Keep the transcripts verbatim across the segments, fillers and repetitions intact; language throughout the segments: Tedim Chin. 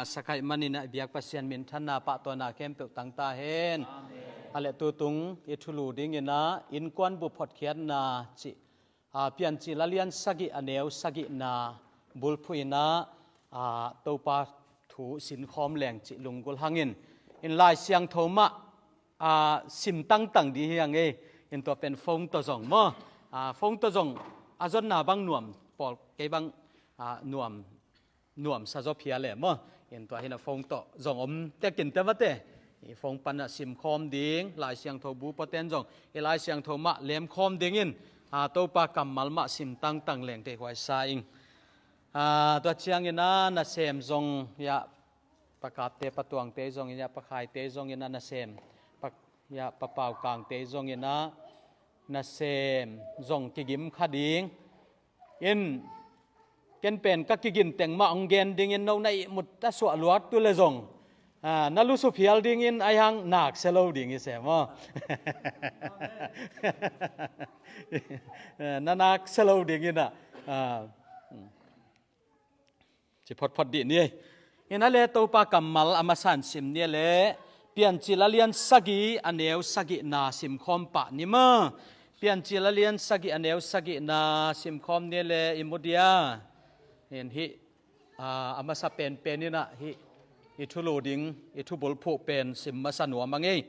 Sakai manin a biak Pasian minthanna pahtawina khempeuh tangta hen. A le tutung i thulu dingin a innkuan bup hotkhiatna cih, a, Piancil a lian sagih a neu sagihna bulphuh in a, a, Topa thu sinkhawm leng cih lunggulh hangin, in Lai Siangtho mah a, sim tangtang dih hi hang ei. In tua pen phone tawh zong maw, a, phone tawh zong a zonna bang nuam pawl kei bang, a, nuam nuamsa zaw phia le maw. In tua hi na phone tawh zong om tekin te mate, i phone pan a simkhawm ding, Lai Siangtho bu pawten zong i Lai Siangtho mah lemkhawm dingin, a, Topa kammal mah sim tangtang leng thei huai sa ing. A, tua ciangin a nasem zong ya, pakapte patuangte zongin ya, pakhaite zongin a nasem, pa, ya, papaukangte zongin a nasem zong kigim kha ding. In ken pen ka kigin teng mah hong gen dingin no na ihmut a suah luat tu le zong, a, na lusu phial dingin ai hang nak se lo ding i sem aw. Na nak se lo dingin a, a, ci photphot dih ni. In a le Topa kammal a masan sim ni a le, Piancil a lian sagih a neu sagihna simkhawm pah ni maw. Piancil a lian sagih a neu sagihna simkhawm ni a le i mu dia. In hih, a, a masa penpen in a hih i thulu ding, i thubulphuh pen sim masa nuam a ngei.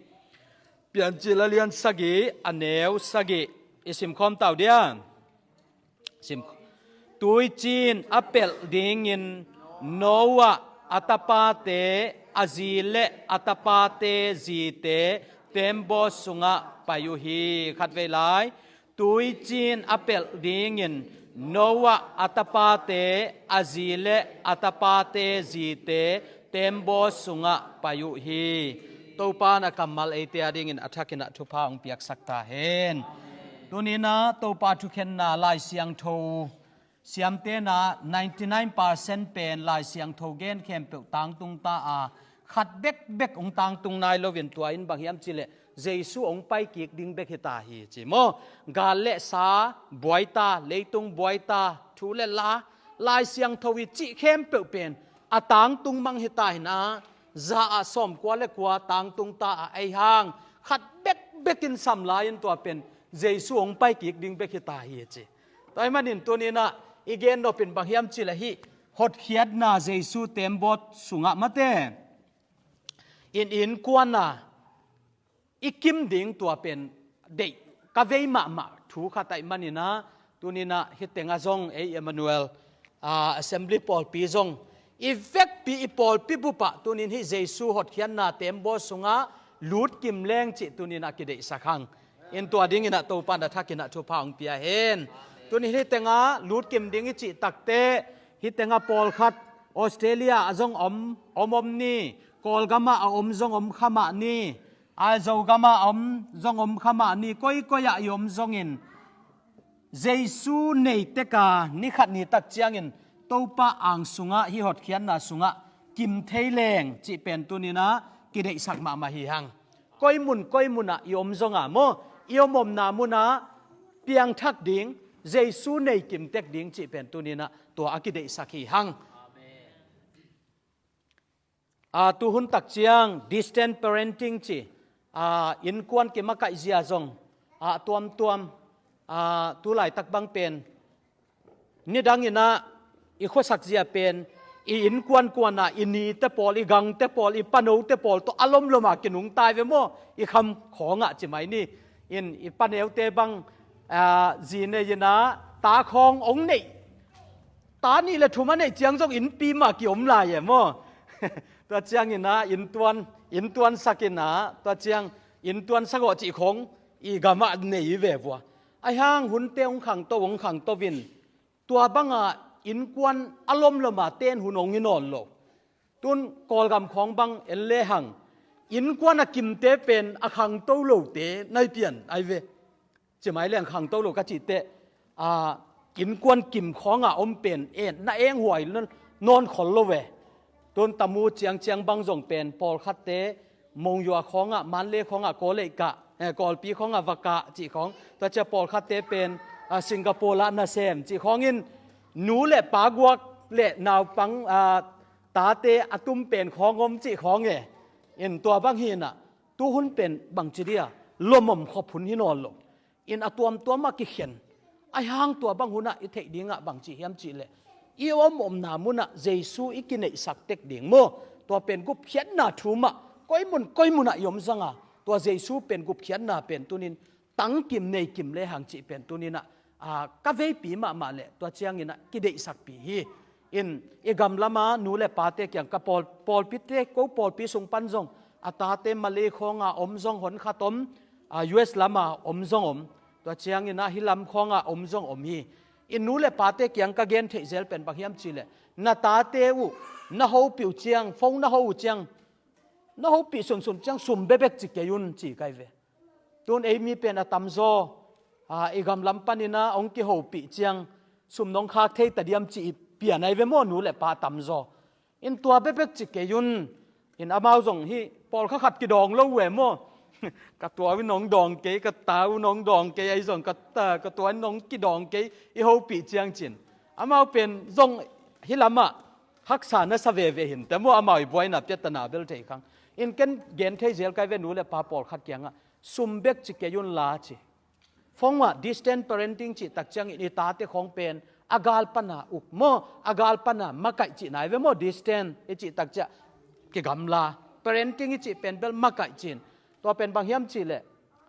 Piancil a lian sagih a neu sagih i simkhawm tau dia. Sim. Tuiciin a pelh dingin Noah, a tapate, a zi le a tapate zite teembaw sungah pai uh hi. Khatvei lai. Tuiciin a pelh dingin Noah, a tapate, a zi le a tapate zite teembaw sungah pai uh hi. Topa in a kammal eite a dingin a thakin a thupha hong piaksak ta hen. Tuninah Topa thukhenna Lai Siangtho siamtena ninety nine percent pen Lai Siangtho gen khempeuh tangtung ta a, khat bekbek hong tangtung nai loin tua in bang hiam cileh Jesu hong paikik ding bek hita hi ci maw. Gal le sa buaita, leitung buaita, thu le la, Lai Siangtho i cih khempeuh pen a tangtung mang hita hina, za ah sawmkua le kua tangtung ta a ei hang, khat bekbek in sam lai-in tua pen Jesu hong paikik ding bek hita hi ci. Tua ahih manin tuninah i gen nopin bang hiam cileh hih hotkhiatna Jesu teembaw sungah mate in innkuana i kim ding tua pen deih ka vei mahmah thu khat ahih maninah tuninah hih tengah zong ei Emmanuel, a, Assembly pawlpi zong i vekpi i pawlpi bupah tunin hih Jesu hotkhiatna teembaw sungah lutkim leng cih tuninah kideihsak hang. In tua dinginah Topa na thakinah thupha hong pia hen. Tunin hih tengah lutkim ding i cih takte hih tengah pawlkhat Australia ah zong om om om ni, Kawlgamah a om zong om khamah ni, a Zogama a om zong om khamah ni, koikoi ah i om zongin Jesu nei teka ni khat ni tak ciangin Topa ang sungah hih hotkhiatna sungah kim thei leng cih pen tuninah kideihsak mahmah hi hang. Koi mun koi munah i om zonga maw, i om omna munah piangthak ding, Jesu nei kimtek ding cih pen tuninah tua a kideihsak hi hang. A, tuhun tak ciang distant parenting ci, a, innkuan kimakaih zia zong a tuamtuam, a, tulaitak bang pen nidanginah i khuasak zia pen i innkuan kuanah i nite pawl, i gangte pawl, i panote pawl tawh a lomloma kinungtai ve maw, i kham khawngah ci mai ni. In i paneute bang, a, zi nei inah ta khawng hong neih, ta nih le thum a neih ciang zong innpi mah kiom lai e maw. Tua cianginah inntuan, inntuan sakinah tua ciang inntuan sak awh cih khawng i gamah nei i ve vua. Ahi hang hunte hong khangto hong khangto in tua bangah innkuan a lomloma ten hun hong hi nawn lo. Tun Kawlgam khawng bang en lehang innkuan a kimte pen a khangto lote nai pian ai ve. Ci mai leng khangto lo ka cihteh, a, innkuan kim khawngah om pen en na enghuai nawn khol lo ve. Tun tamu ciangciang bang zong pen pawlkhatte Monywa khawngah, Manle khawngah, Kawleihkah, eh, Kawlpi khawngah Vakah cih khawng, tua cia pawlkhatte pen, a, Singapore ah nasem cih khawngin nu le pa guak le naupang, a, tate a tum pen khawng om cih khawng e. In tua bang hinah, tu hun pen bangci dia, lomom khop hun hi nawn lo. In a tuamtuam ah kikhen. Ahi hang tua bang hunah i theih dingah bangci hiam cihleh, i om omna munah Jesu i kineihsak tek ding maw? Tua pen gupkhiatna thu mah, koimun koimunah i om zanga, tua Jesu pen gupkhiatna pen tunin tangkim neikim lehang cih pen tuninah, aa, ka veipi mahmah leh tua cianginah kideihsakpi hi. In i gamlama nu le pate kiang ka pawl, pawlpite, ko pawlpi sung pan zong a tate Malay khawnga om zong hon khat om, aa, U S lama om zong om. Tua cianginah hih lam khawnga om zong om hi. In nu le pate kiang ka gen theih zel pen bang hiam cihleh, na tate uh na hopih uh ciang, phone na ho uh ciang, na hopih sunsun ciang sum bebek ci kei un ci kai ve. Tun ei mi pen a tamzaw, aa, i gamlam paninah hong kihopih ciang sum nong khak thei ta diam ci i pian ai ve maw, nu le pa tamzaw. In tua bebek ci kei un. In amau zong hih pawlkha khat kidawng lo uh e maw? Ka tua uh nong dawng kei, ka ta uh nong dawng kei, ahi zong ka ta, ka tua uh nong kidawng kei, i hopih ciang cin. Amau pen zong hih lamah haksa na sa veve hinte maw, amau i buaina piatana bel thei khang. In ken gen thei zel kai ve, nu le pa pawlkhat kiangah sum bek ci kei un la ci. Phone ah distant parenting cih tak ciangin i tate khawng pen a gal pana uk maw, a gal pana makaih cih nai ve maw, distant i cih tak ciah kigamla. Parenting i cih pen bel makaih cin. Tua pen bang hiam cihleh,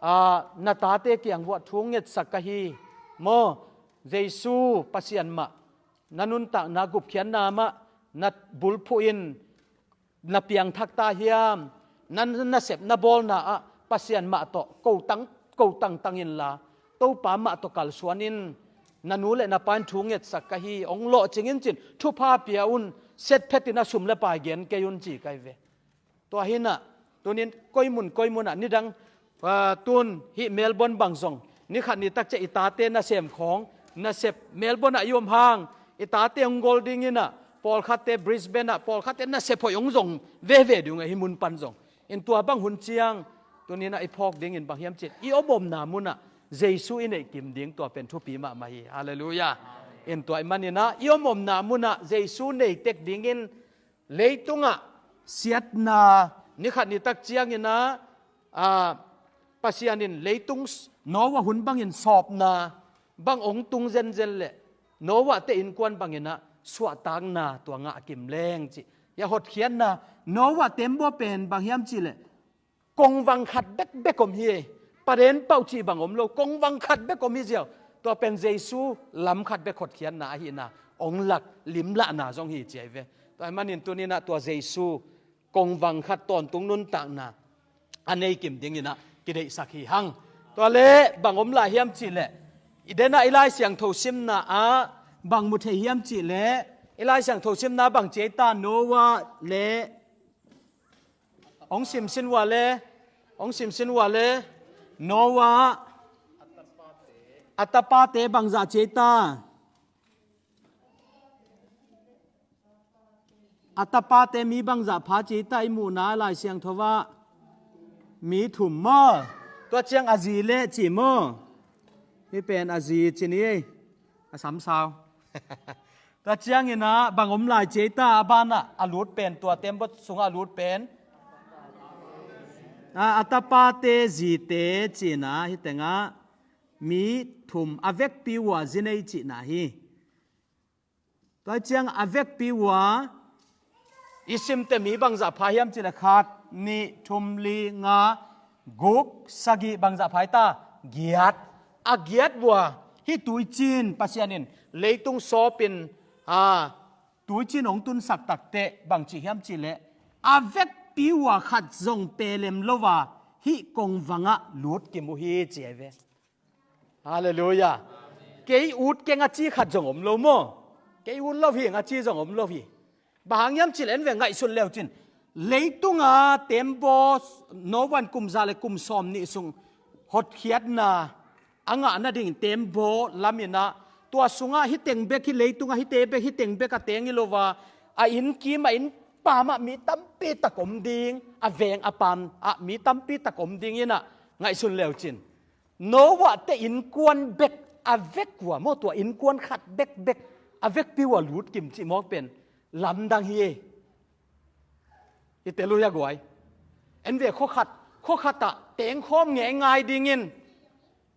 aa, na tate kiang vuah thu ngetsak ka hi maw? Jesu Pasian mah na nuntakna gupkhiatna mah na bulphuh in na piangthak ta hiam? Na, na sep na bawlna ah Pasian mah tawh ko tang, ko tangtang inla, Topa mah tawh kalsuan in, na nu le na pa in thu ngetsak ka hi, hong lawhcing in cin, thupha pia un, setphet in a sum le pai gen kei un ci kai ve. Tua hinah, tunin koimun koimunah nidang, aa, tun hih Melbourne bang zong, ni khat ni tak ciah i tate nasem khawng, nasep Melbourne ah i om hang, i tate hong gol dinginah, pawlkhatte Brisbane ah, pawlkhatte nasep hoih hong zong veve ding uh hih mun pan zong. In tua bang hun ciang, tuninah i phawk dingin bang hiam cin, i om omna munah Jesu i neihkim ding, tua pen thupi mahmah hi. Halleluiah. In tua i maninah, i om omna munah Jesu neitek dingin, leitungah siatna, ni khat ni tak cianginah, aa, Pasian in leitung s-, Noah hun bangin sawpna bang hong tung zenzen leh, Noah te innkuan banginah suahtakna tua ngah kim leng cih. Hiah hotkhiatna, Noah tembaw pen bang hiam cihleh, kongvang khat bekbek om hi. Paden pauh cih bang om lo, kongvang khat bek om hi ziau. Tua pen Jesu lam khat bek hotkhiatna ahihna hong lak limlahna zong hi ci ai ve. Tua ahih manin tuninah tua Jesu kongvang khat tawntung nuntakna a neikim dinginah kideihsak hi hang. Tua le bang om lai hiam cihleh, i denah i Lai Siangtho simna ah bang mu thei hiam cihleh, i Lai Siangtho simna bang ci ai ta, Noah le Hong simsin uh a le, hong simsin uh a le, Noah, a tapate bangzah ci ei ta. A tapate mi bangzah pha ci ei ta, i muhna Lai Siangtho ah. Mi thum maw. Tua ciang a zi le ci maw. Hih pen a zi ci ni ei. A samsau. Tua ciangin ah bang om lai ci ei ta, a banah a lut pen, tua tembaw sungah a lut pen. A, a tapate zite cihna hih tengah mi thum a vekpi uh a zi nei cihna hi. Tua ciang a vekpi uh a i simte mi bangzah pha hiam cih leh khat, nih, thum, li, nga, guk, sagih, bangzah pha ei ta? Giat. A giat uh a hih tuicin Pasian in leitung sawpin, a, tuicin hong tunsak takteh bang ci hiam cih leh a vekpi uh a khat zong pelem lo a hih kongvangah lutkim uh hi ci ei ve. Halleluiah. Kei ut keng a ci khat zong om lo maw? Kei ut lo hi ing a ci zong om lo hi. Bang hang hiam cih leh en ve, ngaihsun leu cin, leitunga tembaw, Noah in kum za le kum sawm nih sung hotkhiatna a ngah nading tembaw lamin ah, tua sungah hih teng bek, hih leitungah hihte bek, hih teng bek a teng hi lo a, a innkim, a innpam ah mi tampi tak om ding, a veng a pam ah mi tampi tak om ding in ah, ngaihsun leu cin, Noah te innkuan bek a vek uh a maw, tua innkuan khat bekbek a vekpi uh a lutkim cih mawk pen lamdang hi ei. I tel uh hia guai? En ve, khua khat, khua khatah tengkhawm ngeingai dingin,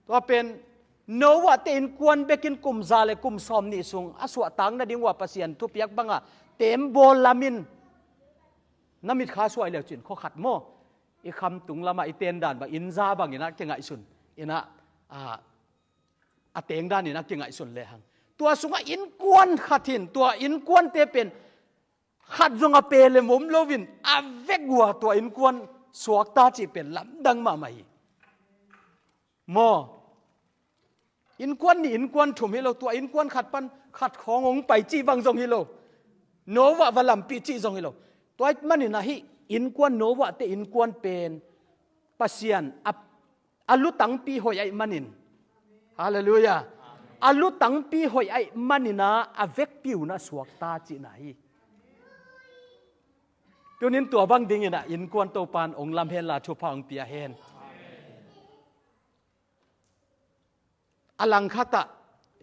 tua pen Noah te innkuan bekin kum za le kum sawm nih sung a suahtak nading uh a Pasian thupiak banga tembawl lamin na mitkha suai leucin khua khat maw, i khamtung lamah i tendan bang, inn za bangin a kingaihsun, inn ah, a, a tengdan in a kingaihsun lehang, tua sungah innkuan khat in, tua innkuante pen khat zong a pelem om loin a vek uh a tua innkuan suakta cih pen lamdang mahmah hi. Maw? Innkuan nih, innkuan thum hi lo, tua innkuan khat pan khat khawng hong pai cih bang zong hi lo. Noah va lampih cih zong hi lo. Tua ahih manin ahi, innkuan, Noah te innkuan pen Pasian a, a lutangpi hoih ahih manin. Halleluiah. A lutangpi hoih ahih manin a, a vekpi un a suakta cihna hi. Tunin tua bang dingin a innkuan Topan hong lam henla thupha hong pia hen. A langkhatah,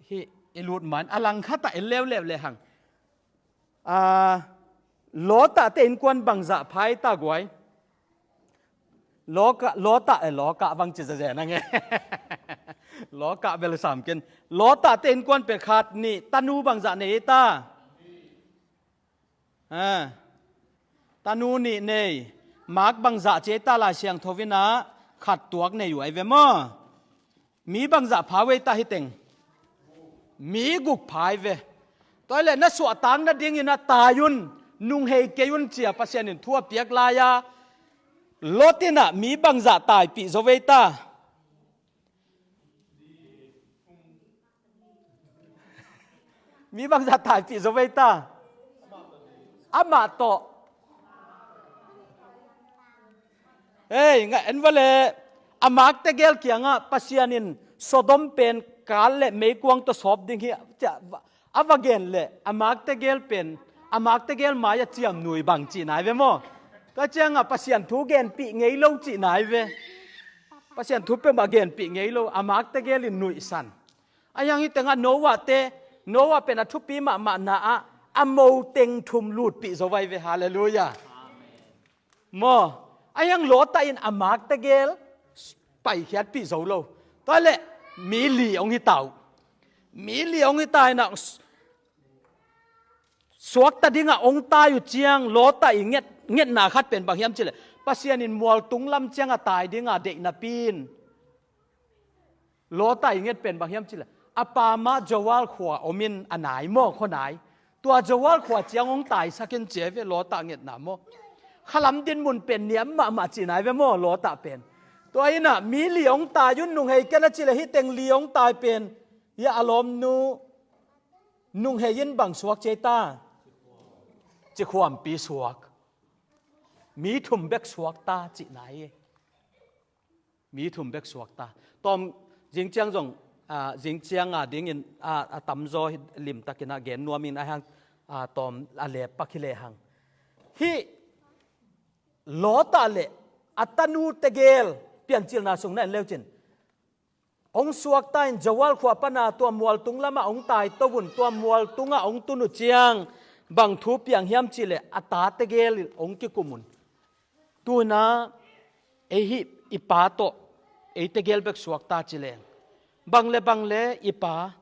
hih i lut man, a langkhatah en leuleu lehang. A, Lotah te innkuan bangzah pha ei ta guai? Lotah, Lotah, eh, Lotah bang ci zazen a nge. Lotah bel sam ken. Lotah te innkuan pen khat nih tanu bangzah nei ei ta? Ha. Tanu nih nei. Mark bangzah ci ei ta, Lai Siangtho in a khat tuak nei uh ei ve maw? Mi bangzah pha uh ei ta hih teng? Mi guk pha ei ve. Tua ahih leh na suahtak nadingin a tai un, nunghei kei un ci a Pasian in thu a piak lai-a, Lot in a mi bangzah taipih zo ei ta? Mi bangzah taipih zo ei ta? Amah tawh. Hei, ngaih en va le, a Mark tegel kiangah Pasian in Sodom pen kal le meikuang tawh sawp ding hi, a va gen le, a Mark tegel pen, a Mark tegel mai-ah ciamnuih bang cihna hi ve maw? Tua ciangah Pasian thu genpih ngei lo cihna hi ve. Pasian thu peuhmah genpih ngei lo, a Mark tegel in nuihsan. Ahi hang hih tengah Noah te, Noah pen a thupi mahmahna ah a mo teng thum lutpih zo vai ve, halleluiah. Maw, ahi hang Lotah in a Mark tegel paikhiatpih zo lo. Tua leh mi li hong hi ta uh. Mi li hong hi ta in a, suakta dingah hong tai uh ciang Lotah i nget, ngetna khat pen bang hiam cih leh, Pasian in mualtung lam ciangah tai dinga deih napi in Lotah i nget pen bang hiam cih leh, a pa mah Zoar khua om in a nai maw, khua nai. Tua Zoar khua ciang hong taisak in ci ei ve, Lotah ngetna maw. Khalam dinmun pen niam mahmah cihna hi ve maw, Lotah pen. Tua in a mi li hong tai un, nunghei ken a cih leh hih teng li hong tai pen, hih a lawmnu nunghei in bang suak ci ei ta? Cikhuampi suak. Mi thum bek suakta cihna hi. Mi thum bek suakta. Tawm, zingciang zong, a, zingciang a dingin, a, a tamzaw hi limtakin a gen nuam in, ahi hang, a, tawm a lepak hi lehang. Hih Lotah le a tanu tegel Piancilna sung na en leucin, hong suakta in Zoar khua pana tua mualtung lamah hong taito un, tua mualtungah hong tun uh ciang bang thu piang hiam cih leh, a ta tegel hong kikum un. Tu-in a, ei hih i pa tawh ei tegel bek suakta ci leng, bang le bang le i pa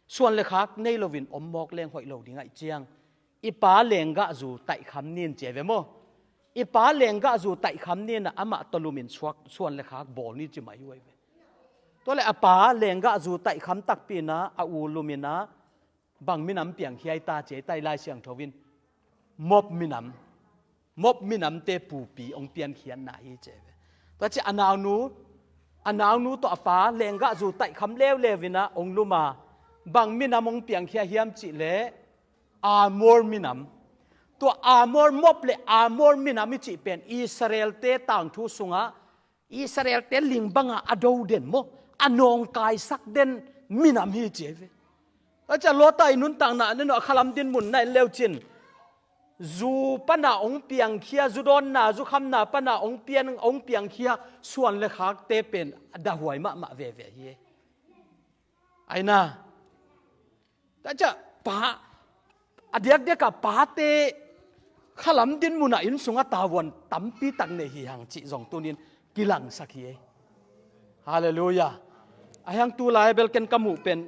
suan le khak nei loin om mawk leng hoih lo ding ahih ciang, i pa lenggahzu taihkham ni in ci ei ve maw. I pa lenggahzu taihkham ni in a, amah tawh lumin suak, suan le khak bawl ni ci mai uh ei ve. Tua leh a pa lenggahzu taihkham takpi in a, a u lumin a, bang minam piangkhia ei ta ci ei ta, Lai Siangtho in Moab minam, Moab minamte pupi hong piankhiatna hi ci ei ve. Tua ciah a naunu, a naunu tawh a pa lenggahzu taihkham leuleu in a hong lum a, bang minam hong piangkhia hiam cih leh Amor minam. Tua Amor, Moab le Amor minam i cih pen Israelte tangthu sungah Israelte ling bangah a do den maw, a nawngkaisak den minam hi ci ei ve. Tua ciah Lotah i nuntakna, na nuah khalam dinmun na en leucin, zu pana hong piangkhia, zu dawnna, zu khamna pana hong pian, hong piangkhia suan le khakte pen a dahuai mahmah veve hi. Aina. Tua ciah pa, a diakdiakah pate Khalam din munah inn sungah tavuan tampi tak nei hi hang cih zong tunin kilangsak hi. Halleluiah. A hiang tu lai bel ken ka muh pen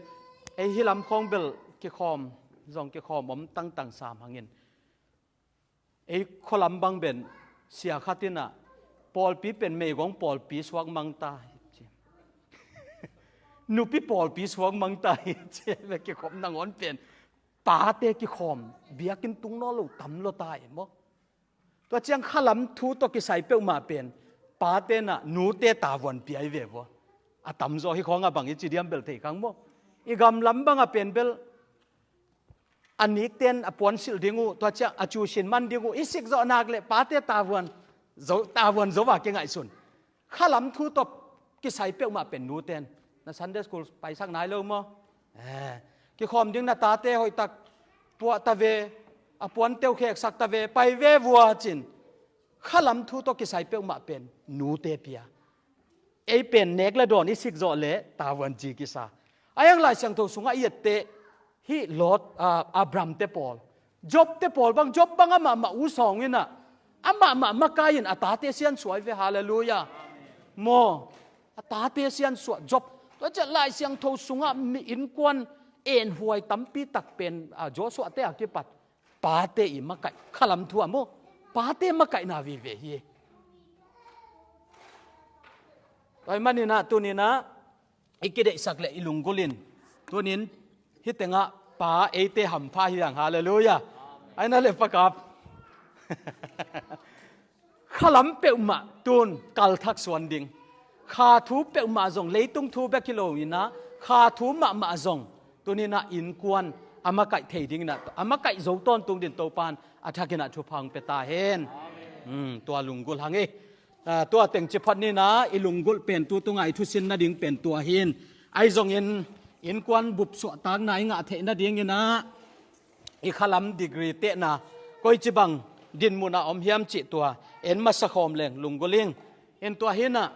ei hih lam khawng bel kikhawm zong kikhawm om tangtang sam hangin, ei khualam bang pen sia khat inah pawlpi pen meigong pawlpi suak mang ta hi ci. Nupi pawlpi suak mang ta hi ci. Ve kikhawm nangawn pen pate kikhawm biakinn tung nawn lo tam lo ta e maw? Tua ciang khalam thu tawh kisai peuhmah pen pate inah nute tavuan pia i ve vua. A tamzaw hi khawngah bang i ci diam bel thei khang maw? I gamlam bangah pen bel a nikten a puansilh ding uh, tua ciang a cusin man ding uh i sikzawh nak le pate tavuan zo, tavuan zo va kingaihsun. Khalam thu tawh kisai peuhmah pen nuten na Sunday school paisak nai lo maw? Eh, kikhawm ding na tate hoihtak puah ta ve, a puanteu kheksak ta ve, pai ve vua cin. Khalam thu tawh kisai peuhmah pen nute pia. Ei pen nek le dawn i sikzawh le tavuan ci kisa. A hiang Lai Siangtho sungah i etteh hih Lot, ah, Abraham te pawl, Job te pawl bang, Job bang amahmah u sawng inah amahmah makai in a tate siansuah i ve. Halleluiah. Maw, a tate siansuah Job. Tua ciah Lai Siangtho sungah mi innkuan enhuai tampi tak pen, ah, Joshua te a kipat pate i makaih, khalam thu ah maw, pate makaihna vive hi. Tua ahih maninah tuninah i kideihsak le i lunggulh in tunin hih tengah pa eite hampha hi hang. Halleluiah. Aina le pakap. Khalam peuhmah tun kalthak suan ding. Kha thu peuhmah zong leitung thu bek hi lo inah kha thu mahmah zong tuninah innkuan a makaih thei dinginah a makaih zo tawntung din Topan a thakinah thupha hong pia ta hen. Amen. Hmm, tua lunggulh hang hi. Ah, tua teng ci phot ninah i lunggulh pen tu tungah i thusin nading pen tua hin. Ahi zongin innkuan bup suahtakna i ngah theih nadinginah i khalam degree tehna koici bang dinmunah om hiam cih tua en masa khawm leng lunggulh ing. In tua hinah,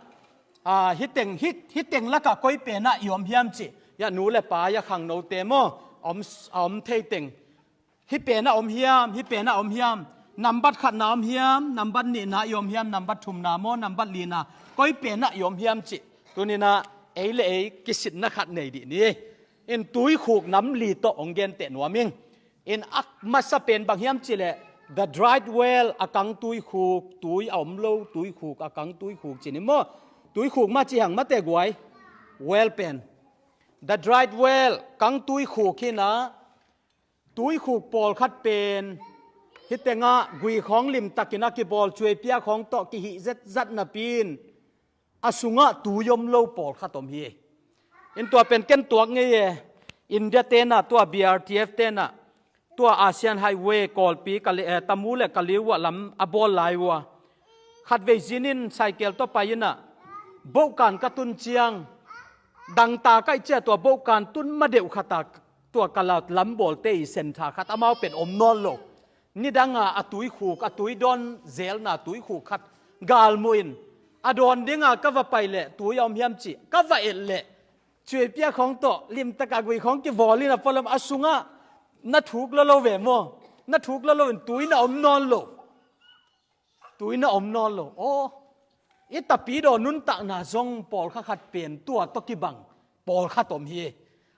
ah, hih teng, hih, hih teng lakah koi penah i om hiam cih, ya nu le pa, ya khangnote maw, a om, a om thei teng. Hih penah om hiam, hih penah om hiam, nambat khatna om hiam, nambat nihna i om hiam, nambat thumna maw, nambat lina, koi penah i om hiam cih tuninah ei le ei kisitna khat nei dih ni. In tuikhuk nam li tawh hong genteh nuam ing. In a masa pen bang hiam cihleh the dried well, a kang tuikhuk, tui a om lo tuikhuk, a kang tuikhuk ci ni maw? Tuikhuk mah ci hang mate guai. Well pen, the dried well, kang tuikhuk hinah tuikhuk pawlkhat pen hih tengah gui khawng limtakin a kibawl cuaipia khawng tawh kihih zetzat napi in a sungah tui om lo pawlkhat om hi. In tua pen ken tuak ngei e. India tenah tua B R T F tenah tua Asian Highway Kawlpi Kali, eh, Tamu le Kaliua lam a bawl lai uh a khatvei zinin cycle tawh pai inah bohkan ka tun ciang dangta kaih cia tua bohkan tun ma deuh khata tua kala lam bawlte i centre khat amau pen om nawn lo. Nidanga a tuikhuk, a tui dawn zelna tuikhuk khat galmuh in a dawn dinga ka va pai leh tui a om hiam cih ka va et leh cuaipia khawng tawh limtaka gui khawng kivawl in a palam a sungah na thuk lo lo ve maw? Na thuk lo lo in tui na om nawn lo. Tui na om nawn lo. Aw, i tapidaw nuntakna zong pawlkha khat pen tua tawh kibang pawlkhat om hi.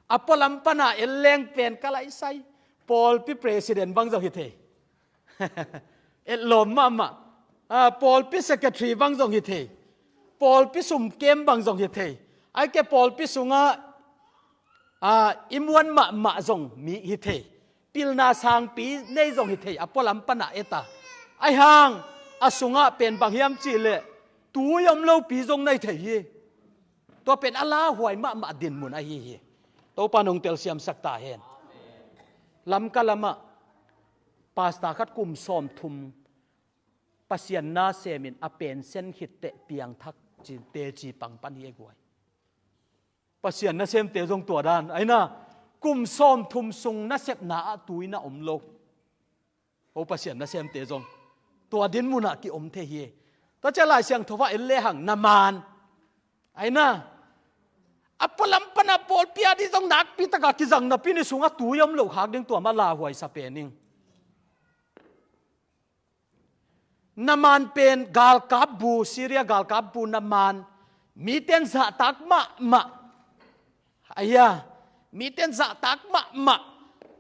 A pualam pana elleng pen ka laisai pawlpi president bang zong hi thei. Etlawm mahmah. Ah, pawlpi secretary bang zong hi thei. Pawlpi sumkem bang zong hi thei. Aike pawlpi sungah, ah, i muan mahmah zong mi hi thei. Pilna sangpi nei zong hi thei, a pualam pana eta. Aihang a sungah pen bang hiam cihleh tui om lopi zong nei thei hi. Tua pen a lauhuai mahmah dinmun ahi hi. Topa nong telsiamsak ta hen. Lamka lamah pastor khat kum sawmthum Pasian na semin a pensen khitteh piangthak ci, teci pangpan hi e guai. Pasian nasemte zong tua dan aina, kum sawmthum sung nasepna ah tui na om lo. Ho Pasian nasemte zong tua dinmunah kiom thei hi. Tua cia Lai Siangtho ah en lehang na maan aina, a pualam pana pawlpi a dih zong nakpi taka kizang napi ni sungah tui om lo khak ding tua mah lauhuai sa pen ing. Naman pen galkapbu, Syria galkapbu Naman, miten zahtak mahmah. Aia, miten zahtak mahmah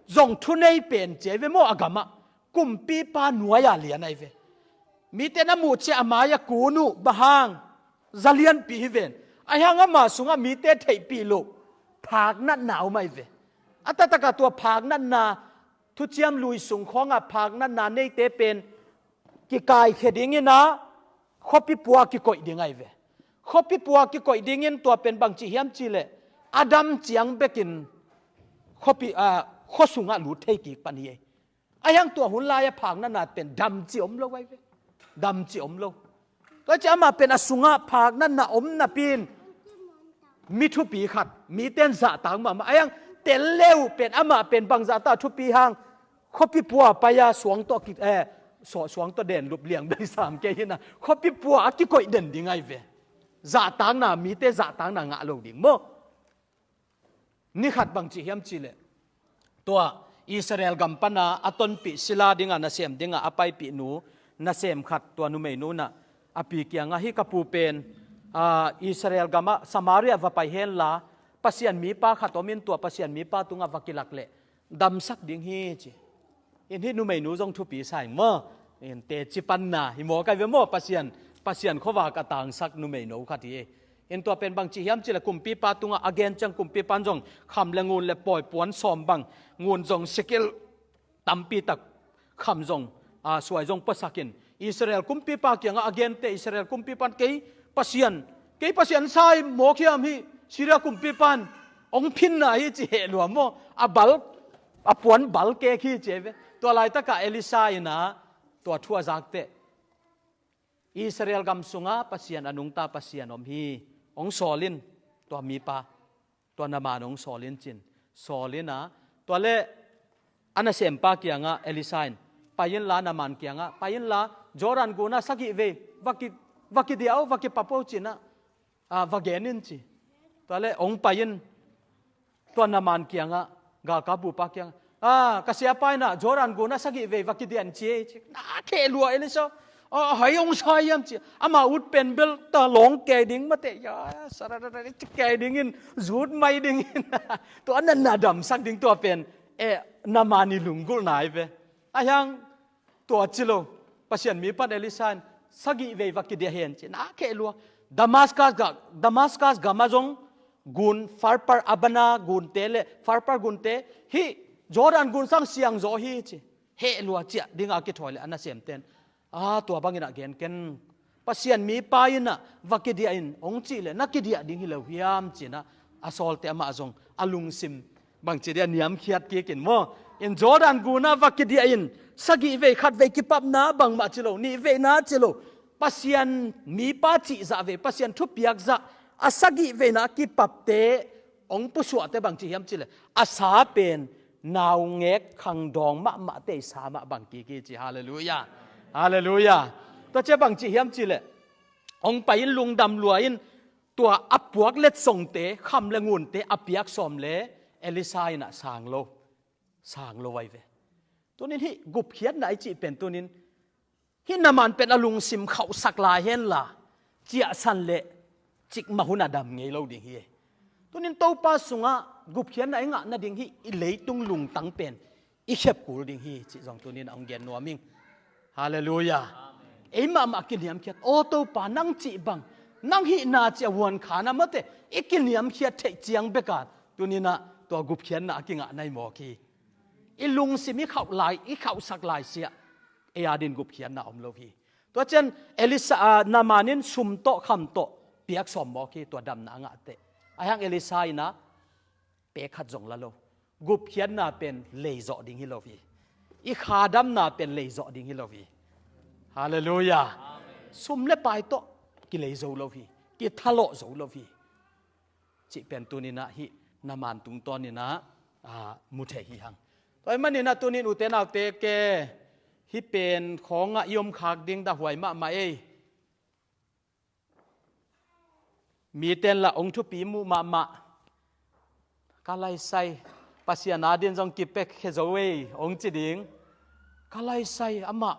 zong thunei pen ci ai ve maw, a gamah kumpipa nuai-a lian ai ve. Miten a muh ciah a mai-ah kun uh, bang hang, za lianpi hi ven. Ahi hang ama sungah mite theihpih loh phaknatna om ai ve. A taktakah tua phaknatna, thuciam lui sung khawngah phaknatna neite pen kikaikhia dingin ah khuapi pua kikoih ding ai ve. Khuapi pua kikoih dingin tua pen bangci hiam cihleh a dam ciang bekin khuapi, ah, khua sungah lut thei kik pan hi ei. Ahi hang tua hun lai-ah phaknatna pen damci om lo ai ve. Damci om lo. Tua ci amah pen a sungah phaknatna om napi-in mi thupi khat, miten zahtak mahmah. Ahi hang tel le uh pen amah pen bang zahtak thupi hang, khuapi pua pai-a suang tawh ki, eh, suang, suang tawh den lup liang bel sam kei hi na. Khuapi pua a kikoih den ding ai ve. Zahtakna, mite zahtakna ngah lo ding maw. Ni khat bangci hiam cihleh tua Israel gam pana a tonpih sila dinga nasem dinga a paipih nu nasem khat, tua numeinu in ah a pi kiangah, hih ka pu pen, ah, Israel gamah Samaria va pai henla, Pasian mipa khat omin tua Pasian mipa tungah va kilak leh damsak ding hi ci. In hih numeinu zong thupi sa ing maw. In teci panna hi maw, kai ve maw, Pasian, Pasian khuavak a tangsak numeinu khat hi. In tua pen bangci hiam cihleh kumpipa tungah a gen ciang kumpipa in zong kham le ngun le pawi puan sawm bang, ngun zong sekel tampi tak, kham zong, a, suai zong puasakin Israel kumpipa kiangah a gente, Israel kumpipa in kei Pasian, kei Pasian sai mawk hiam, hih Syria kumpipa in hong phinna hi ci heh lua maw. A bal, a puan bal kek hi ci ai ve. Tua laitakah Elisha in ah tua thu a zak teh, Israel gam sungah Pasian a nungta Pasian om hi. Hong sawl in, tua mipa, tua Naman hong sawl in ci-in. Sawl in ah, tua leh a nasempa kiangah Elisha in, pai inla, Naman kiangah pai inla, Jordan gunah sagih vei va ki, va kidiah o, va kipap o ci-in ah, ah, va gen in ci. Tua leh hong pai in, tua Naman kiangah, galkapbupa kiangah, ah, ka siapa in ah Jordan gunah sagih vei va kidiah in ci ei ci. Na kheh lua, Elisha. Ah, hai hong sa hiam ci. Ama ut pen bel ta lawng kei ding mate. Ya, sararara, ci kei dingin, zut mai dingin. Tua natna damsak ding tua pen, eh, Naman i lunggulhna ai ve. Ahi hang tua ci lo. Pasian mipa in, Elisha in, sagih vei va kidiah hen ci. Na kheh lua. Damascus ga, Damascus gamah zong gun, Farpar, Abana gunte le Farpar gunte, hih Jordan gun sang siangzaw hi ci. Heh lua, ciah dinga kithawi leh a nasemte in, ah, tua bangin ah gen ken. Pasian mipa in ah va kidiah in hong cih leh na kidiah ding hi lo hiam ci-in ah a sawlte amah zong a lungsim bangci dia niamkhiat kik in maw. In Jordan gunah va kidiah in, sagih vei, khat vei kipapna bangmah ci lo, nih veina ci lo. Pasian mipa cihzah vei, Pasian thupiakzah a sagih veina kipapte hong pusuahte bangci hiam cihleh a sa pen naungek khangdawng mahmahte i sa mah bang kik hi ci. Halleluiah. Halleluiah. Tua ciah bangci hiam cihleh hong pai in, lungdam lua in, tua a puak letsongte, kham le ngunte a piak sawm le Elisha in ah sang lo. Sang lo ai ve. Tunin hih gupkhiatna i cih pen tunin hih Naman pen a lungsim khauhsak lai henla, ciahsan leh cikmah hun a dam ngei lo ding hi. Tunin Topa sungah gupkhiatna i ngah nading hih i leitung lungtang pen i khep kul ding hi cih zong tunin a hong gen nuam ing. Halleluiah. Ei mahmah kiniamkhiat, aw Topa, nang cih bang, nang hihna cih a huan kha na mate, i kiniamkhiat theih ciang bek a tunin ah tua gupkhiatna a kingah nai mawk hi. I lungsim i khauh lai, i khauhsak lai siah ei adin gupkhiatna om lo hi. Tua ciang Elisha, ah, Naman in sum tawh kham tawh piak sawm mawk hi, tua damna a ngah teh. Ahi hang Elisha in ah pek khat zong la lo. Gupkhiatna pen leizawh ding hi lo hi. I kha damna pen leizawh ding hi lo hi. Halleluiah. Sum le pai tawh kilei zo lo hi. Kithalawh zo lo hi. Cih pen tunin ah hih Naman tungtawnin ah, ah, mu thei hi hang. Tua ahih manin ah tunin ute naute, ke hih pen khawngah i om khak ding dah huai mahmah ei. Miten lah hong thupi muh mahmah. Ka laisai, Pasian adin zong kipia khia zo ei hong ci ding. Ka laisai, amah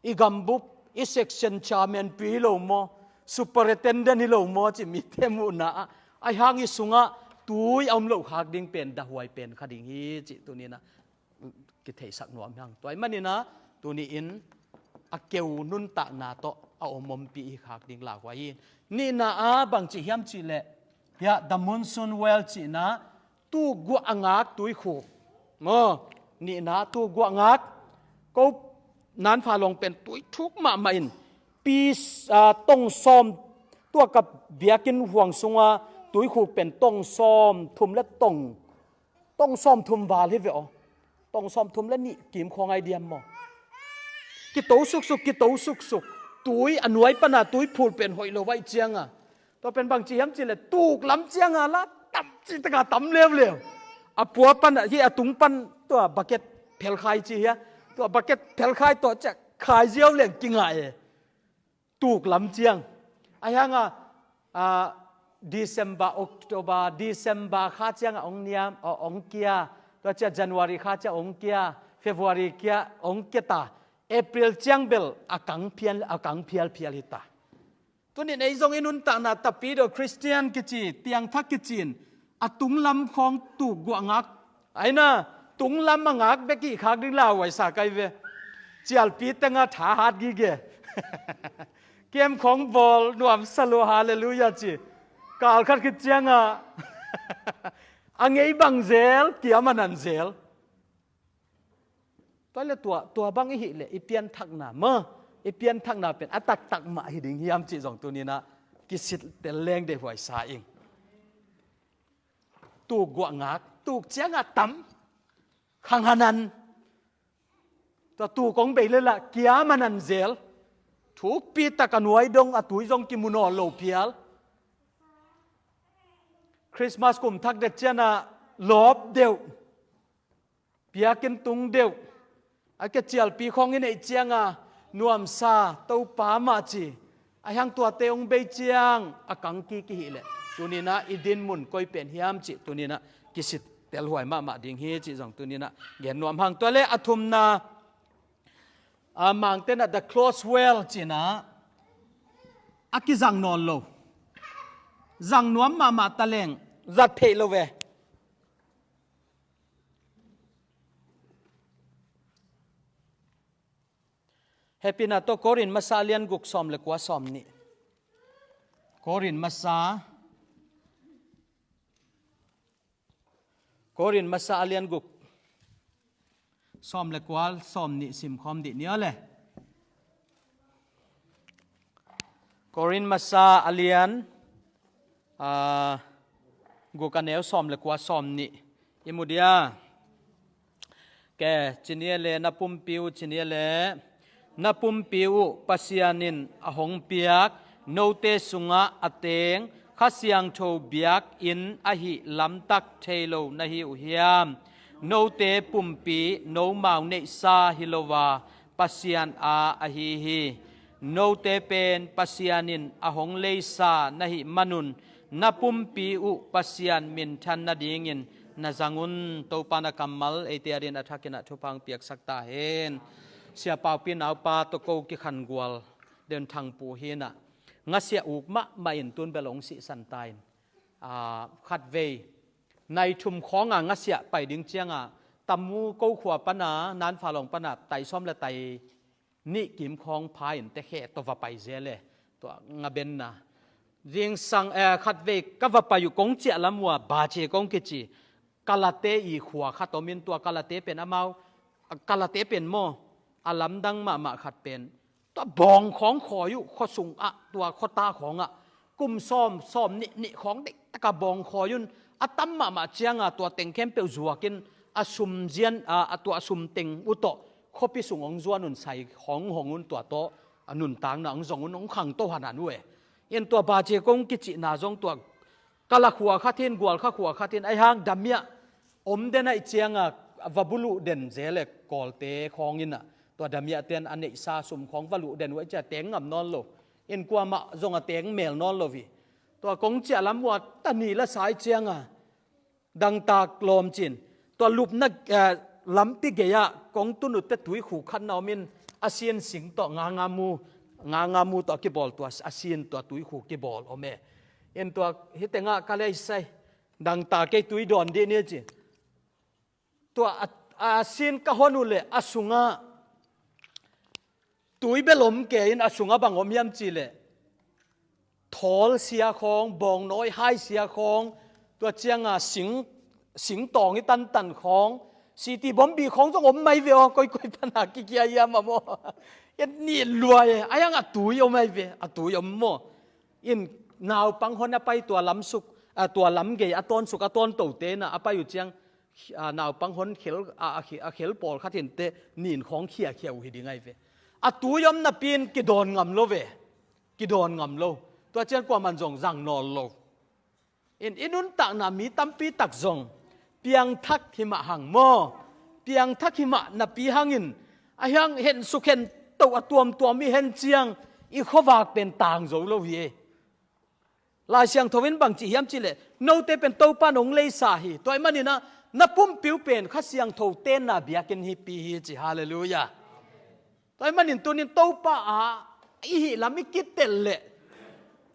i gambup, i section chairman pi hi lo maw, superintendent hi lo maw cih mite muhna ah, ahi hang i sungah tui a om loh khak ding pen dahhuai pen kha ding hi cih tuni-in ah kitheisak nuam hi hang. Tua ahih manin ah tuni-in a keu nuntakna tawh a om ompih hi khak ding lauhuai hi. Nihna ah bangci hiam cih leh, hiah The Monsoon Well cihna, tukguah a ngak tuikhuk. Maw, nihna tukguah ngak. Ko Nanfa Lawng pen tui thuk mahmah in, pi, ah, tong sawm, tua ka biakinn huang sunga tuikhuk pen tong sawm thum le tong, tong sawm thum val hi ve aw. Tong sawm thum le nih kim khawng ai diam maw. Kito suksuk, kito suksuk. Tui a nuai pana tui phul pen hoih lo vai cianga. Tua pen bangci hiam cih leh tuk lam cianga la tam cih taka tam leuleu. A pua pan, hi a tung pan tua bucket phelkhai ci hia. Tua bucket phelkhai tua ciah khai ziau leng kingah e. Tuk lam ciang. Ahi hanga, ah, December, October, December kha cianga ong niam, o, ong kia. Tua ciah January kha ciah ong kia. February kia ong kia ta. April ciang bel a kang phial, a kang phialphial hi ta. Tunin ei zong i nuntakna Tapidaw Christian kici, piangthak kici in a tunglam khawng tukguah ngak. Aina, tunglam a ngak bek i khak ding lauhuai sa kai ve. Cialpi tenga tha hat gige. Kem khawng bawl nuam sa lo, halleluiah ci. Kal khat khit cianga a ngei bang zel, kiam a nan zel. Tua le tua, tua bang i hih leh i pianthakna maw, i pianthakna pen a taktak mah hi ding hiam cih zong tuninah kisit tel leng deih huai sa ing. Tuk guah ngak, tuk ciangah tam, khang hanan. Tua tuk kong bei le lah kiam a nan zel. Thukpi tak a nuai dong a tui zong kimu nawn lo phial. Christmas kum thak dek cianah lawp deuh. Biakinn tung deuh. A kicialpi khawng i neih cianga nuamsa Topa mah ci. A hiang tuate hong bei ciang a kangki kihih leh tuninah i din mun koi pen hiam cih tuninah kisit telhuai mahmah ding hi cih zong tuninah gen nuam hang. Tua le a thumna, a mangtenah the close well cinah a kizang nawn lo. Zang nuam mahmah taleng zat theih lo ve. Hehpihna tawh Korin masa a lian guk sawm le kua sawm nih. Korin masa, Korin masa a lian guk sawm le kua sawm nih simkhawm dih ni aw le. Korin masa a lian, ah, guk a neu sawm le kua sawm nih i mu dia. Ke, cinia le na pumpi uh, cinia le na pumpi uh Pasian in a hong piak note sungah a teng Kha Siangtho biakinn ahih lamtak thei lo na hi uh hiam? Note pumpi nomau neihsa hi lo a, Pasian a ahi hi. Note pen Pasian in a hong leisa na hih manun na pumpi uh Pasian minthan nadingin na zang un. Topa na kammal eite adin a thakinah thupha hong piaksak ta hen. Sia Paupi naupa tawh ko kikhan gual Den Thang Pu hinah ngasiah uk mahmah in tun bel hong sihsan ta in, ah, khatvei nai thum khawnga ngasiah pai ding cianga Tamu ko khua pana Nanfa Lawng pana tai sawm le tai nih kim khawng pha in tekhe tawh va pai zel e. Tua ngabenna zingsang, eh, khatvei ka va pai uh kong ciah lam uh a Bace kong kici Kalate i khua khat om in, tua Kalate pen amau, Kalate pen maw, a lamdang mahmah khat pen tua bawng khawng khawi uh, khuasung ah, tua khuata khawngah kum sawm, sawm nih, nih khawng deihtaka bawng khawi un. A tam mahmah cianga tua teng khempeuh zuakin a sum zian, a, a tua sum teng uh tawh khuapi sung hong zuan un, sai khawng hong un, tua tawh a nuntakna hong zong un, hong khangto hanan uh e. In tua Bace kong kicihna zong tua Kala khua khat hin, Gualkha khua khat hin, ahi hang damiah om den aih cianga va buluh den zel e, Kawlte khawng inah tua damiah ten a neihsa sum khawng va luh den uh aih cia teng ngam nawn lo. In kuamah zong a teng mel nawn lo hi. Tua kong ciah lam uh a ta ni la sa aih cianga dangtak lawm cin tua lupna, eh, lampi gei-ah kong tun uh te tuikhuk khat na om in a sinsing tawh nganga mu nga nga mu tawh a kibawl tua a sin tua tuikhuk kibawl om e. In tua hite ngah ka leisai dangta kei tui dawn dih ni ci. Tua a, a sin ka hon uh leh a sungah tui bel om kei in a sungah bang om hiam cih leh thawl sia khawng, bawngnawi hai sia khawng, tua cianga sing, singtawng i tantan khawng, siti bombi khawng zong om mai ve aw, koikoi pana kikia hiam a maw? Nih luai e, a hiang a tui om mai ve, a tui om maw? In naupang hon a pai tua lamsuk, a, tua lamgei a tawnsuk a tawntote na a pai uh ciang, a, naupang hon khel, a, a, khi- a khel pawlkhat hinte nin khawng khiakhia uh hi ding ahi ve. A tui om napi in kidawn ngam lo ve. Kidawn ngam lo. Tua ciang kuaman zong zang nawl lo. In i nuntakna mi tampi tak zong piangthak hi mah hang maw? Piangthak hi mah napi hangin a hiang hensuk hento a tuamtuam i hen ciang i khuavak pen tang zo lo hi e. Lai Siangtho in bang ci hiam cih leh note pen Topa nong leisa hi. Tua ahih maninah na pumpi uh pen Kha Siangtho tenna biakinn hi pi hi ci. Halleluiah. Tua ahih manin tunin Topa ah i hih lam i kitel leh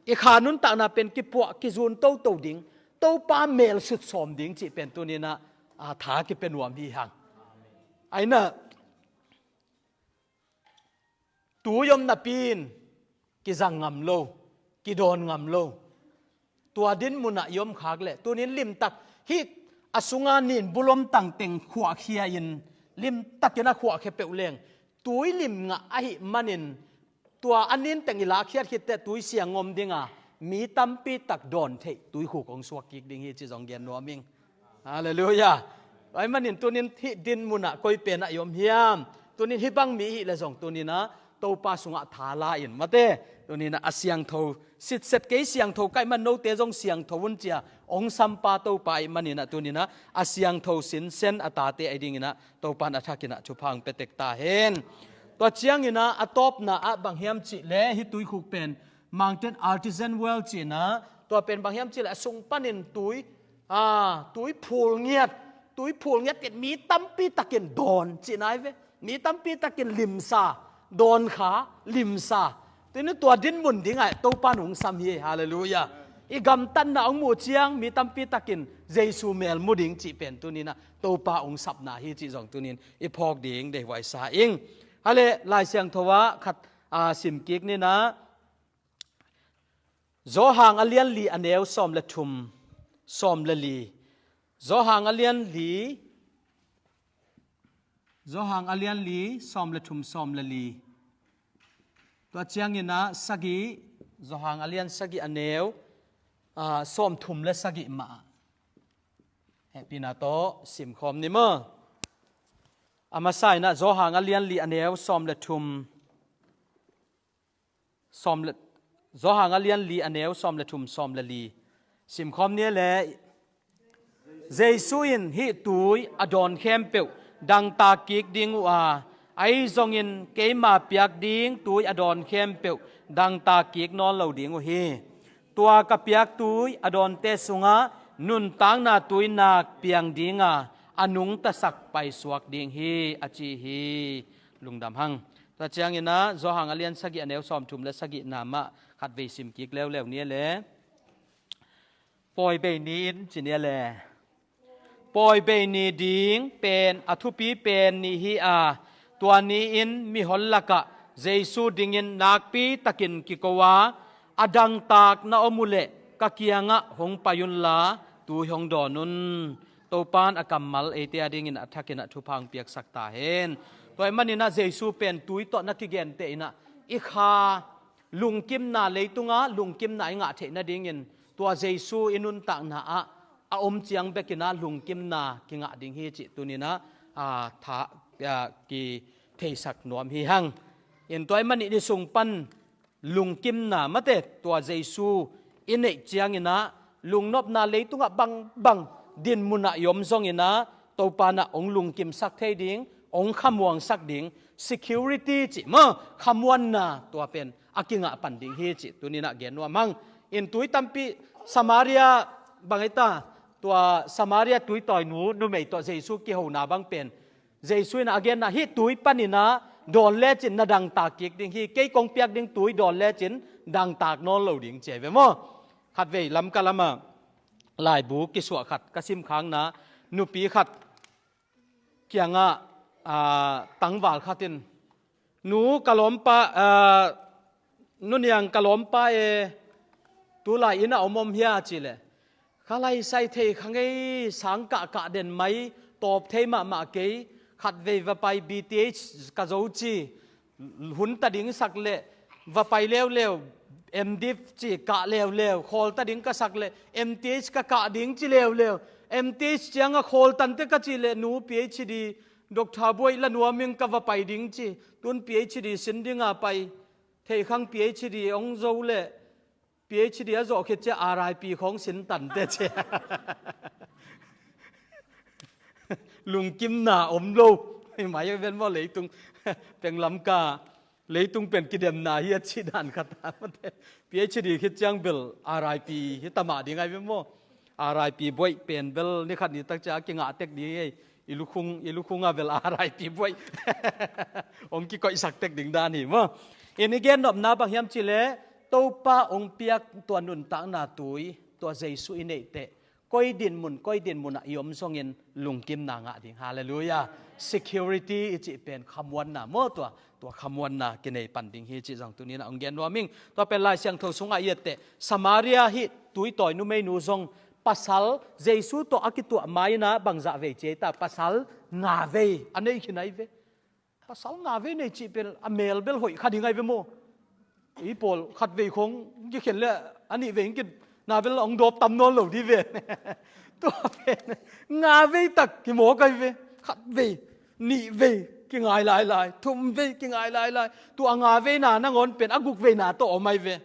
i kha nuntakna pen kipuah kizun toto ding, Topa mel sutsawm ding cih pen tuninah, a, tha kipia nuam hi hang. Aina tui om napi in kizang ngam lo, kidawn ngam lo. Tua din munah i om khak leh tunin limtak hih a sunga nin bulom tangteng khuahkhia in limtakin a khuahkhia peuh leng tui lim ngah ahih manin tua a ninteng i lakkhiat khitteh tui siang om dinga mi tampi tak dawn theih tuikhuk hong suak kik ding hi ci zong gen nuam ing. Halleluiah. Tua ahih manin tunin hih din munah koi penah i om hiam? Tunin hih bang mi i hih leh zong tuninah Topa sungah tha la in mate. Tuninah a siangtho sitset kei siangtho ka hih man note zong siangtho un cia hong sampa Topa ahih maninah tuninah a siangtho sinsen a tate ahi dinginah Topa in a thakinah thupha hong pia tek ta hen. Tua cianginah a tawpna ah bang hiam cih leh hih tuikhuk pen Mountain Artisan Well cinah tua pen bang hiam cih leh a sung panin tui, a, tui phul ngiat, tui phul ngiat kit mi tampi takin dawn cihna hi ve. Mi tampi takin limsa, dawn kha, limsa. Tunin tua din mun dingah Topa in hong sam hi. Halleluiah. I gamtatna hong muh ciang mi tampi takin Jesu mel mu ding cih pen tuninah Topa hong sapna hi cih zong tunin i phawk ding deihhuai sa ing. Hale Lai Siangtho ah khat, a, sim kik ninah Johan a lian li a neu sawm le thum, sawm le li. Johan a lian li, Johan a lian li sawm le thum, sawm le li. Tua cianginah sagih, Johan a lian sagih a neu, a, sawm thum le sagih mah hehpihna tawh simkhawm ni maw? A masa inah Johan a lian li a neu sawm le thum, sawm le, Johan a lian li a neu sawm le thum, sawm le li. Simkhawm ni leh Jesu in hih tui a dawn khempeuh dangtak kik ding uh a, ahi zongin keima piak ding tui a dawn khempeuh dangtak kik nawn lo ding uh hi. Tua ka piak tui a dawnte sungah nuntakna tui nak piang dinga a nungtasak paisuak ding hi a ci hi. Lungdam hang. Tua cianginah Johan a lian sagih a neu sawm thum le sagihna mah khatvei sim kik leuleu ni leh. Pawi bei ni in ci ni leh. Pawi bei ni ding pen a thupi pen ni hi a, tua ni in mihon lakah Jesu dingin nakpi takin kiko a, a dangtak na om uh leh ka kiangah hong pai unla tui hong dawn un. Topa in a kammal eite a dingin a thakinah thupha hong piaksak ta hen. Tua ahih maninah Jesu pen tui tawh na kigenteh inah i kha lungkimna, leitunga lungkimna i ngah theih nadingin tua Jesu i nuntakna ah a om ciang bekinah lungkimna kingah ding hi cih tuninah, a, tha, a, kitheisak nuam hi hang. In tua ahih manin i sung pan lungkimna mate tua Jesu i neih cianginah lungnopna leitungah bangbang din munah i om zonginah Topa inah hong lungkimsak thei ding, hong khamuangsak ding, security cih maw, khamuanna tua pen a kingah pan ding hi cih tuninah gen nuam hang. In tui tampi Samaria bang hi ta, tua Samaria tuitawinu numei tawh Jesu kihona bang pen Jesu inah a genna hih tui paninah dawn lecin na dangtak kik ding hi. Kei kong piak ding tui dawn lecin dangtak nawn lo ding ci ahi ve maw. Khatvei Lamka lama laibu kisuah khat ka simkhakna, nupi khat kiangah, aa, tangval khat in, "Nu, ka lawmpa, aa, nu Niang, ka lawmpa e, tulai inn ah om om hia?" ci leh, "Ka laisai thei kha ngei, sang kahkah den mai, tawp thei mahmah kei, khatvei va pai, B T H ka zo ci, hun ta ding sak leh va pai leuleu, M.Div ci kah leuleu, khawl ta ding ka sak leh M.Th ka kah ding ci leuleu, M.Th ciangah khawl tante ka ci leh, nu, Ph.D., Doctor Buai la nuam ing, ka va pai ding ci, tun Ph.D. sin dinga pai, thei khang Ph.D. hong zo leh, Ph.D. a zawh khit ciah R I P khawng sin tante ci." Lungkimna om lo. Mai ven maw leitung. Peng Lamka leitung pen kidemna hi a ci dan khat a mate. Ph.D. khit ciang bel R I P hi ta mah ding ahi ve maw. R I P Buai pen bel ni khat ni tak ciah a kingah tek ding hi. I lukhung, i lukhung a bel R I P Buai hong kikoihsak tek ding dan hi maw. In i gen nopna bang hiam ci leh, Topa hong piak tua nuntakna tui, tua Jesu i neih teh, koi dinmun, koi dinmun ah i om zongin lungkimna ngah ding. Halleluiah. Security i cih pen khamuanna maw, tua, tua khamuanna kinei pan ding hi cih zong tuni-in ah hong gen nuam ing. Tua pen Lai Siangtho sungah i et teh, Samaria hih tuitawi numeinu zong pasal, Jesu tawh a kituah mai-in ah bangzah vei ci ei ta, pasal nga vei a nei khin ahi ve. Pasal nga vei nei cih pen a mel bel hoih kha ding ahi ve maw. I pawl khatvei khawng kikhen leh a nih vei in kina bel hong dawp tam nawn lo dih ve. Tua pen nga vei tak kimawk ahi ve. Khatvei, nih vei kingai lailai, thum vei kingai lailai. Tua nga veina nangawn pen a guk veina tawh om ahi ve.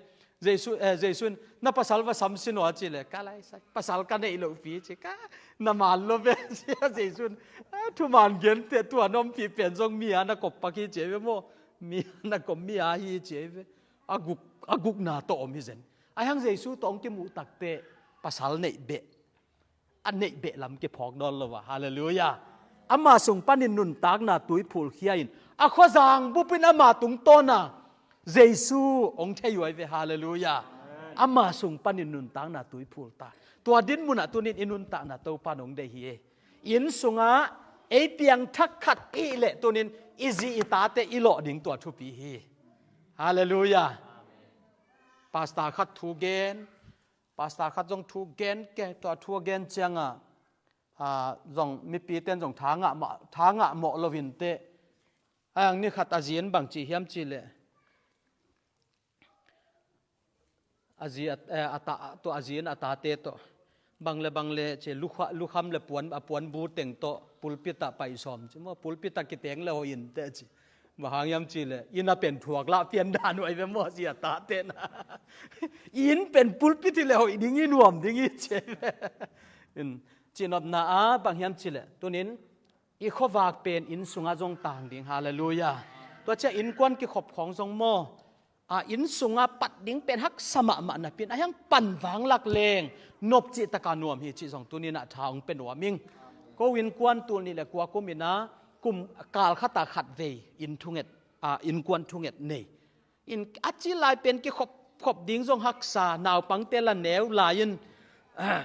Jesu, eh, Jesu in, "Na pasal va sam sin aw," a ci leh, "Ka laisai, pasal ka neih lohpi," ci, "Ka na man lo ve," ci a Jesu in, "A, thuman gen teh, tua na ompih pen zong mi a na kop pak hi ci ei ve maw. Mi a na kop, mi a hi ci ei ve. A guk, a gukna tawh om hi zen." Ahi hang Jesu tawh hong kimuh tak teh pasal neih beh, a neih beh lam kiphawk nawn lo a. Halleluiah. Ama sung panin nuntakna tui phulkhia in a khuazang bupin ama tungtawna Jesu hong thei uh ahi ve. Halleluiah. Ama sung panin nuntakna tui phul ta. Tua dinmun ah tuni-in i nuntakna Topa in hong deih hi. Inn sungah ei piangthak khat i hih leh tuni-in i zi i tate i lawh ding tua thupi hi. Halleluiah. Pastor khat thu gen, Pastor khat zong thu gen kei, tua thu a gen ciangah, ah, zong mipite in zong tha ngah mawh, tha ngah mawh lo inteh. A ni khat a zi in bang ci hiam ci leh, a zi a, eh, a ta, tua a zi in a tate tawh, "Bang le bang le," ci, "lukha-, lukham le puan, a puanbu teng tawh pulpit ah pai sawm," ci maw, "pulpit ah kiteng le hoih inteh," ci. Bang hang hiam ci leh, inn a pen thuak lah pian dan uh ahi ve maw, zi a tate in. Inn pen pulpit hi leh hoih ding hi, nuam ding hi ci ahi ve. In, cihnopna ah bang hiam ci leh, tuni-in i khuavak pen inn sungah zong tang ding. Halleluiah. Tua ciah innkuan kikhop khawng zong maw, a, inn sungah pat ding pen haksa mahmah napi-in, ahi hang pan vanglak leng nopcih taka nuam hi cih zong tuni-in ah tha hong pia nuam ing. Ko innkuan tul nih le kua kum in ah, kum kal khat ah khat vei inn thunget, a, innkuan thunget nei. In a ci lai pen kikhop, khop ding zong haksa, naupangte la neu lai-in, a,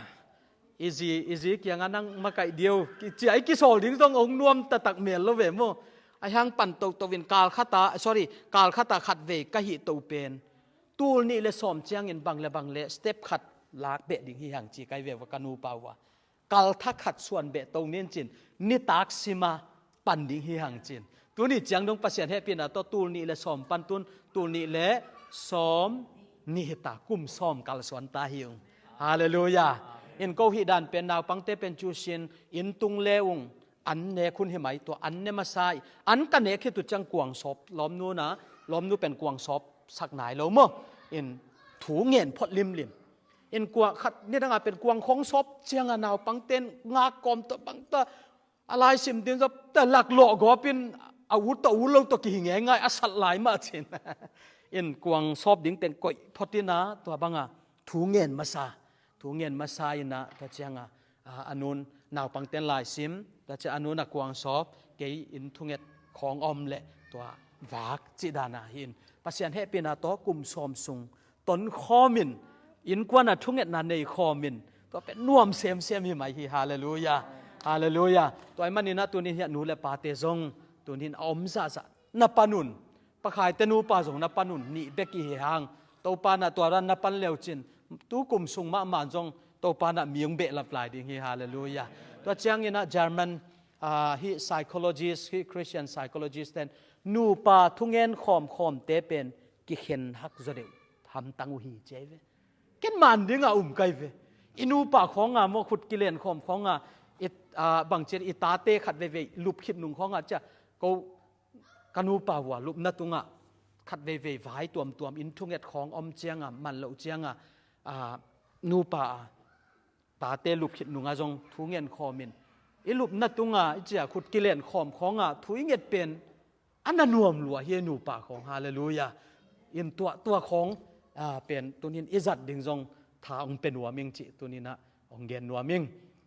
i zi, i zi kiangah nang makaih ding uh, ci a i kisawl ding zong hong nuam taktak mel lo ve maw. Ahi hang pan toto in kal khat ah, sorry, kal khat ah khat vei ka hih to pen tul nih le sawm ciangin bang le bang le step khat lak beh ding hi hang ci ka hi ve ua ka nupa uh a. Kal thak khat suan beh to nin cin, nitak sima pan ding hi hang cin. Tuni ciang dong Pasian hehpihna tawh tul nih le sawm pan tun, tul nih le sawm nih hi ta, kum sawm kalsuan ta hi ung. Halleluiah. In ko hih dan pen naupangte pen cu sin, inn tung le ung, an nek hun hi mai tua, an ne masa hi, an ka nek hi tu ciang kuang sawp, lawmnu na, lawmnu pen kuang sawp sak nai lo maw. In thu ngen phot limlim. In kuang khat nidangah pen kuang khawng sawp ciangah naupangte in ngak kawm tawh bang tawh a laisim ding zop tawh laklawh gawpin a ut tawh ut lo tawh kihi ngeingai a sat lai mah cin. In kuang sawp ding teng koih phot in ah tua bangah thu ngen masa, thu ngen masa in ah tua ciangah, a, a nun naupangte in laisim, tua ciang a nun a kuang sawp, kei inn thunget khawng om leh tua vak cih dan ahi in, Pasian hehpihna tawh kum sawm sung tonkhawm in, innkuan ah thungetna neikhawm in, tua pen nuam semsem hi mai hi. Halleluiah. Halleluiah. Tua ahih manin ah tuni-in hiah nu le pate zong tuni-in a om zahzah na pan un. Pakhaite nupa zong na pan un, nih bek i hi hang. Topa in ah tua dan na pan le uh cin, tu kum sung mahmah zong Topa in ah mi hong behlap lai ding hi. Halleluiah. Tua ciangin ah German, ah, hih psychologist, hih Christian psychologist ten nupa thungen khawmkhawmte pen kikhen hak zaw deuh hamtang uh hi ci ahi ve. Ken man dingah um ka hi ve. I nupa khawng a maw, khut kilen khawm khawng a, i, ah, bangci, i tate khat veivei lup khit nung khawng a cia, ko ka nupa uh a lupna tungah khat veivei vai tuamtuam in thunget khawng om ciang a, man loh ciang a, ah, nupa a tate lup khit nungah zong thu ngen khawm in, i lupna tungah i cia khut kilen khawm khawng a thu i nget pen a na nuam lua hi, nupa khawng. Halleluiah. In tua, tua khawng, ah, pen tuni-in i zat ding zong tha hong pia nuam ing cih tuni-in ah hong gen nuam ing.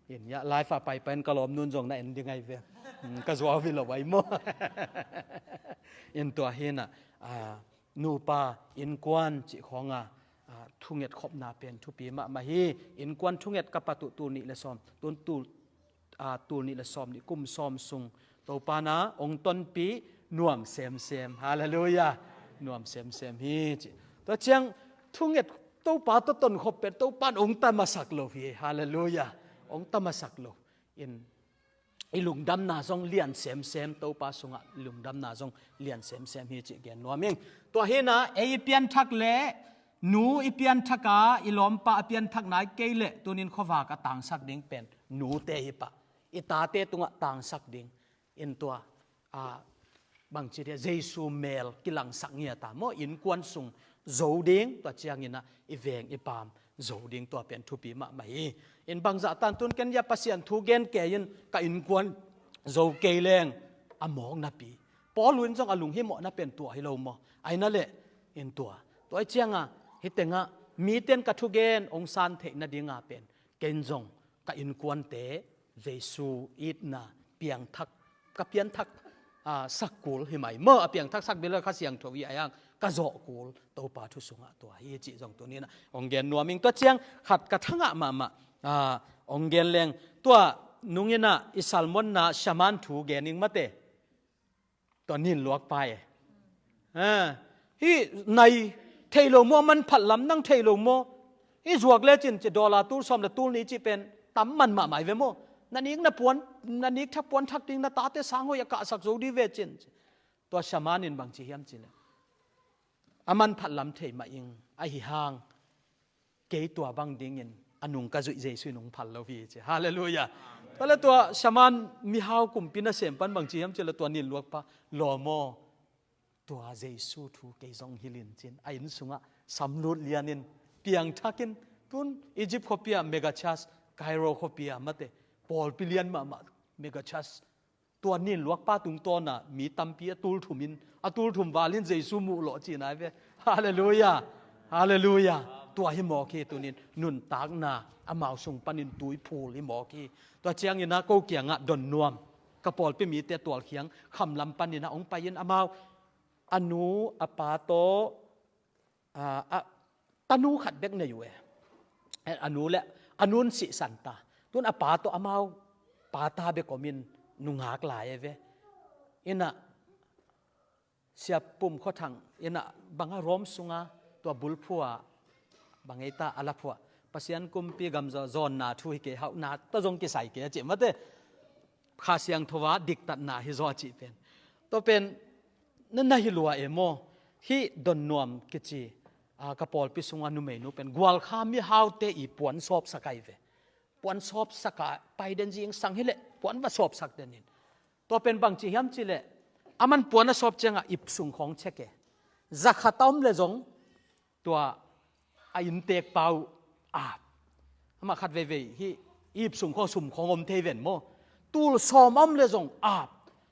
In hiah live ah paipai in ka lawmnu in zong na en ding ahi ve. Hmm, ka zuau hi lo ahi maw. In tua hi in ah, ah, nupa innkuan cih khawng a, ah, thunget khopna pen thupi mahmah hi. Innkuan thunget ka pat uh tul nih le sawm, tun tul, ah, tul nih le sawm nih, kum sawm sung Topa in ah hong tonpih nuam semsem. Halleluiah. Nuam semsem hi cih. Tua ciang thunget Topa tawh tonkhop pen Topa in hong tamasak lo hi. Halleluiah. Hong tamasak lo. In i lungdamna zong lian semsem, Topa sungah i lungdamna zong lian semsem hi cih gen nuam ing. Tua hi in ah ei i pianthak le nu i pianthak a, i lawmpa a pianthak nai kei leh tuni-in khuavak a tangsak ding pen nute hi pah. I tate tungah tangsak ding. In tua, ah, bangci dia, Jesu mel kilangsak ngiat a maw, innkuan sung zo ding, tua ciangin ah i veng i paam zo ding, tua pen thupi mahmah hi. In bangzah tan tun ken hiah Pasian thu gen kei in ka innkuan zo kei leng a mawk napi. Paul in zong a lunghimawhna pen tua hi lo maw? Ahi na leh, in tua. Tua ahih ciang a, hih teng ah mite in ka thugen hong san theih nading a pen ken zong ka innkuante Jesu itna piangthak, ka pianthak, ah, sak kul hi mai maw, a piangthak sak bel Kha Siangtho hi a, ahi hang ka zawh kul Topa thu sungah tua hi cih zong tuni-in ah hong gen nuam ing. Tua ciang khat ka thangah mahmah, ah, hong gen leng, tua nungin ah i sermon-na shaman thu gen ing mate. Tua nin luakpa e. Ah, hih nai thei lo maw, a manphat lam nang thei lo maw? Hih zuak lecin ci, dollar tul sawm le tul nih cih pen tam man mahmah hi ve maw? Na nik na puan, na nik thak puan thak ding, na tate sang hoih a kahsak zo ding ve cin ci. Tua shaman in bangci hiam cih leh, a manphat lam thei mah ing, ahi hang kei tua bang dingin a nung ka zuih Jesu in hong phal lo hi ci. Halleluiah. Tua leh tua shaman mihau kumpi nasem pan bangci hiam cih leh tua nin luakpa, lawm aw, tua Jesu thu kei zong hilh in cin, a inn sungah samlut lianin piangthakin, tun Egypt khuapi ah mega church, Cairo khuapi ah mate, pawlpi lian mahmah mega church, tua nin luakpa tungtawn ah mi tampi a tul thum in, a tul thum val in Jesu muh lawh cihna hi ve. Halleluiah. Halleluiah. Tua hi mawk hi, tuni-in nuntakna amau sung panin tuiphul hi mawk hi. Tua ciangin ah ko kiangah don nuam, ka pawlpi mite tualkhiang khamlam panin ah hong pai in, amau a nu a pa tawh, a, a, tanu khat bek nei uh e. A nu le, a nu in sihsan ta. Tun a pa tawh amau pa ta bek om in nungak lai e ve. In ah Sia Pum Khua Thang in ah bang a Rome sunga tua bulphuh ah bang ei ta a la phuah, Pasian kumpi gamzaw zawnna thu hi kei, hauhna tawh zong kisai kei a cih mate. Kha Siangtho a diktatna hi zaw a cih pen, tua pen na, na hi lua e maw? Hih Don Nuam kici, a, ka pawlpi sunga numeinu pen gualkha mihaute i puan sawpsak ahi ve. Puan sawpsak a pai den, zingsang hi leh puan va sawpsak den in. Tua pen bangci hiam cih leh, aman puan a sawp ciangah ip sung khawng check e. Zakhat a om leh zong tua a innteekpa uh ap. Amah khat veivei hih ip sung khawng, sum khawng om thei ven maw. Tul sawm a om leh zong ap.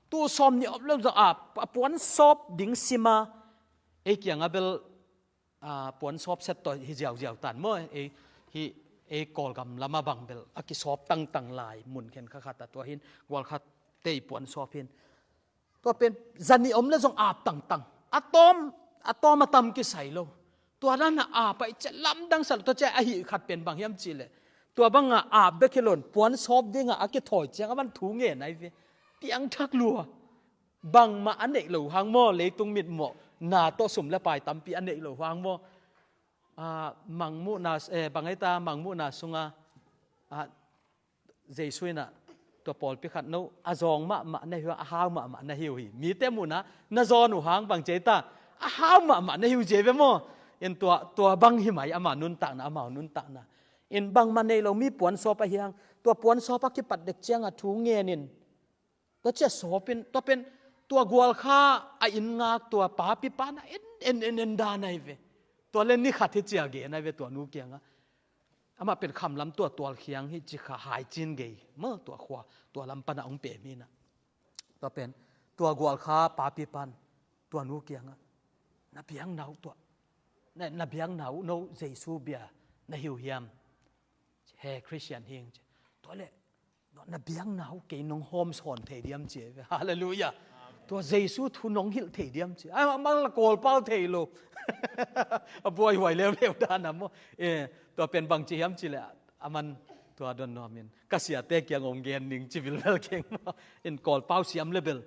Tul sawm nih a om leh zong ap. A puan sawp ding sim a, ei kiangah bel, a, puan sawp set tawh hi ziauziau tan maw. Ei, hih, ei Kawlgam lamah bang bel a kisawp tangtang lai mun khen kha khat a, tua hi in gualkhatte i puan sawp hi in. Tua pen zanih om le zong ap tangtang. A tawm, a tawm a tam kisai lo. Tua dan a ap a i ciah lamdang sa lo, tua ciah a hih khat pen bang hiam cih leh, tua bang a ap bek hi lo in puan sawp ding a a kithawi ciang a van thu ngen ahi ve. Piangthak lua. Bangmah a neih lo hang maw, leitung mitmawhna tawh sum le pai tampi a neih lo hang maw. Ah, Mangmuhna, eh, bang ei ta, Mangmuhna sungah, ah, Jesu in ah, tua pawlpi khat no, a zawng mahmah na hi uh a, a hau mahmah na hi uh hi. Mite muhna, na zawn uh hang bang ci ei ta, a hau mahmah na hi uh ci ei ve maw. In tua, tua bang hi mai, amau nuntakna, amau nuntakna. In bangmah nei lo mi puan sawp ahi hang, tua puan sawp a kipat dek ciang a thu ngen in, tua ciah sawp in, tua pen, tua gualkha a inn ngak tua papi pa na en, en, en, en dan ahi ve. Tua le ni khat hi ci a gen ahi ve tua nu kiangah. Amah pen khamlam tua tualkhiang hi ci kha, hai cin gei maw, tua khua, tua lam pan a hong pem hi na. Tua pen, tua gualkha papi pan, tua nu kiangah, na biakna uh tua, na, na biakna uh no Jesu bia na hi uh hiam? He, Christian hi ing ci. Tua le, na biakna uh kei nong hawm sawn thei diam ci ei ve. Halleluiah. Tua Jesu thu nong hilh thei diam ci. A, amah la Kawlpau thei lo. A buaihuai leuleu dan a maw. Eh, tua pen bang ci hiam cih leh, aman tua don nuam in, ka siate kiang hong gen ning ci vilvel keng maw. In Kawlpau siam le bel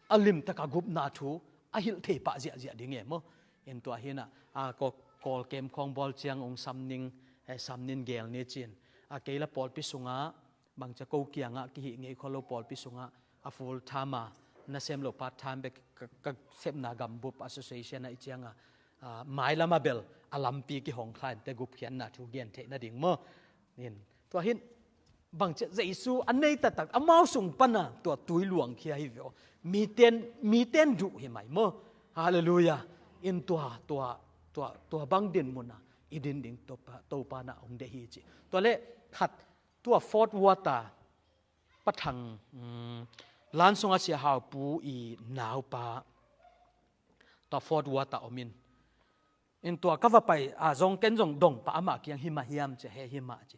a limtak a gupna thu a hilh thei pah ziahziah ding e maw. In tua hi na, a, Kawl, Kawl kem khawng bawl ciang hong sam ning, eh, sam ning gel ni ci in. A, kei la pawlpi sungah, bang ci a, ko kiangah kihih ngei khol lo pawlpi sungah, a full time a, nasem lo part time bek ka, ka sepna gambup association ah i ciangah, a, mailam a bel a lampi kihong kha in teh gupkhiatna thu gen theih nading maw. In, tua hi in, bang ci a, Jesu a nei taktak, amau sung pan a tua tui luangkhia hi ve aw. Miten, miten duh hi mai maw. Halleluiah. In tua, tua, tua, tua bang din mun a i din ding Topa, Topa na hong deih hi ci. Tua le khat, tua Fort Worth a Pa Thang, mm, Lansung a Sia Hau Pu i naupa, tua Fort Worth a om in. In tua ka va pai, a, zong ken zong dong pah amah kiang, hi mah hiam ci, he hi mah ci.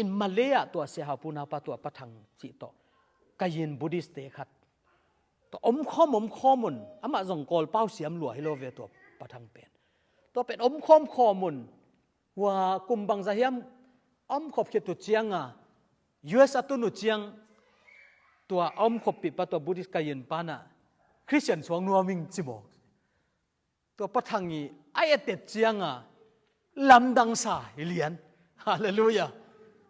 In Malay ah tua Sia Hau Pu naupa tua Pa Thang cih tawh, Kayin Buddhist te khat. Tua om khawm, om khawm un, amah zong Kawlpau siam lua hi lo ve tua Pa Thang pen. Tua pen om khawm khawm un, hua kum bangzah hiam a om khop khit uh ciang a, U S a tun uh ciang, tua a om khoppih pa tua Buddhist Kayin pa na, Christian suak nuam ing ci maw. Tua Pa Thang i a et et ciang a, lamdang sa hi lian. Halleluiah.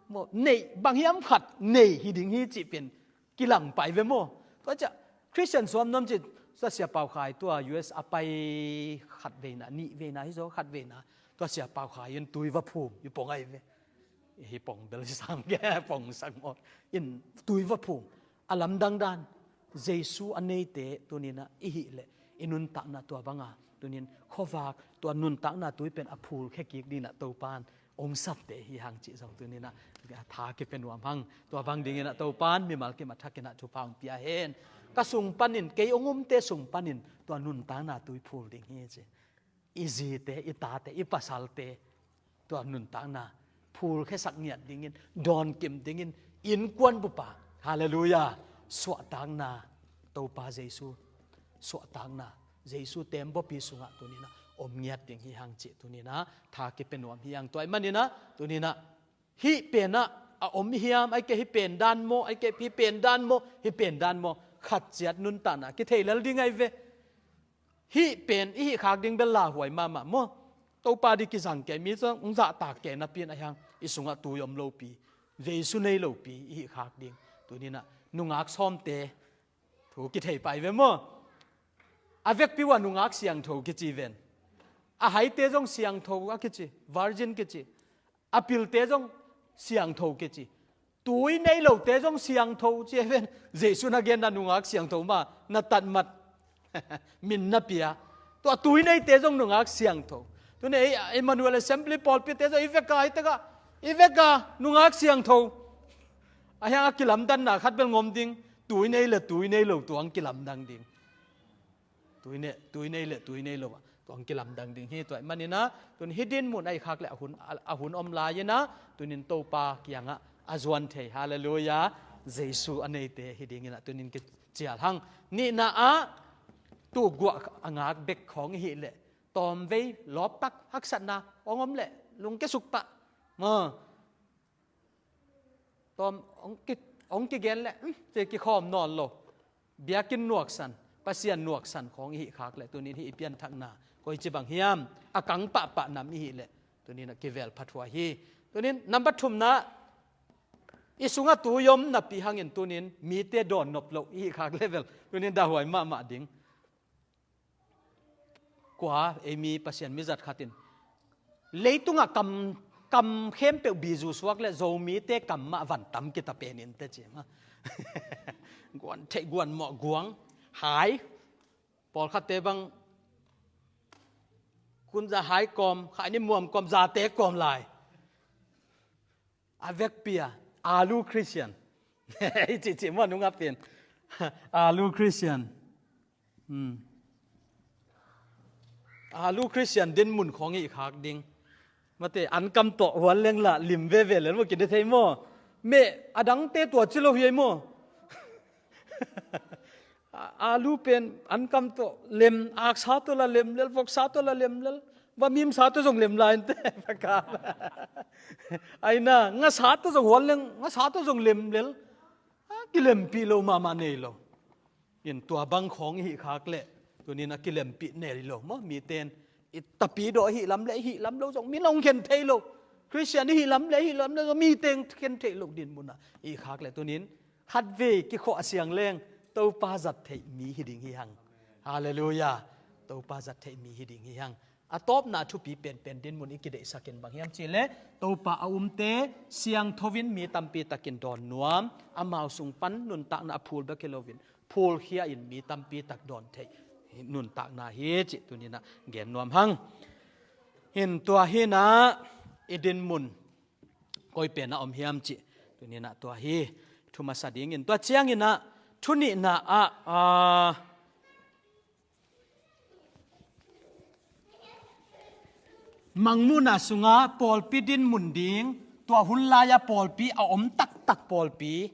Maw, nei, bang hiam khat nei hi ding hi cih pen kilang pai ve maw. Tua ciah, Christian suak nuam ci, tua Sia Pau Khai tua U S a pai khat veina, nih veina hi zaw, khat veina. Tua Sia Pau Khai in tui va phum, i pong ahi ve. Hi pong bel sang ge, pong sang maw. In tui va phum. A lamdang dan, Jesu a neite tuni in ah i hih leh, i nuntakna tua bang a, tuni in khuavak, tua nuntakna tui pen a phulkhia kik ding in ah Topa'n hong sapte hi hang cih zong tuni in ah tha kipia nuam hang. Tua bang ding in ah Topa'n mimal kim a thak in ah thupha hong pia hen. Ka sung panin, kei hong umte sung panin tua nuntakna tui phul ding hi ci. I zite, i tate, i pasalte tua nuntakna phulkhiasak ngiat dingin, dawnkim dingin, innkuan bup a, halleluiah, suahtakna, Topa Jesu suahtakna, Jesu teembaw pi sungah tuni in ah om ngiat ding hi hang cih tuni in ah tha kipia nuam hi hang. Tua ahih manin ah tuni in ah hih pen ah a om i hiam, ahih kei leh hih pen dan maw, ahih kei leh hih pen dan maw, hih pen dan maw, khat ciat nuntakna kithei lel ding ahi ve. Hih pen i hih khak ding bel lauhuai mahmah maw. Topa ding kizang kei, mi zong hong zahtak kei napi in, ahi hang i sungah tui om lopi, Jesu nei lopi i hih khak ding. Tuni in ah nungak sawmte thu kithei pai ve maw. A vekpi uh a nungak siangtho kici ven. A haite zong siangtho a kici, virgin kici. A pilte zong siangtho kici. Tui nei lote zong siangtho ci ven. Jesu na genna nungak siangtho mah na tatmat, min na pia. Tua tui neite zong nungak siangtho. Tuni ei Emmanuel Assembly pawlpite zong i vek a, i tek a, i vek a nungak siangtho. Ahi hang a kilamdanna khat bel ngom ding. Tui nei le tui nei lo tua hong kilamdang ding. Tui nei, tui nei le tui nei lo ah tua hong kilamdang ding hi. Tua ahih manin ah tuni hih din mun a i khak leh a hun, a, a hun om lai in ah tuni in Topa kiangah a zuan thei, halleluiah, Jesu a neite hi ding in ah tuni in kicial hang. Nihna ah tuguah a ngak bek khawng i hih leh tawmvei lawptak haksatna hong om leh lungkia suk pah. Maw, tawm hong ki, hong kigen leh, um, ci kikhawm nawn lo. Biakinn nuaksan, Pasian nuaksan khawng i hih khak leh tunin hih i pianthakna koici bang hiam? A kang pahpah nam i hih leh tunin a kivel phathuai hi. Tunin nambat thumna, i sungah tui om napi hangin tunin mite dawn nop loh i hih khak leh vel tunin dahhuai mahmah ding. Kua, ei mi, Pasian mi zat khat in leitungah kam, kam khempeuh bizu suak leh Zomite kam mah van tam kita pen in teh ci mah. Guan theih, guan mawh, guang hai. Pawlkhatte bang kunza hai kawm, khaini muam kawm, zate kawm lai. A vekpi a, alu Christian. I cihcih maw, nungah pen alu Christian. Hmm. Alu Christian dinmun khawng i hih khak ding. Mate, an kam tawh huan leng lah lim veve lel maw, kine thei maw? Meh, a dangte tua ci lo hi ei maw? A, alu pen an kam tawh lem, aksa tawh la lem lel, voksa tawh la lem lel, va mimsa tawh zong lem lai inte. Aina, ngasa tawh zong huan leng, ngasa tawh zong lem lel. A, kilempih lo mahmah nei lo. In tua bang khawng i hih khak leh tunin a kilempih nei lo maw, mite in. I tapidawh i hih lam leh i hih lam lo zong min hong khen thei lo. Christian i hih lam leh i hih lam lo zong mite in khen thei lo dinmun ah i hih khak leh tunin khatvei kikhawh a siang leng Topa zat theih mi hi ding hi hang. Halleluiah. Topa zat theih mi hi ding hi hang. A tawpna thupi penpen dinmun i kideihsak in bang hiam cih leh Topa a umte siangtho in mi tampi takin dawn nuam, amau sung pan nuntakna a phul bek hi loin phulkhia in mi tampi tak dawn theih nuntakna hi cih tuninah gen nuam hang. Hin tua hinah i dinmun koi pen a om hiam cih tuninah tua hi thu masa dingin, tua cianginah thu nihna ah, aa, Mangmuhna sungah pawlpi dinmun ding, tua hun lai-a pawlpi a om taktak pawlpi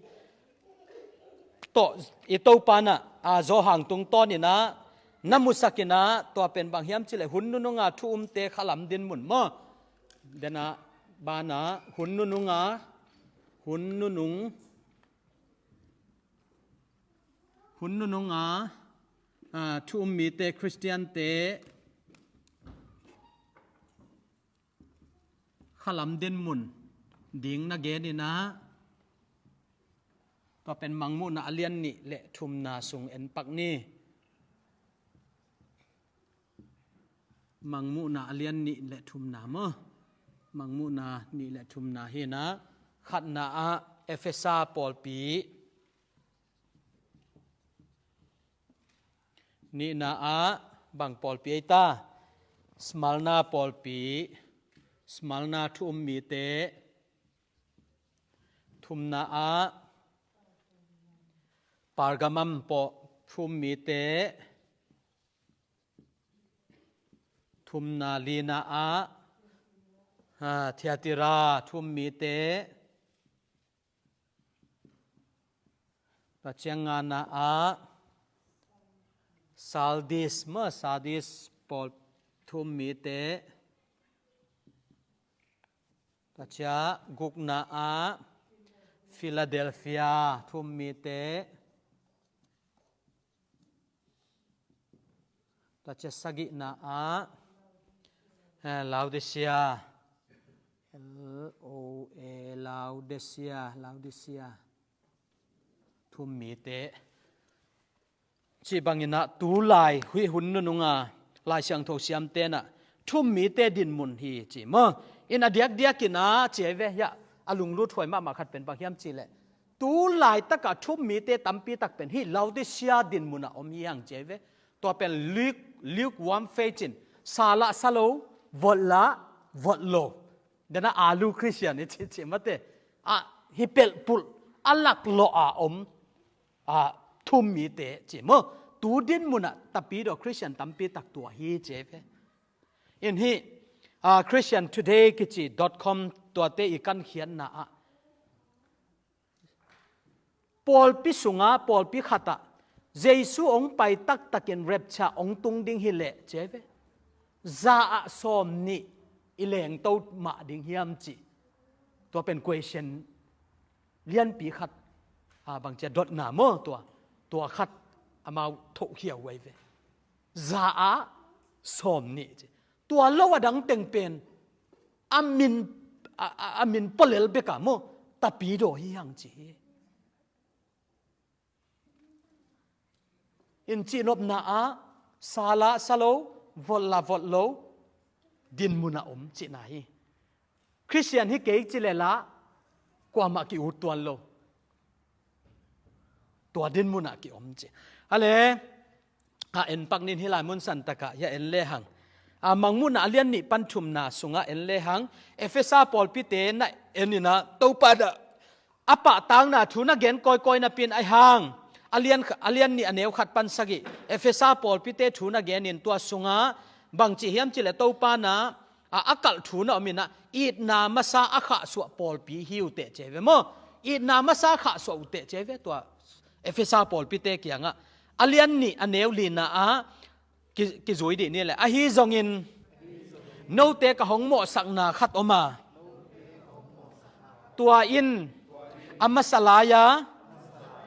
tawh i Topa nah, a, Johan tungtawninah na musakinah, tua pen bang hiam cih leh hun nununga thu umte khalam dinmun maw? Denah banah hun nununga, hun nunung, hun nununga, a, thu um mite, Khristiante khalam dinmun ding na geninah, tua pen Mangmuhna a lian nih le thumna sung en pak ni. Mangmuhna a lian nih le thumna maw? Mangmuhna nih le thumna hinah, khatna ah Efesa pawlpi, nihna ah bang pawlpi ei ta? Smalna pawlpi, Smalna thu um mite, thumna ah Pergamum paw thu um mite, thumna, lina ah, a, Thiatira thu um mite, tua ciang ngana ah Sardis maw, Sardis pawl thu um mite, tua ciang gukna ah Philadelphia thu um mite, tua ciang sagihna ah, eh, Laodicea, L O A, Laodicea, Laodicea thu um mite. Cih banginah tulai hih hun nununga Lai Siangtho siamtenah thu um mite dinmun hi ci maw? In a diakdiakinah ci ei ve, hiah a lunglut huai mahmah khat pen bang hiam cih leh, tulaitakah thu um mite tampi tak pen hih Laodicea dinmunah om hi hang ci ei ve. Tua pen luke, lukewarm faith in, sa lah sa lo, vot lah vot lo. Denah alu Khristian i cihcih mate, a, hi pelhpulh a laklawh a om, a, thu um mite ci maw? Tu dinmunah tapidaw Khristian tampi tak tua hi ci ei ve. In hih, a, Christian Today kici dot com tuate i kankhiatna ah, pawlpi sungah, pawlpi khatah Jesu hong pai taktakin rapture hong tung ding hi leh ci ai ve. Za ah sawm nih i lengto mah ding hiam cih. Tua pen question lianpi khat, a, bangcia dotna maw tua, tua khat amau thohkhia uh ai ve. Za ah sawm nih ci. Tua lo a dang teng pen a min, a, a, a min palel bek a maw tapidaw hi hang ci hi. In cihnopna ah sa la sa lo, vot la vot lo, dinmun ah om cihna hi. Khristian hi kei ci le la kuamah ki-ut tuan lo. Tua dinmun ah ki-om ci. A le, a en pak nin hi lai mun santak ah hi a en lehang. A Mangmuhna a lian nih pan thumna sungah en lehang. Efesa pawlpite na en in ah Topa dah a pahtakna thu na gen kawikawi napi in ai hang. A lian, a lian nih a neu khat pan sagih. Efesa pawlpite thu na gen in tua sungah bangci hiam ci le Topa na a, a kalh thu na om in ah itna masa a khahsuah pawlpi hi uh teh ci ai ve maw. Itna masa a khahsuah uh teh ci ai ve tua Efesa pawlpite kiangah. A lian nih a neu lina ah ki, kizui dih ni le. Ahi zongin note ka hong mawhsakna khat om a, tua in a masa lai-a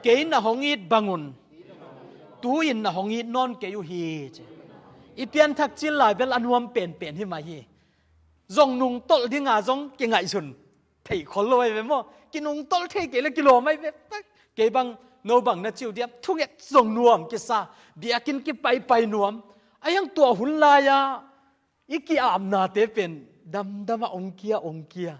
kei na hong it bangun tu-in na hong it nawn kei uh hi ci. I pianthak cil lai bel a nuam penpen hi mah hi. Zong nungtolh dinga zong kingaihsun thei khol lo ai ve maw. Kinungtolh thei kei le kilawm ai ve. Kei bang no bang na ci uh diam, thunget zong nuam kisa, biakinn kipaipai nuam. A hiang tua hun lai-a i ki-apnate pen damdam ah ong kia ong kia.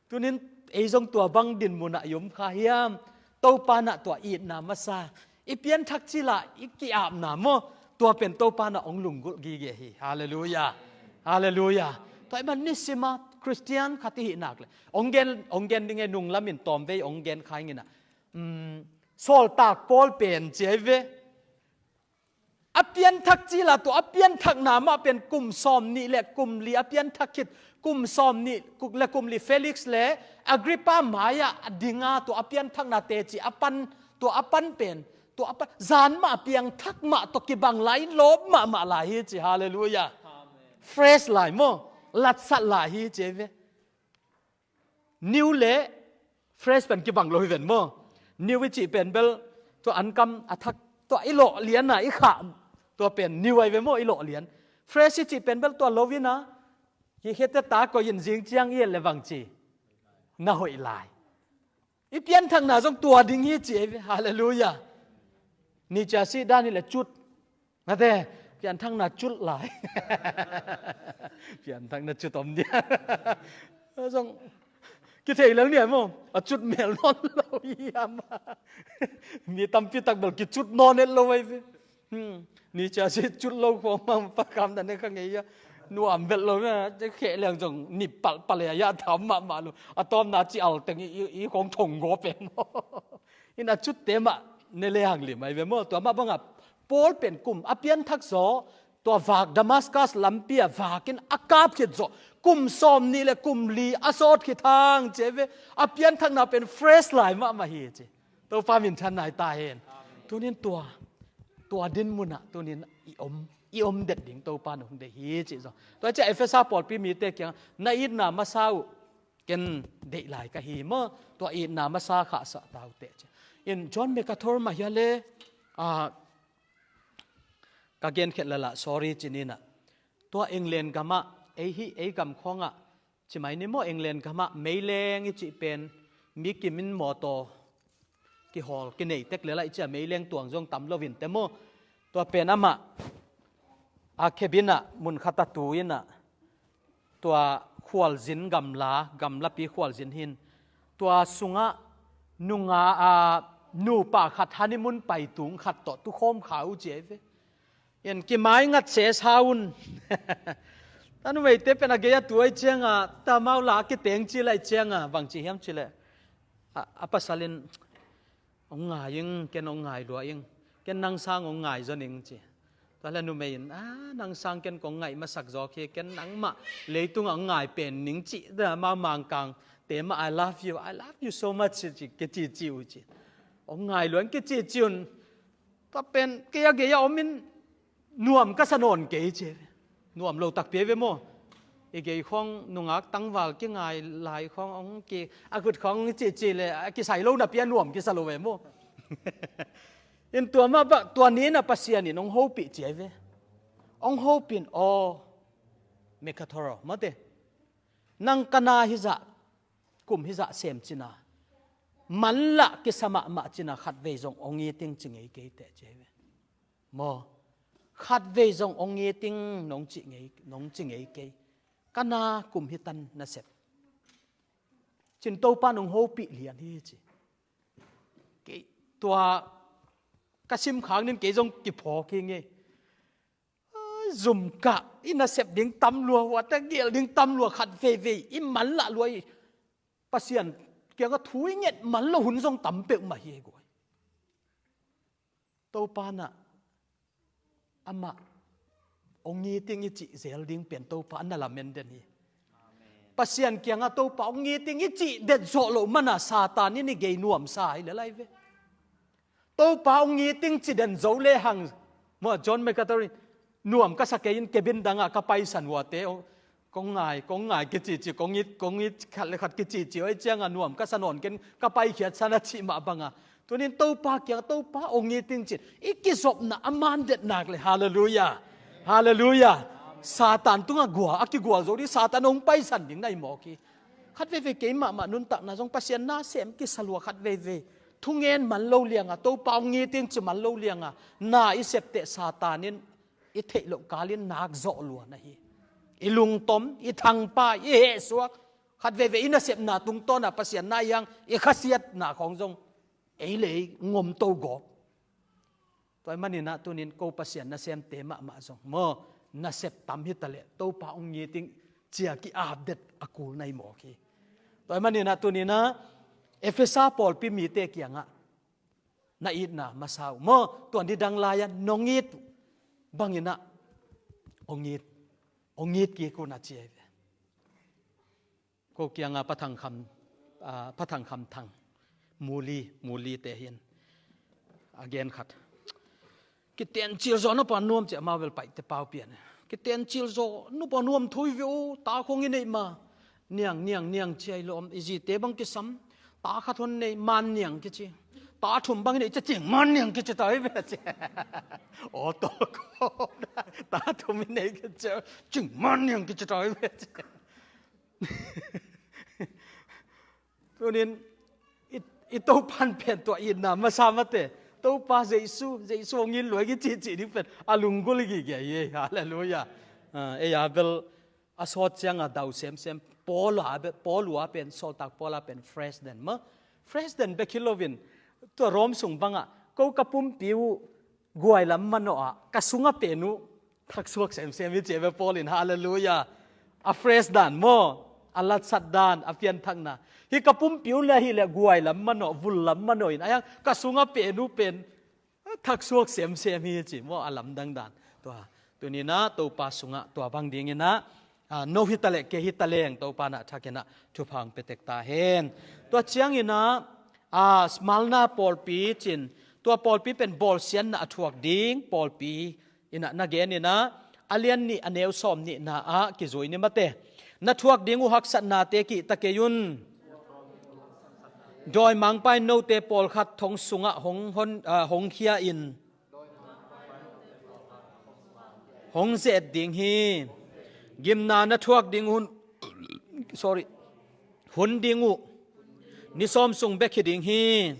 Tunin ei zong tua bang dinmun ah i om kha hiam? Topa na tua itna masa i pianthak cil ah i ki-apna maw, tua pen Topa na ong lunggulh gige hi. Halleluia. Halleluia. Tua i man nisim a Khristian khat i hih nak le ong gen, ong gen ding e, nunglam in tawmvei ong gen kha ing in ah. Um, Sawltak Paul pen ci ai ve. A pianthak cil ah tua a pianthakna mah pen kum sawm nih le kum li a pianthak khit, kum sawm nih ku-, le kum li Felix le Agrippa mai-ah a dinga tua a pianthakna teci a pan, tua a pan pen, tua a pan, zan mah a piangthak mah tawh kibang lai, lawp mahmah lai hi ci. Halleluia. Fresh lai maw, latsat lai hi ci ai ve. New le fresh pen kibang lo hi ven maw. New i cih pen bel tua ankam a thak, tua i lawh lian a i khah, tua pen new ai ve maw, i lawh lian. Fresh i cih pen bel tua lo in a, hi khete ta koih in zing ciang i et le bang ci, na hoih lai. I pianthakna zong tua ding hi ci ai ve. Halleluia. Ni cia si dan hi le cut. Mate, pianthakna cut lai. Pianthakna cut om dia. Zong kithei lel ni ai maw. A cut mel nawn lo hiam. Mi tampi tak bel kicut nawn et lo ai ve. Hmm. Ni cia si cut lo khong mang pakam dan e ka ngei a. Nuam vet lo na, te kheh leng zong ni palh palh e a, ya tham mahmah lo. A tawmna ci al teng i, i, i khong thong gawp e maw. In a cutte mah ne le hang lim ai ve maw. Tua mah bangah Paul pen kum a pianthak zaw, tua vak Damascus lampi a vakin a kap khit zaw, kum sawm nih le kum li a sawt khit hang ci ai ve. A pianthakna pen fresh lai mahmah hi ci. Topa minthan nai ta hen. Tunin tua, tua dinmun ah tunin i om, i om det ding Topa na hong deih hi cih zaw. Tua ciah Efesa pawlpi mite kiangah na itna masa uh ken deih lai ka hi maw. Tua itna masa khahsah ta uh teh ci. In John MacArthur mah hi a le, ah, ka genkhiat lala sorry ci ni in ah. Tua England gamah, ei hih, ei gam khawngah, ci mai ni maw, England gamah meileng i cih pen mi kim in mawtaw kihawl, kinei tek le lai cia meileng tuang zong tam lo in te maw. Tua pen amah a cabin ah mun khat a tu in ah, tua khualzin gamla, gamlapi khualzin hin, tua sungah nunga, a, nupa khat honeymoon pai tung khat tawh tukhawm kha uh ci ai ve. In kimai ngat sesa un. Tanumeite pen a gei a tu ai cianga, tamau la a kiteng ci lai cianga, bang ci hiam ci le. A, a pasal in, ong ngai ing, ken ong ngai lua ing, ken nang sang ong ngai zon ing ci. Tua le numei in, a, nang sang ken kong ngaih masak zawk hi, ken nangmah leitungah ong ngai pen ning ci, tua ma Mangkang te mah, I love you, I love you so much ci, kici ci uh ci. Ong ngai lua ing kici ci un. Tua pen kei a gei a om in nuam ka sa nawn kei ci. Nuam lo takpi ve maw. I gei khawng nungak tangval kingai lai khawng hong ki, a khut khawng hong cihcih le a kisai lo napi a nuam kisa lo ve maw. In tua mah bang tua ni-in a Pasian in hong hopih ci ve. Hong hopih in aw, Mekatoro mate, nang ka na hizah, kum hizah sem cina, manlah kisa mahmah cina khatvei zong hong it ing ci ngei kei teh ci ve. Maw, khatvei zong hong it ing nong ci ngei, nong ci ngei kei. Ka na kum hi tan nasep. Cin Topa nong hopih lian hi ci. Kei tua ka sim khak nin kei zong kiphawk hi ngei. Ai, zum kah, i nasep ding tam lua, huate gel ding tam lua, khat veivei i manlah lua i Pasian kiangah thu i nget man lo hun zong tam peuhmah hi ei guai. Topa in ah amah hong it ing i cih zel ding pen Topa in ah lamen den hi. Pasian kiangah Topa hong it ing i cih det zawh loh man a Satan in i gei nuamsa hi le lai ve. Topa hong it ing ci den zo le hang. Maw, John MacArthur in nuam ka sa kei in cabin dangah ka paisan huate, kong ngai, kong ngai kicici, kong it, kong it khat le khat kicici, oi ciangah nuam ka sa nawn ken ka paikhiatsan a cih mah bangah. Tunin Topa kiang, Topa hong it ing cin i kizopna a man det nak le. Halleluiah. Halleluiah. Satan tungah gual, a kigual zo ding, Satan hong paisan ding na hi mawk hi. Khat veivei kei mahmah nuntakna zong Pasian na sem kisa lua khat veivei. Thungen man lo liangah, Topa hong it ing ci man lo liangah na i septeh Satan in i theih loh kalin nak zawh lua na hi. I lungtom, i thangpai, i hehsuak. Khat veivei i nasepna tungtawnah Pasian na i hang i khasiatna khawng zong ei le ei ngomto gawp. Tua ahih maninah tunin ko Pasian nasemte mahmah zong maw, nasep tam hitaleh Topa hong it ing cia ki-apdet a kul na hi mawk hi. Tua ahih maninah tuninah Efesa pawlpi mite kiangah na itna masa uh maw, tua nidang lai-a nong it uh banginah hong it, hong it kik un a ci ahi ve. Ko kiangah Pa Thang Kham, ah, Pa Thang Kham Thang, Muli, Muli te hin a gen khat. Kitencil zaw nupa nuam ci, amau vel Paite pau pian. Kitencil zaw nupa nuam thu hi ve uh, ta khong i neih ma. Niang, niang, niang ci ahi lawm, i zite bang kisam. Ta khat hon nei, Man Niang kici. Ta thum bang i neih ci, Cing Man Niang kici ta hi ve ci. Aw, tawk aw. Ta thum i neih kici, Cing Man Niang kici ta hi ve ci. Tunin i, i Topan pen tua itna masa mate. Topa Jesu, Jesu hong it lua i cihcih ding pen a lunggulh i gige hi. Halleluiah. Ah, ei a bel a sawt ciangah dau semsem. Paul a bel, Paul uh a pen, Sawltak Paul a pen Fresh den maw. Fresh den bek hi loin tua Rom sung bangah ko ka pumpi uh guai lam manawh ah ka sungah pen uh thaksuak semsem hi ci ve Paul in. Halleluiah. A fresh dan maw, a latsat dan, a pianthakna. Hih ka pumpi uh le ahih leh guai lam manawh, vul lam manawh in, ahi hang ka sungah pen uh pen thaksuak semsem hi ci maw, a lamdang dan. Tua tuninah Topa sungah tua bang dinginah, ah, no hitaleh kei hitaleng Topa nah thakinah thupha hong pia tek ta hen. Tua cianginah, ah, Smyrna pawlpi cin, tua pawlpi pen bawlsiatna a thuak ding pawlpi inah na geninah, a lian nih a neu sawm nihna ah kizui ni mate. Na thuak ding uh haksatnate kihta kei un. Dawimangpa in note pawlkhat thong sungah hong hon, ah, hong khia in hong zet ding hi. Gimna na thuak ding hun, sorry, hun ding uh ni sawm sung bek hi ding hi.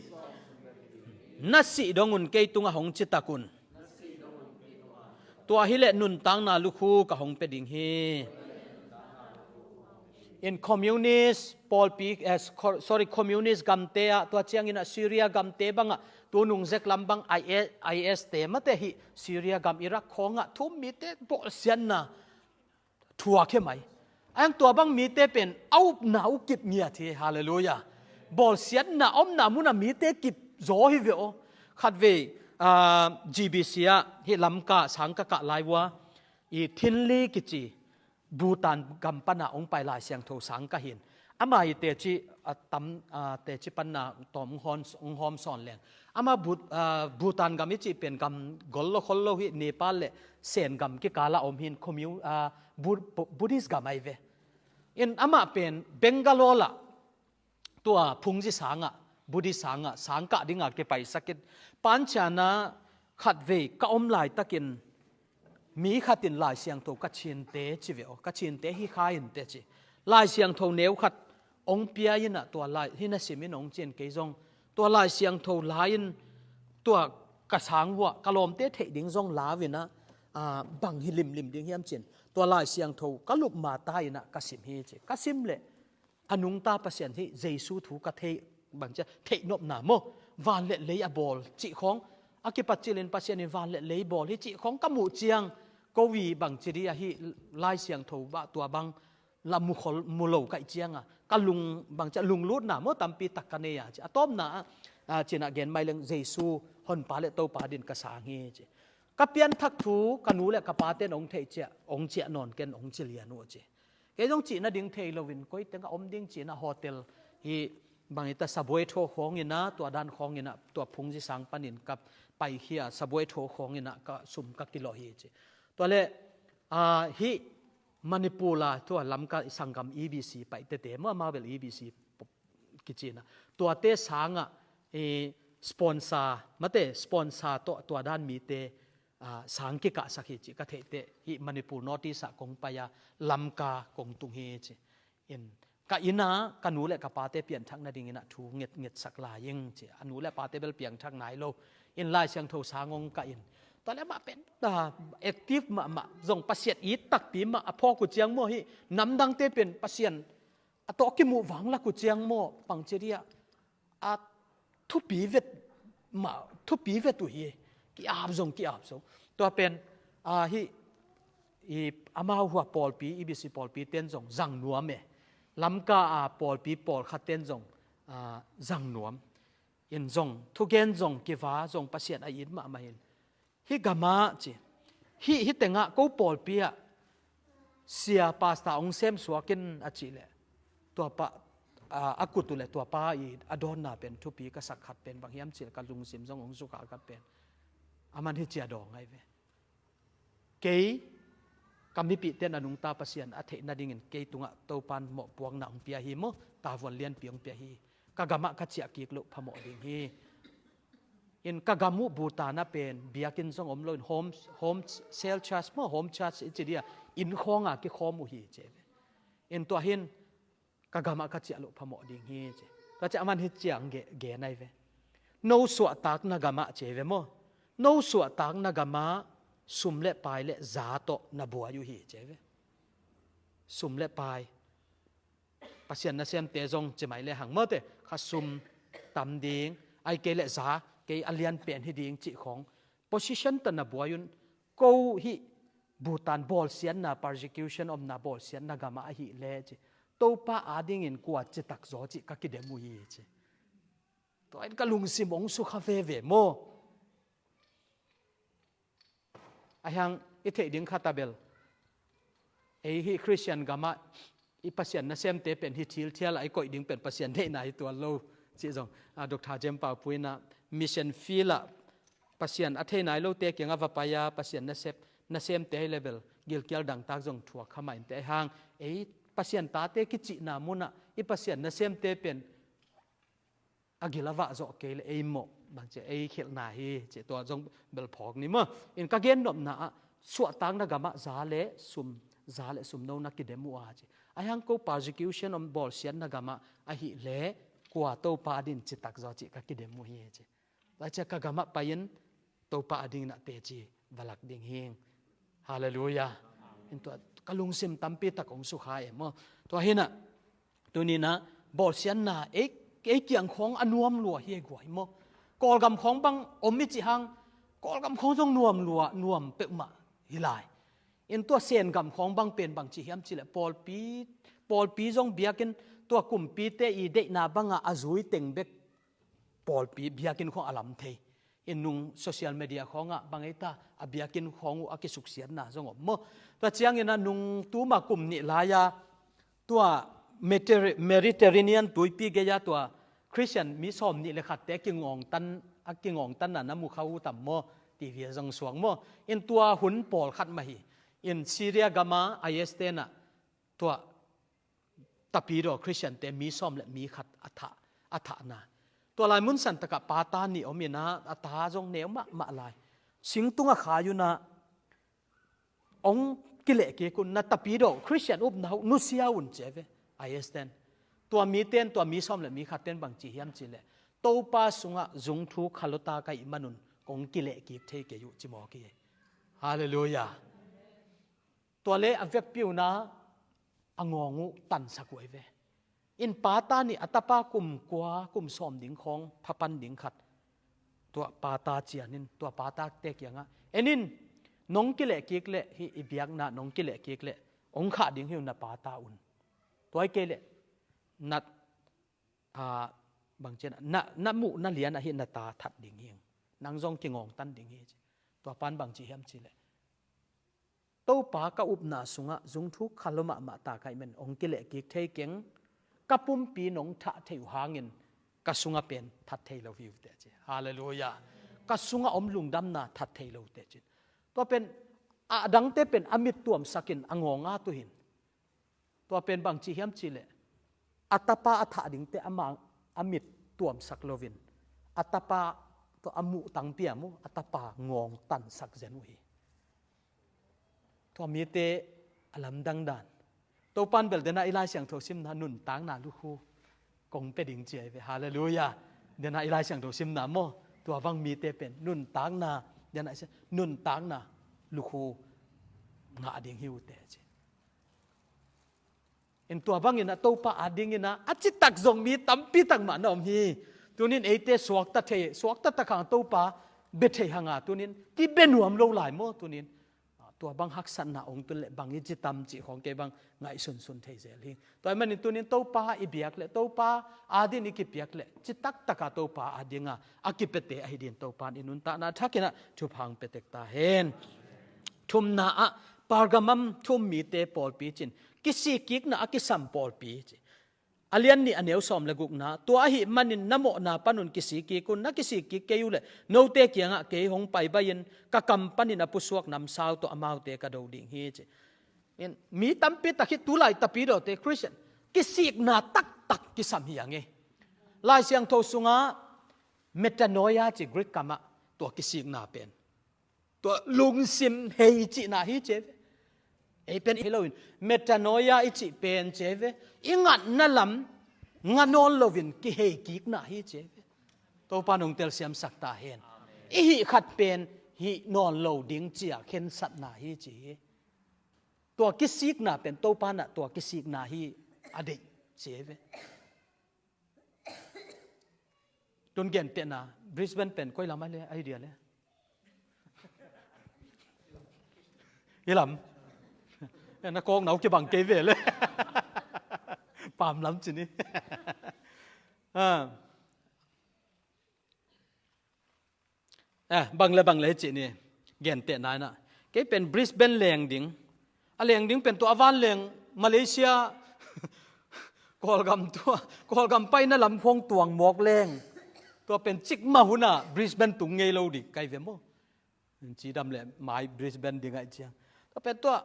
Na sih dong un kei tungah hong citak un. Tua hileh nuntakna lukhu ka hong pia ding hi. In communist pawlpi, eh, sorry, communist gamte ah, tua ciangin ah Syria gamte bangah, tu nungzek lam bang I S, I S te mate hih Syria gam Iraq khawngah thu um mite bawlsiatna thuak hi mai. Ahi hang tua bang mite pen a upna uh kip ngiat hi. Halleluiah. Bawlsiatna omna munah mite kip zaw hi ve aw. Khatvei, ah, G B C ah hih Lamka sang ka kah lai uh a, i thinli kici Bhutan gam pana hong pai Lai Siangtho sang ka hi in. Ama i teci, a, tam, a, teci panna tawm hong hawm, hong hawm sawn leng. Ama Bhut-, a, Bhutan gam i cih pen gam gol lo khol lo hi, Nepal le Sen gam kikala om hi in, commu-, a, Bu-, Bu-, Buddhist gam ahi ve. In amah pen Bangalore ah tua phungzi sangah, Buddhist sangah, sangkah dingah kipaisak in, panciana khatvei ka om laitakin mi khat in Lai Siangtho ka cinte ci ve aw, ka cinte hi kha in teci. Lai Siangtho neu khat hong pia in ah tua lai hi na sim in hong ci in kei zong tua Lai Siangtho la in tua ka sang uh ah ka lawmte theih ding zong la uh in ah, a, bang hi limlim ding hiam ci in tua Lai Siangtho ka lup ma ta in ah ka sim hi ci. Ka sim leh a nungta Pasian hi Jesu thu ka thei, bangci a theihnopna maw, van le lei a bawl cih khawng, a kipat cilin Pasian in van le lei bawl hi cih khawng ka muh ciang, ko i bangci dih ahi Lai Siangtho bah tua bang la mu khol, mu lo ka hih cianga ka lung, bangci a lunglutna maw tampi tak ka nei a ci. A tawpna ah, a, cinah gen mai leng Jesu honpa le Topa din ka sang hi ci. Ka pianthak thu ka nu le ka pate in hong theih ciah, hong ciah nawn ken hong ci lian uh ci. Kei zong cih nading thei loin koi tengah om ding cih in ah hotel hi bang hi ta, sabuai thaw khawng in ah, tua dan khawng in ah, tua phungzi sang panin ka paikhia, sabuai thaw khawng in ah ka sum ka kilawh hi ci. Tua leh, a, hih Manipur ah tua Lamka sanggam E B C pai tete maw, amau bel E B C kici in ah, tuate sangah, e, sponsor, mate sponsor tawh tua dan mite, a, sang kikahsak hi cih ka theih teh, hih Manipur North East ah kong pai a, Lamka kong tung hi ci. In, ka inn ah ka nu le ka pate pianthak nadingin ah thu nget, ngetsak lai ing ci. A nu le pate bel piangthak nai lo. In Lai Siangtho sang hong kah in. Tua leh amah pen, a, active mahmah, zong Pasian it takpi mah a phawk uh ciang maw hih, namdangte pen Pasian a tawh kimuh vanglak uh ciang maw, bangci dih ah, a, thupi vet mah, thupi vet uh hi, ki-ap zong, ki-ap zong. Tua pen, a, hih, i, amau hua pawlpi, E B C pawlpi ten zong zang nuam e. Lamka a pawlpi pawlkhat ten zong, a, zang nuam. In zong, thugen zong, kiva zong, Pasian a it mahmah in. Hih gamah ci. Hih, hih tengah ko pawlpi ah sia pastor hong sem suak in a cih leh, tua pa, a, a kut uh leh tua pa i a dawnna pen thupi ka sak khat pen bang hiam cih leh ka lungsim zong hong sukha khat pen a man hi cia dawng ahi ve. Kei ka mipihte in a nungta Pasian a theih nadingin kei tungah Topan mawhpuakna hong pia hi maw, tavuan lianpi hong pia hi. Ka gamah ka ciah kik loh phamawh ding hi. In ka gam uh Bhutan ah pen biakinn zong om lo in home, home cell church maw, home church i ci dih a, inn khawng a kikhawm uh hi ci ve. In tua hin ka gamah ka ciah loh phamawh ding hi ci. Tua ciah a man hi ciang ge, gen ahi ve. No suahtakna gamah ci ve maw. No suahtakna gamah sum le pai le za tawh na buai uh hi ci ve. Sum le pai. Pasian nasemte zong ci mai le hang mawte, kha sum tam ding, ai kei le za, kei a lian pen hi ding cih khawng. Position tawh na buai un, ko hih Bhutan bawlsiatna, persecution omna bawlsiatna gamah ahih leh ci. Topa adingin kua citak zaw cih ka kidem uh hi ci. Tua in ka lungsim hong sukha veve maw. Ahi hang i theih ding khat a bel, ei hih Khristian gamah i Pasian nasemte pen hih thil thial a i koih ding pen Pasian deihna hi tuan lo cih zong, a, Doctor Jem Pau Pui in a mission field ah Pasian a thei nai lote kiangah va pai a, Pasian nasep, nasemte hi le bel gilkial dangtak zong thuak kha mah inteh. Ahi hang ei Pasian tate kicihna munah i Pasian nasemte pen a gil a vah zawh kei le ei mawh bang ci ei khilhna hi ci, tua zong bel phawk ni maw. In ka gennopna ah suahtakna gamah za le sum, za le sum no na kidem uh a ci. Ahi hang ko persecution om bawlsiatna gamah ahih leh kua Topa adin citak zaw cih ka kidem uh hi ci. Tua ciah ka gamah pai-in Topa adingin a teci va lak ding hing. Halleluiah. In tua ka lungsim tampi tak hong sukha e maw. Tua hinah tuninah bawlsiatna ei, ei kiang khawng a nuam lua hi e guai maw. Kawlgam khawng bang om i cih hang, Kawlgam khawng zong nuam lua, nuam peuhmah hi lai. In tua Sengam khawng bang pen bang ci hiam cih leh pawlpi, pawlpi zong biakinn tua kumpite i deihna bangah a zui teng bek pawlpi biakinn khawng a lam thei. nung social media khawngah bang ei ta, a biakinn khawng uh a kisuksiatna zong om maw. Tua ciangin a nung tuma kum nih lai-a tua Mediter-, Mediterranean tuipi gei-a tua Christian mi sawm nih le khatte a kingawngtan, a kingawngtanna na mu kha uh tam maw? T V a zong suak maw? In tua hun pawlkhat mah hi. In Syria gama I S tenah tua tapidaw Christian te mi sawm le mi khat a thah, a thahna. Tua lai mun san takah pata nih om inah a ta zong neu mahmah lai. Singtung a khai unah ong kilehkik un, na tapidaw Christian upna uh nusia un ci a ve. I S ten tua mi ten, tua mi sawm le mi khat ten bang ci hiam cih leh, Topa sungah zungthuk khalota ka hih manun kong kilehkik thei kei uh ci mawk hi. Halleluiah. Tua le a vekpi unah a ngawng uh tansak uh ei ve. In pata nih a tapa kum kua kum sawm ding khawng phapan ding khat tua pata cianin tua pata te kiangah, en in, nong kilehkik leh hih i biakna nong kilehkik leh ong khah ding hi uh na pata un. Tua hi kei leh na, a, bang cian na, na muh na lian ahi na ta that ding hi. Nang zong kingawngtan ding hi ci. Tua pan bang ci hiam cih leh, Topa ka upna sungah zungthuk khalua mahmah ta ka hih man ong kilehkik thei keng, ka pumpi nong thah thei uh hangin ka sungah pen that thei lo hi uh teh ci. Halleluiah. Ka sungah om lungdamna that thei lo uh teh ci. Tua pen a dangte pen a mit tuamsakin a ngawng a tuhin. Tua pen bang ci hiam cih leh, a tapa a thah dingte ama a mit tuamsak loin a tapa tua a muh tangpi a mu, a tapa ngawng tansak zen uh hi. Tua mite a lamdang dan. Topan bel dena i Lai Siangtho simna nuntakna lukhu kong pia ding ci a hi ve. Halleluiah. Dena i Lai Siangtho simna maw? Tua bang mite pen nuntakna, dena i sia, nuntakna lukhu ngah ding hi uh teh ci. In tua bangin a Topa a dingin a, a citak zong mi tampi tak mah na om hi. Tunin eite suakta thei, suakta tak hang Topa bia thei hanga tunin, ti bia nuam lo lai maw tunin. Tua bang haksatna ong tun leh bang i ci tam cih khawng kei bang ngaihsunsun thei zel hi. Tua ahih manin tunin Topa i biak leh, Topa a din i kipiak leh, citak taka Topa a dinga a kipiate ahi din Topa in i nuntakna thakin ah thupha ong pia tek ta hen. Thumna ah Pergamum thu-um mite pawlpi cin, kisikkikna a kisam pawlpi ci. A lian nih a neu sawm le gukna, tua ahih manin na mawhna panun kisikkik un, na kisikkik kei uh leh note kiangah kei hong pai bai-in ka kam panin a pusuak namsau tawh amaute ka do ding hi ci. In, mi tampi tak hi tulai tapidawte Christian kisikna taktak kisam hi a ngei. Lai Siangtho sungah metanoia ci Greek kamah tua kisikna pen tua lungsim hei cihna hi ci ve. Ei pen hi loin metanoia i cih pen ci ve, i ngatna lam nga nawn loin kihei kikna hi ci ve. Topa nong telsiamsak ta hen. I hih khat pen hih nawn lo ding cia khensatna hi ci hi. Tua kisikna pen Topa nah tua kisikna hi a deih ci ve. Tun gentehna Brisbane pen koi lam a le, a hi dia le? Hi lam. Na kawk nau kibang kei ve le. Pam lam ci ni. Ah. Eh, bang le bang le hi ci ni. Gentehna inah kei pen Brisbane leng ding. A leng ding pen tua a vanleng Malaysia Kawlgam tua, Kawlgam paina lam khawng tuang mawk leng. Tua pen cikmah hunah Brisbane tung ngei lo ding kai ve maw? Cidam le mai Brisbane ding ahih ciang. Tua pen tua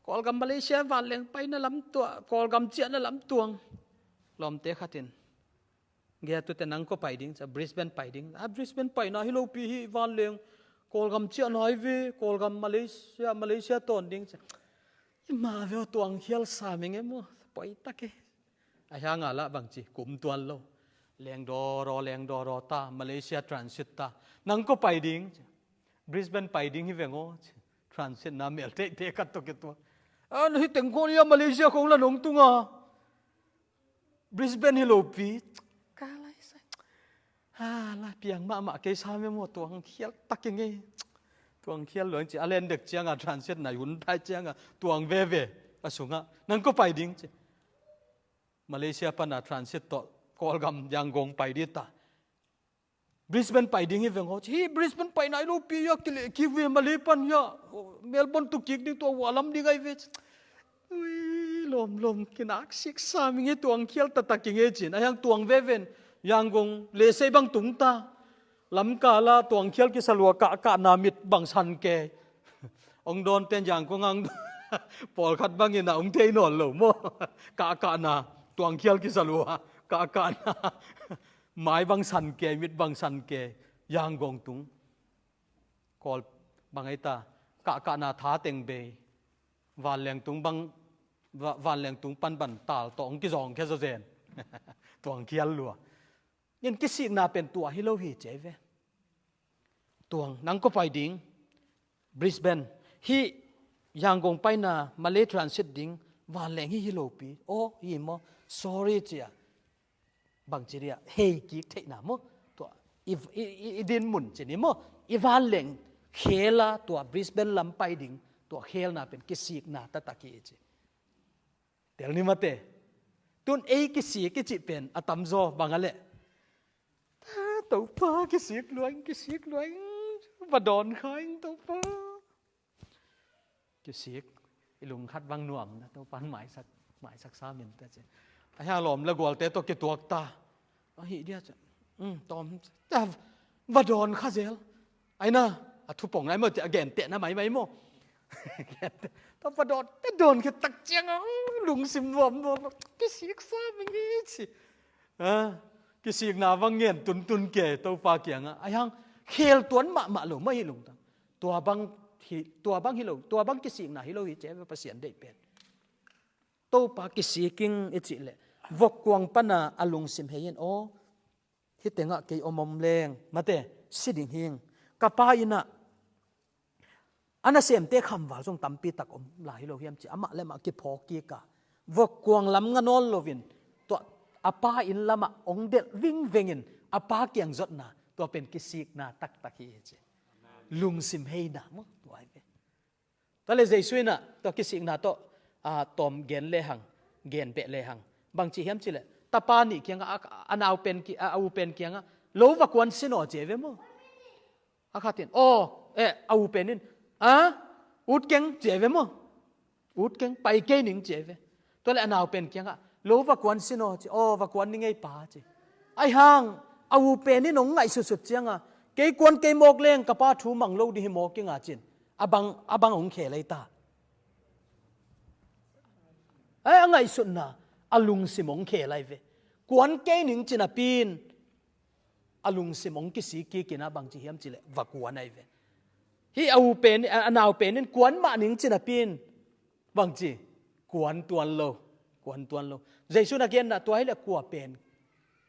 Kawlgam Malaysia vanleng paina lam tua, Kawlgam ciahna lam tuang. Lawmte khatin, "Gea, tute nang kua pai ding?" ci a, "Brisbane pai ding." "A, Brisbane paina hi lopi hi, vanleng Kawlgam ciahna hi ve, Kawlgam Malaysia, Malaysia tawn ding," ci a. "I ma ve aw, tuang khial sa meng e maw, poi tak e." A hiang a lah bang ci, kum tuan lo. Leng dawraw, leng dawraw ta, Malaysia transit ta. "Nang kua pai ding?" ci a. "Brisbane pai ding hi veng aw," ci a. Transit na mel teitei khat tawh kituak. "A, na hi teng khawng hi a, Malaysia khawng la nong tung a. Brisbane hi lopi." Ka lai sai. Ha, la piang mahmah kei sa me maw, tuang khial tak e ngei. Tuang khial lo ci a, a len dek cianga transit na hun thai cianga tuang veve a sungah, "Nang kua pai ding?" ci. "Malaysia pana transit tawh Kawlgam Yangon pai ding ta." Brisbane pai ding hi veng aw. Hi Brisbane pai nai lo pi a kileh kik ve Malay pan hi a. Melbourne tu kik ding tua hua lam ding ai ve. Ui, lawm lawm, kinak sik sam ing e, tuang khial taktak ing e cin. A hiang tuang veven, Yangon lehsei bang tung ta. Lamkal a tuang khial kisa lua, kahkahna mit bang san ke. Ong dawn ten Yangon ang pawlkhat bangin a ong thei nawn lo maw. Kahkahna, tuang khial kisa lua, kahkahna. Mai bang san ke, mit bang san ke, Yangon tung. Kawl bang ei ta, kahkahna tha teng bei. Vanleng tung bang, va-, vanleng tung pan ban tal tawh ong kizawng khia zawzen. Tuang khial lua. In kisikna pen tua hi lo hi ci ei ve. Tuang, nang kua pai ding? Brisbane. Hi Yangon paina Malay Transit ding, vanleng hi hi lo pi. Aw, hi maw? Sorry ci a. Bangci dia, hei kik theihna maw? Tua, i, i, i, i din mun ci ni maw? I vanleng khel a tua Brisbane lam pai ding, tua khelna pen kisikna taktak hi ci. Tel ni mate. Tun ei kisik i cih pen a tamzaw bang a leh. Ta, Topa kisik lua ing, kisik lua ing, va dawn kha ing Topa. Kisik, i lungkhat bang nuamna Topan maisak, maisak sam in ta ci. A hia lawm le gualte tawh kituak ta. A hi dia ci. Um, tawm, ta, va dawn kha zel. Ai na, a thupong nai maw ci a gentehna maimai maw. Genteh. Ta va dawn, ta dawn khia tak ciang a, lungsim nuam nuam. Kisik sam ing hi ci. A, kisikna bang ngen tuntun ke Topa kiangah. A hiang khel tuan mahmah lo mah hi lungtang. Tua bang hi, tua bang hi lo, tua bang kisikna hi lo hi ci ei ve Pasian deih pen. Topa kisik ing i cih leh, vokkuang pana a lungsim hei in aw, hi tengah kei om om leng, mate, si ding hing. Ka pa innah, a nasemte khamval zong tampi tak om lai hi lo hiam ci, amah le amah kiphawk kik a. Vokkuang lam nga nawn loin, tua a pa inn lamah ong delh vingvengin, a pa kiang zotna, tua pen kisikna taktak hi ci. Lungsim heina maw, tua hi ve. Tua le Jesu innah, tua kisikna tawh, a, tawm gen lehang, gen beh lehang. Bangci hiam ci leh, tapa nih kiangah, a, a nau pen ki-, a, a u pen kiangah, lo va kuan sin aw ci ei ve maw? A khat in, aw, eh, a u pen in, a, ut keng ci ei ve maw? Ut keng, pai kei ning ci ei ve. Tua le a nau pen kiangah, lo va kuan sin aw ci, aw, va kuan ning ei pa ci. Ai hang, a u pen in ong ngaihsutsut cianga, kei kuan kei mawk leng ka pa thu mang lo ding hi mawk inga cin. A bang, a bang ong khel ei ta. Ai, a ngaihsutna, a lungsim ong khel ai ve. Kuan kei ning ci napi in, a lungsim ong kisik kik in a bangci hiam ci leh, va kuan ai ve. Hi a u pen, a, a nau pen in kuan mah ning ci napi in, bangci, kuan tuan lo, kuan tuan lo. Jesu na genna tua hi leh kua pen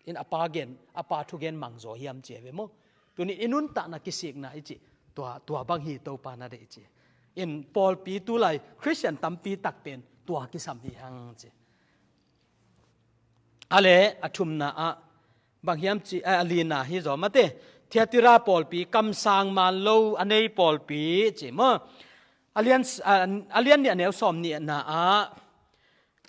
in a pa gen, a pa thugen mangzaw hiam ci ei ve maw? Tuni i nuntakna kisikna i cih, tua, tua bang hi Topa na deih i ci. In pawlpi tulai Khristian tampi tak pen tua kisam hi hang ci. A le a thumna ah bang hiam ci, a, a lina hi zaw mate. Thiatira pawlpi, kamsang man lo a nei pawlpi ci maw? A lian, a, a lian nih a neu sawm nihna ah,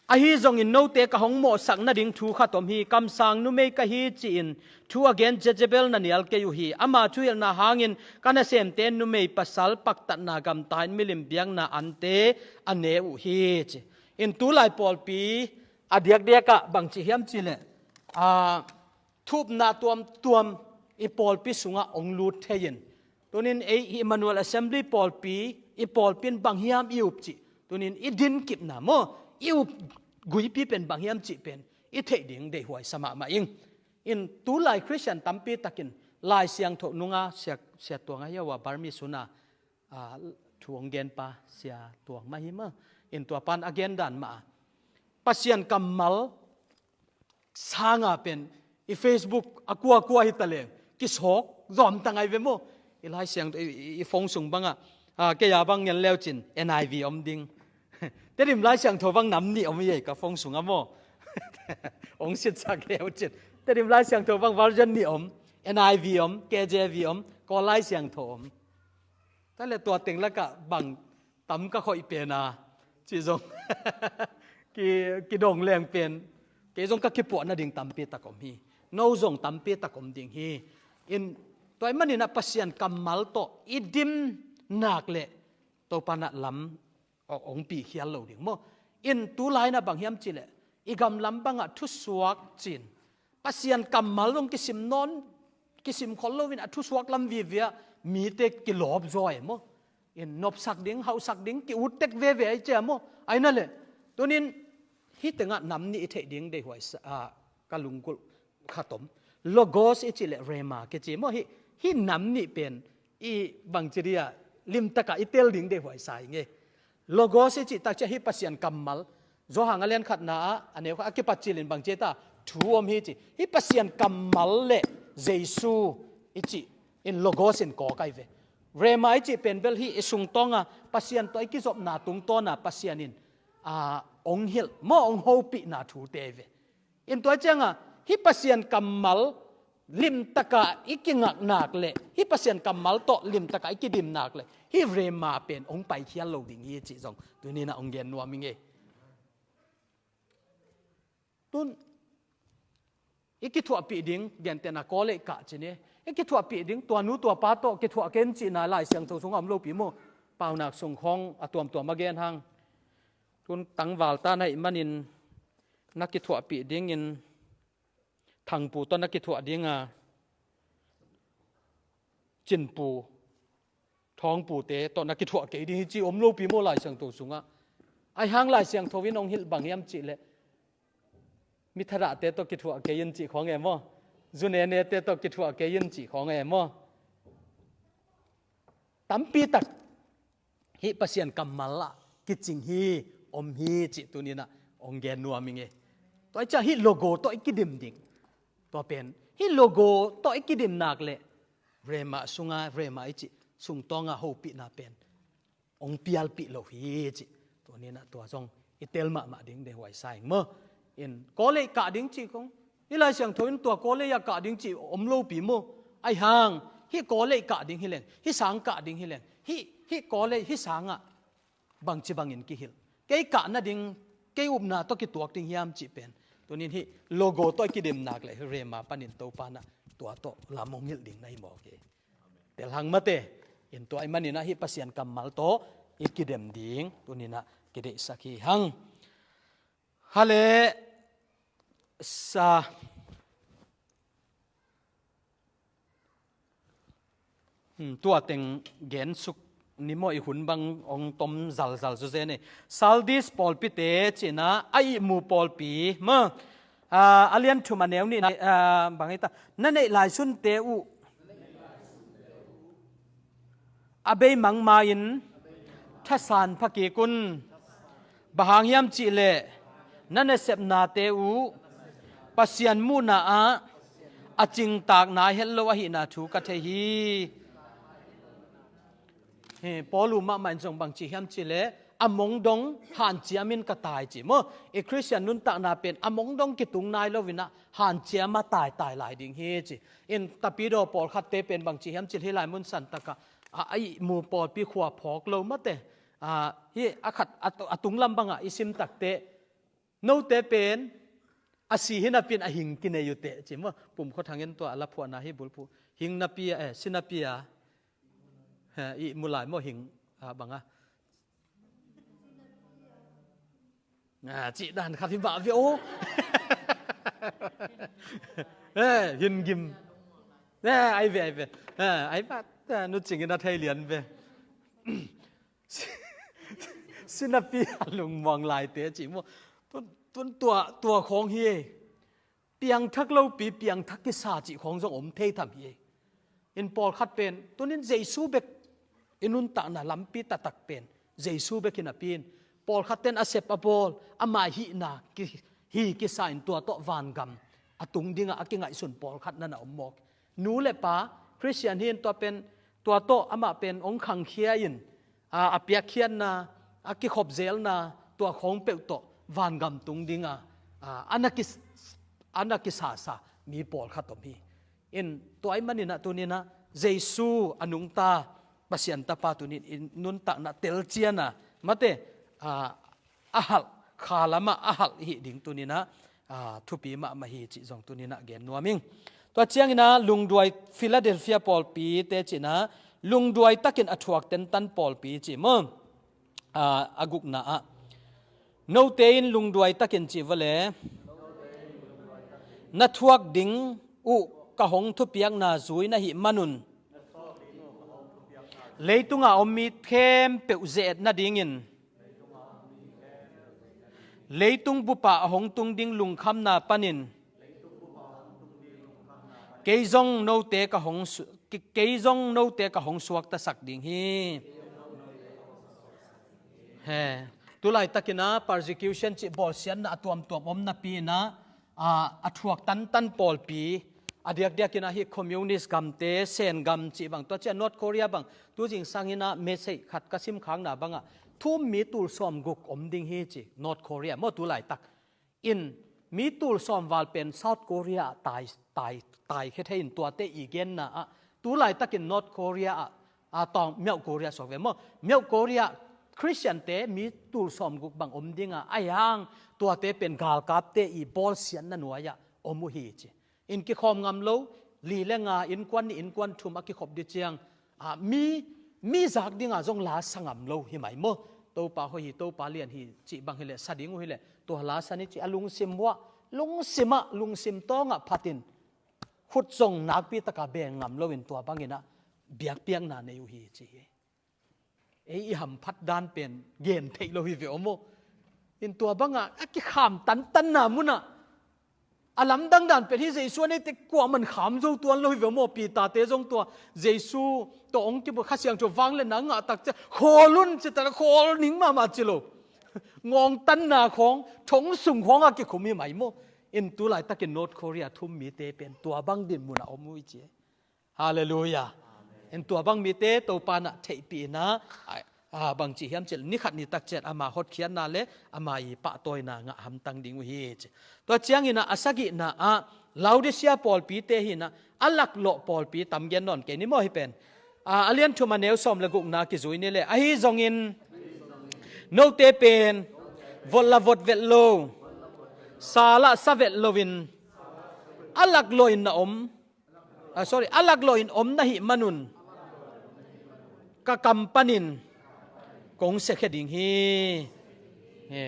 ahi zongin note ka hong mawhsak nading thu khat om hi. Kamsang numei ka hi ci-in thu a gen Jezebel na nial kei uh hi. Ama thuhilhna hangin ka nasemte numei pasal paktatna gamta in milim biakna ante a ne uh hi ci. In tulai pawlpi a diakdiakah bangci hiam ci leh, a, thupna tuamtuam i pawlpi sungah ong lut thei in. Tunin ei hi Emmanuel Assembly pawlpi, i pawlpi in bang hiam i up cih. Tunin i din kipna maw, i up guipi pen bang hiam cih pen i theih ding deihhuai sa mahmah ing. In tulai Khristian tampi takin Lai Siangtho nunga sia, sia tuang ahi a, Burmese huna, a, thu ong genpa sia tuang mah hi mah. In tua pan a gen dan mah a, Pasian kammal sanga pen i Facebook a kuakua hi taleng kisawk zawm ta ngai ve maw? I Lai Siangtho, i, i, i phone sung bangah, a, kei a bang ngen leu cin N I V om ding. Tedim Lai Siangtho bang nam nih om hi ei ka phone sungah maw? Ong sitsak leu cin. Tedim Lai Siangtho bang version nih om, N I V om, K J V om, Kawl Lai Siangtho om. Tua le tua teng lakah bang tam ka khoih pen a, ci zong ki, kidong leng pen, kei zong ka kipuah nading tampi tak om hi. No zong tampi tak om ding hi. In tua ahih manin ah Pasian kammal tawh i dim nak leh Topa in ah lam ong, ong pi khial lo ding maw. In tu lai-in ah bang hiam cih leh i gam lam bangah thusuak ci-in Pasian kammal zong kisim nawn, kisim khol lo-in a thusuak lam vive-ah mite kilawp zaw e maw. In nopsak ding, hauhsak ding, ki-ut tek veve ahi cia maw. Ahi na leh, tuni-in hih tengah nam nih i theih ding deihhuai sa, ah, ka lunggulh khat om. Logos i cih leh Rhema kici maw. Hih, hih nam nih pen i bangci dih ah limtak ah i tel ding deihhuai sa ing e. Logos i cih tak ciang hih Pasian kammal, Johan a lian khatna ah a neu khat a kipat cil in bang ci ta, thu om hi ci. Hih Pasian kammal leh Jesu i cih in Logos in kawk ahi ve. Rhema i cih pen bel hih i sungtawng a Pasian tawh i kizopna tungtawn a Pasian in, ah, ong hilh maw, ong hopihna thute ahi ve. In tua ciang a hih Pasian kammal limtak ah i kingak nak leh, hih Pasian kammal tawh limtak ah i kidim nak leh, hih Rhema pen ong pai khial lo ding hi cih zong tuni-in ah ong gen nuam ing e. Tun i kithuahpih ding, gentehna kawlei kah ci ni, i kithuahpih ding, tua nu tua pa tawh kithuah kei in cihna Lai Siangtho sungah om lopi maw. Paunak sung khawng a tuamtuam a gen hang. Tun tangval ta na hih manin na kithuahpih dingin Thangpu tawh na kithuah ding a, Cinpu, Thawngpute tawh na kithuah kei ding hi ci om lopi maw Lai Siangtho sungah. Ahi hang Lai Siangtho in ong hilh bang hiam cih leh, mi thadah te tawh kithuah kei in cih khawng e maw. Zu nene te tawh kithuah kei in cih khawng e maw. Tampi tak hih Pasian kammal ah kicing hi, om hi cih tuni-in ah ong gen nuam ing e. Tua ahih ciang hih logo tawh i kidim ding. Tua pen hih logo tawh i kidim nak leh Rhema sunga, Rhema i cih sungtawng a hopihna pen ong pialpih lo hi cih tuni-in ah tua zong i tel mahmah ding deihhuai sa ing maw. In kawlei kah ding cih khawng, hih Lai Siangtho in tua kawlei a kah ding cih om lopi maw. Ahi hang hih kawlei kah ding hi leng, hih sang kah ding hi leng, hih, hih kawlei, hih sang ah bangci bangin kihilh, kei kah nading, kei upna tawh kituak ding hiam cih pen tuni-in hih logo tawh i kidim nak leh hih Rhema panin Topa in ah tua tawh lam ong hilh ding na hi mawk e. Tel hang mate. In tua ahih manin ah hih Pasian kammal tawh i kidem ding tuni-in ah kideihsak hi hang. Hale sa. Hmm, tua teng gensuk ni maw, i hun bang ong tom zalzal zawzen e. Sardis pawlpite ci-in ah, a ihmu pawlpi maw. Ah, a lian thum a neu nih, ah, bang hita, na neih laisunte uh a bei mangma-in thasan phakik un. Bang hang hiam cih leh na nasepnate uh Pasian muhna ah a cingtak nai het lo ahihna thu ka thei hi. He, Paul uh mahmah in zong bang ci hiam cih leh, a mong dong hanciam in ka tai ci maw. I Khristian nuntakna pen a mong dong kitung nai lo-in ah hanciam a taitai lai ding hi ci. In tapidaw pawlkhatte pen bang ci hiam cih leh hih lai mun santak ah, a, a ihmu pawlpi khua phawk lo mate. Ah, hih a khat a, a tunglam bangah i sim takteh, note pen a si hi napi-in a hing kinei uh teh ci maw. Pum Khua Thang in tua a la phuahna hih bulphuh, hing napi a, eh, si napi a, eh, ihmu lai maw hing, ah, bang a. Ah, cih dan khat hi mah ve aw. Eh, hin gim. Eh, ai ve, ai ve. Eh, ai vat, eh, nu cingin a thei lian ve. Si napi a lungmuang laite ci maw. Tun, tun tua, tua khawng hi e. Piangthak lopi, piangthak kisa cih khawng zong om thei tham hi e. In pawlkhat pen, tuni-in Jesu bek i nuntakna lampi taktak pen Jesu bek hi napi-in, pawlkhatte in a sep a bawl, ama hihna ki, hi kisa-in tua tawh vangam a tung dingah a kingaihsun pawlkhat na na om mawk. Nu le pa, Khristian hi-in tua pen, tua tawh amah pen ong khangkhia-in, a, a piakkhiatna, a kikhopzelna, tua khawng peuh tawh vangam tung dinga, a, a na kis-, a na kisasa mi pawlkhat om hi. In tua ahih manin ah tuni-in ah Jesu a nungta Pasian Tapa tuni-in i nuntakna telcian a, mate, a, a halh, kha lamah a halh i hih ding tuni-in ah, a, thupi mahmah hi cih zong tuni-in ah gen nuam ing. Tua ciangin ah lungduai, Philadelphia pawlpi te cihna, lungduai takin a thuak tantan pawlpi ci maw? A, a gukna ah, note in lungduai takin cih vawleh, na thuak ding uh ka hong thupiakna zui na hih manun, leitunga om mi khempeuh ze-et nadingin, leitung bupah a hong tung ding lungkhamna panin kei zong note ka hong su-, ke-, kei zong note ka hong suaktasak ding hi. He, tulaitakin ah persecution cih bawlsiatna a tuamtuam om napi-in ah, a, a thuak tantan pawlpi, a diakdiakin ah hih communist gamte, Sen gam cih bang, tua ciang North Korea bang, tu zingsangin ah message khat ka simkhakna bangah, thu um mi tul sawmguk om ding hi ci, North Korea maw, tulaitak in mi tul sawmval pen South Korea ah tai, tai, taikhia thei in, tuate i genna ah, tulaitakin North Korea ah, a, tawng Myauk Korea suak ve maw, Myauk Korea Khristiante mi tul sawmguk bang om ding a, ahi hang tuate pen galkapte i bawlsiatna nuai-ah om uh hi ci. In kikhawm ngam lo, li le nga innkuan, nih innkuan thum a kikhop ding ciang, a, mi, mi zak dinga zong la sa ngam lo hi mai maw. Topa hoih hi, Topa lian hi cih bang hileh sa ding uh hileh, tua la sa ni ci a lungsim uah, lungsim ah, lungsim tawngah phatin khut zong nakpi taka beng ngam loin tua bangin ah biakpiakna nei uh hi ci hi. Ei i hamphat dan pen gen theih lo hi ve aw maw. In tua bangah a kikham tantanna munah a lamdang dan pen hi, Jesu a neite kuaman kham zo tuan lo hi ve aw maw. Peter-te zong tua Jesu tawh hong kibu, Kha Siangtho vangliatna ngah tak ciang khawl un ci ta, khawl ning mahmah ci lo. Ngawngtanna khawng, thong sung khawngah kikhum hi mai maw. In tulaitakin North Korea thu um mite pen tua bang dinmunah om uh hi ci. Halleluiah. In tua bang mite Topa in ah theihpih in ah, a, a, bangci hiam cih leh, ni khat ni tak ciang ama hotkhiatna le ama i pahtawina ngah hamtang ding uh hi ci. Tua ciangin ah a sagihna ah Laodicea pawlpite hi in ah, a laklawh pawlpi, tam gen nawn kei ni maw hih pen. A, a lian thum a neu sawm le gukna kizui ni leh, ahi zongin note pen vot la vot vet lo, sa la sa vet loin, a laklawh in na om, a, sorry, a laklawh in om na hih manun ka kam panin kong siakhia ding hi. He,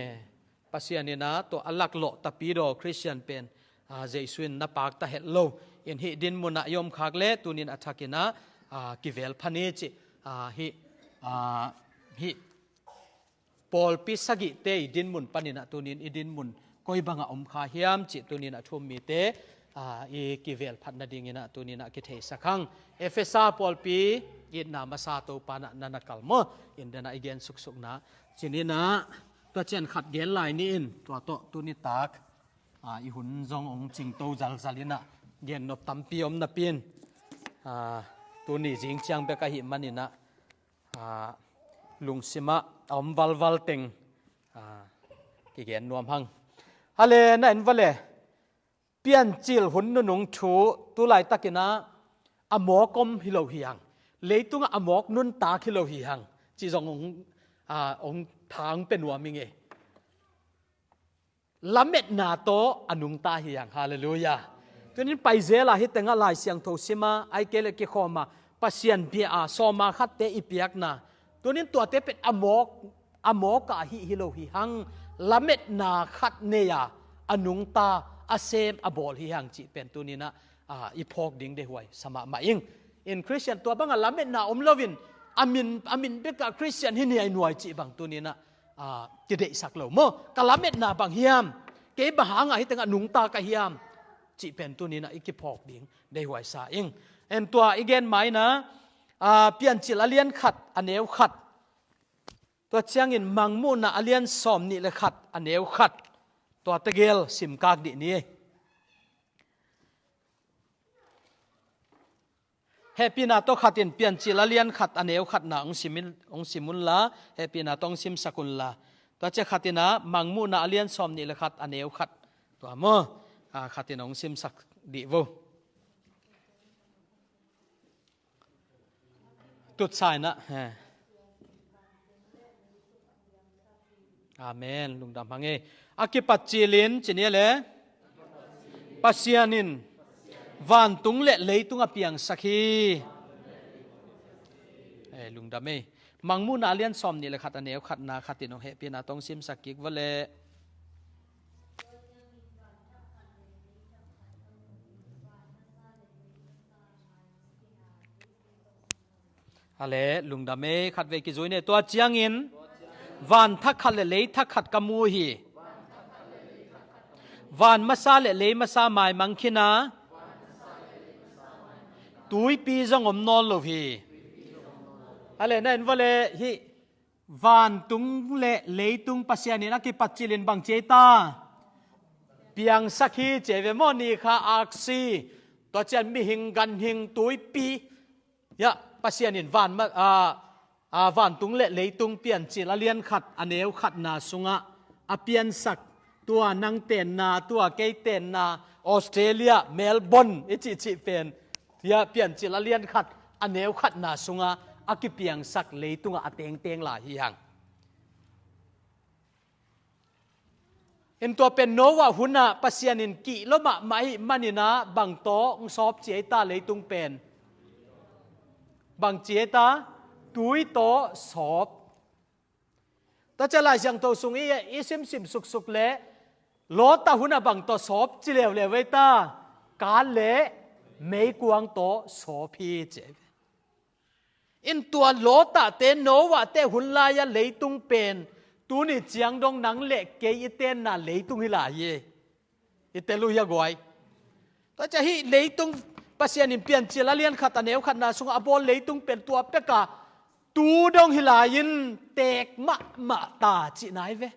Pasian in ah tua a laklawh tapidaw Khristian pen, a, Jesu in na pakta het lo. In hih dinmunah i om khak leh tunin a thakin ah, a, kivel pha ni ci, a, hih, a, hih pawlpi sagihte i dinmun panin ah tunin i dinmun koi bangah om kha hiam cih tunin ah thu um mite, a, i kivel phat nadingin ah tunin ah kitheisak hang. Efesa pawlpi, itna masa Topa in ah na na kal maw. In den ah i gen suksukna cih ni in ah, tua ciang khat gen lai ni in, tua tawh tuni tak, a, i hun zong hong cingto zalzal in ah, gen nop tampi om napi-in, a, tuni zing ciang bek ahih manin ah, a, lungsimah a om valval teng, a, kigen nuam hang. Hale, na en vale, Piancil hun nunung thu, tulaitakin ah a mawk om hi lo hi hang. Leitungah a mawk nuntak hi lo hi hang. Ci zong hong, a, hong thang pe nuam ing ei. Lametna tawh a nungta hi hang. Halleluiah. Tunin paizel a hih tengah Lai Siangtho sima, ahih kei leh kikhawma, Pasian bia a, sawma khatte i piakna, tunin tuate pen a mawk, a mawk a hih hi lo hi hang. Lametna khat nei a, a nungta, a sem, a bawl hi hang cih pen tunin ah, a, i phawk ding deihhuai sa mahmah ing. In Khristian tua bangah lametna om loin, a min, a min bekah Khristian hi ni a i nuai cih bang tunin ah, a, kideihsak lo maw. Ka lametna bang hiam, kei bang hangah hih tengah nungta ka hiam cih pen tunin ah i kiphawk ding deihhuai sa ing. En tua i gen mai-in ah, a, Piancil a lian khat a neu khat, tua ciangin Mangmuhna a lian sawm nih le khat a neu khat, tua tegel simkak dih ni. Hehpihna tawh khatin Piancil a lian khat a neu khatna hong sim in, hong sim unla, hehpihna tawh hong simsak unla. Tua ciang khatin ah Mangmuhna a lian sawm nih le khat a neu khat, tua maw, a, khatin hong simsak dih vo. Tutsa in ah, he. Amen. Lungdam hang ei. A kipat cilin, ci ni le. Pasian in Vantung le leitung a piangsak hi. Eh, lungdam ei. Mangmuhna a lian sawm nih le khat a neu khatna khatin hong hehpihna tawh hong simsak kik va leh. A le, lungdam ei, khatvei kizui ne. Tua ciangin van thak khat le lei thak khat ka mu hi. Van masa le lei masa maimang khin a, tuipi zong om nawn lo hi. A le, na en va le, hih vantung le leitung Pasian in a kipatcilhin bang ci ei ta? Piangsak hi ci ei ve maw, ni kha aksi. Tua ciang mihing, ganhing, tuipi, ya, Pasian in van ma-, a, a, vantung le leitung Piancil a lian khat a neu khatna sungah a piansak, tua nang tenna, tua kei tenna, Australia, Melbourne i cihcih pen, ya, Piancil a lian khat a neu khatna sungah a kipiangsak leitungah a tengteng lai hi hang. In tua pen Noah hunah Pasian in kih lo mahmah ahih maninah bang tawh hong sawp ci ei ta leitung pen? Bang ci ei ta? Tui tawh sawp. Tua ciang Lai Siangtho sung i, i simsim suksuk le Lota hunah bang tawh sawp ci leuleu ei ta? Kat le meikuang tawh sawp hi ci ei. In tua Lota te, Noah te hun lai-a leitung pen tuni ciang dong nang le kei i tenna leitung hi lai hi. I tel uh hia guai? Tua ciang hih leitung Pasian in Piancil a lian khat a neu khatna sungah a bawl leitung pen tua peka tu dong hi lai-in teek mahmah ta cihna hi ve.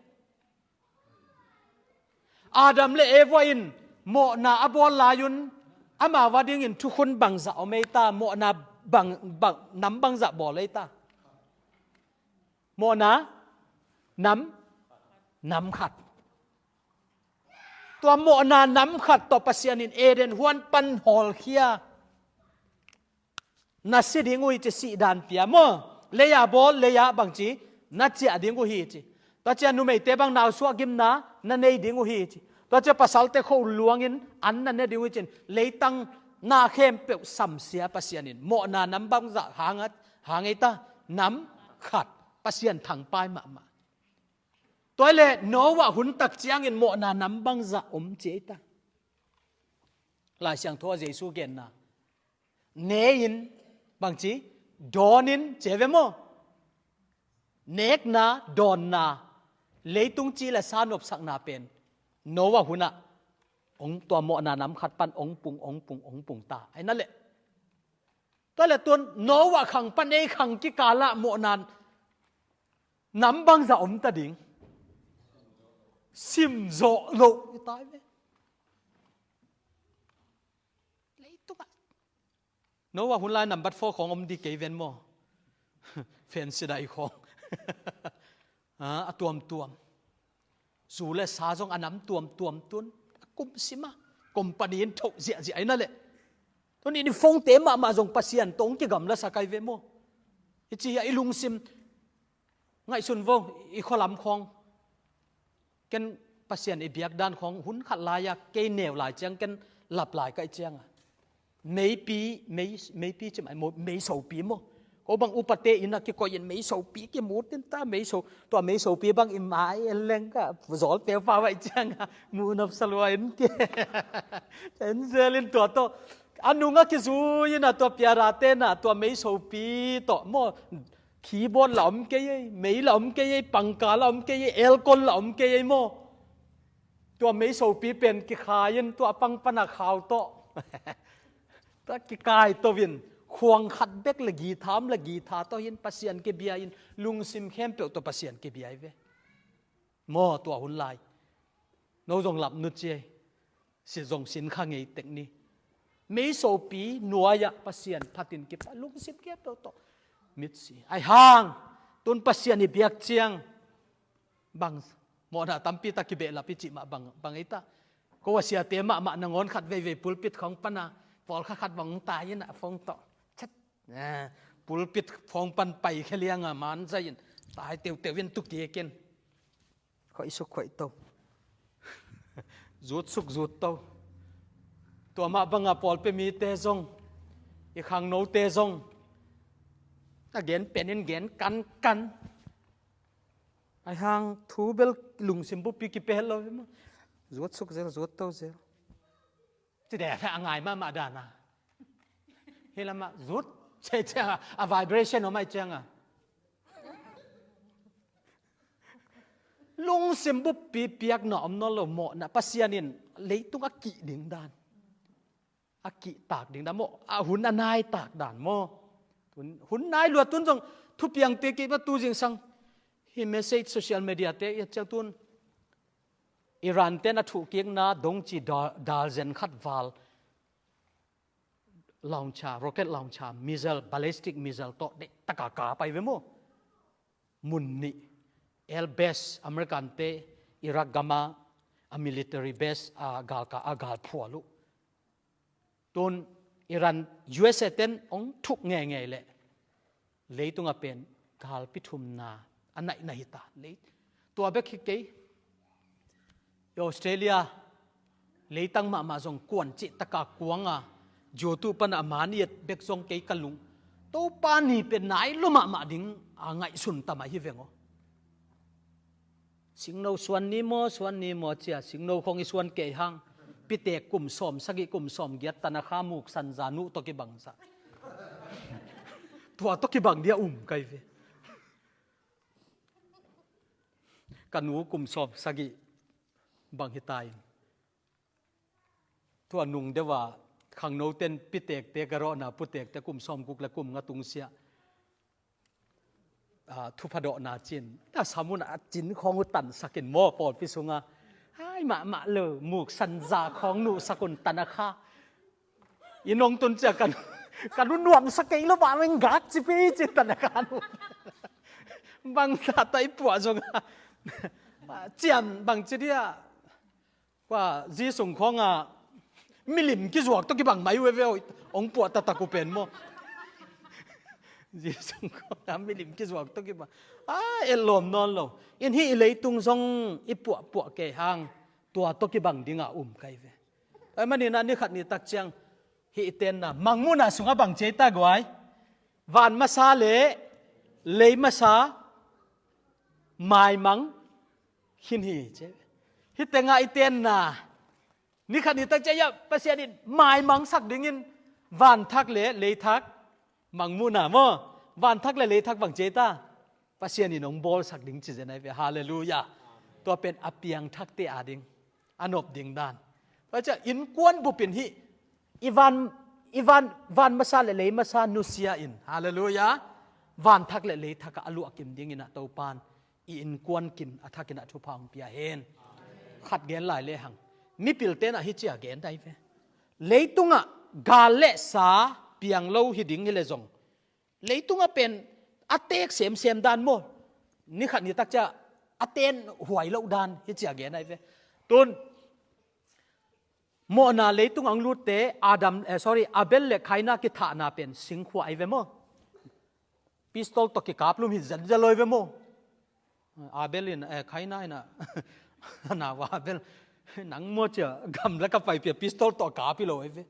Adam le Eva in mawhna a bawl lai-un amau a dingin thukhun bangzah om ei ta? Mawhna bang, bang, nam bangzah bawl ei ta? Mawhna nam, nam khat. Tua mawhna nam khat tawh Pasian in Eden huan pan hawlkhia. Na si ding uh hi ci, sih dan pia maw? Lei-a bawl, lei-a bangci na ciah ding uh hi ci. Tua ciang numeite bang nausuah gimna na nei ding uh hi ci. Tua ciang pasalte khua luangin an na ne ding uh hi cin, leitang na khempeuh samsia Pasian in mawhna nam bangzah hang a, hang ei ta? Nam khat. Pasian thangpai mahmah. Tua hi leh Noah hun tak ciangin mawhna nam bangzah om ci ei ta? Lai Siangtho a Jesu genna, ne-in, bangci, dawn-in ci ei ve maw? Nekna, dawnna, leitung ci le sa nopsakna pen Noah hunah ong, tua mawhna nam khat pan ong pung, ong pung, ong pung ta. Ai na leh. Tua le tuan Noah khang pan ei khang kikalah mawhna nam bangzah om ta ding? Simzawh loh i tai ve. Leitungah Noah hun lai nambat four khawng om dih kei ven maw? Fansidai khawng. A, a tuamtuam. Zu le sa zong a nam tuamtuam tun a kumsima company in thoh ziahziah ai na leh. Tuni ni phone-te mahmah zong Pasian tawh hong kigamla sak ai ve maw? I ci a i lungsim ngaihsun vo, i khualam khawng. Ken Pasian i biak dan khawng hun khat lai-a kei neu lai ciang ken lap lai ka hih cianga, meipi, mei, meipi ci mai maw, meisopi maw? Ko bang upate inn a kikoih in meisopi kimutin ta, meiso, tua meisopi bang i mai en leng ka zawl peupa vai cianga mu nopsa lua in ke. En zel in tua tawh a nunga kizui in a tua piarate na tua meisopi tawh maw? Keyboard la om kei ei, mei la om kei ei, pangka la om kei ei, aircon la om kei ei maw? Tua meisopi pen kikhai in tua pang pana khau tawh. Tua kikai tawh in khuang khat bek le guitar om le guitar tawh hin Pasian kibia in lungsim khempeuh tawh Pasian kibia hi ve. Maw tua hun lai. No zong lap nut ci ei. Si zong sin kha ngei tek ni. Meisopi nuai-ah Pasian phatin kipa lungsim khempeuh tawh mitsi. Ai hang tun Pasian i biak ciang bang mawhna tampi tak kibehlap i cih mah bang, bang ei ta? Ko a siate mahmah nangawn khat veivei pulpit khawng pana pawlkha khat bang tai in a phone tawh chat. Pulpit phone pan pai khia lianga man zai in tai teuteu in tu kik in. Khoih suk khoih to. Zut suk zut to. Tua mah banga pawlpi mite zong, i khangnote zong, a gen penin gen kankan. Ai hang thu bel lungsim buppi kipel lo hi maw. Zuat suk zel, zuat to zel. Ci deh a ngai mahmah dana. Hi lamah zut ciai cianga, a vibration om ai cianga. Lungsim buppi piakna om nawn lo, mawhna Pasian in leitung a kih ding dan. A kihtak ding dan maw, a hun a naitak dan maw. Tun, hun nai lua tun zong thupiangte kei mah tu zingsang. Hi message social media te i et ciang tun Iran ten a thuhkikna dongci dal, dalzen khat val launcher, rocket launcher, missile, ballistic missile tawh deihtaka kap ai ve maw. Mun nih, air base, American te Iraq gama a military base a galka a galphual uh. Tun Iran, U S A ten hong thuk ngeingei leh leitunga pen galpi thumna a naihna hita. Lei, tua bek hi kei. I Australia leitang mahmah zong kuan cihtaka kuanga, YouTube pana a man i et bek zong kei ka lung. Topa ni pen nai lua mahmah ding a ngaihsun tamai hi veng aw. Singno suan ni maw, suan ni maw cia, singno khong i suan kei hang. Pitek kum sawm sagih, kum sawm giat, tanakha muk sanza nuh tawh kibangza. Tua tawh kibang dia um kai ve. Ka nu kum sawm sagih bang hita in. Tua nung deuha khangnoten pitekte ka rawhna putekte kum sawmguk le kum nga tungsiah, ah, thupha dawhna cin. A samun a cin khawng uh tansakin maw pawlpi sunga. Hai mahmah lo, muk sanza khawng nuhsakun tanakha. I nong tun cia kan, kan uh nuamsa kei lo bah meng gak cipi cin tanakha nuh. Bang tata i puah zonga. Ciam bang ci dia. Kua zi sung khawnga milim kizuak tawh kibang mai uh e ve aw, hong puah taktak uh pen maw. Zi sung khawnga milim kizuak tawh kibang. A, etlawm nawn lo. In hih i leitung zong i puahpuah kei hang tua tawh kibang dinga um kai ve. Tua ahih manin ah ni khat ni tak ciang hih i tenna mangmuhna sungah bang ci ei ta guai. Van masa le lei masa maimang khin hi ci. Hih tengah i tenna ni khat ni tak ciang ah Pasian in maimangsak dingin vanthak le leithak, mangmuhna maw, vanthak le leithak bang ci ei ta. Pasian in hong bawlsak ding ci zen ai ve. Halleluiah. Tua pen a piangthakte a ding a nop ding dan. Tua ciah innkuan bup in hih i van, i van, van masa le lei masa nusia in. Halleluiah. Vanthak le leithak ah a luahkim dingin ah Topan i innkuan kin a thakin ah thupha hong pia hen. Khat gen lai lehang, mipilte in ah hih cia gen dai ve. Leitungah gal le sa piang lo hi ding hi le zong, leitungah pen a teek semsem dan maw, ni khat ni tak ciah a ten huai loh dan hih cia gen ai ve. Tun mawhna leitung ang lutte Adam, eh, sorry, Abel le Kaina kithahna pen singkhua ai ve maw. Pistol tawh kikap lum hi zenzel lo ai ve maw. Abel in, eh, Kaina in ah, a nau Abel, nang maw cia gamla ka paipia pistol tawh kap hi lo ai ve.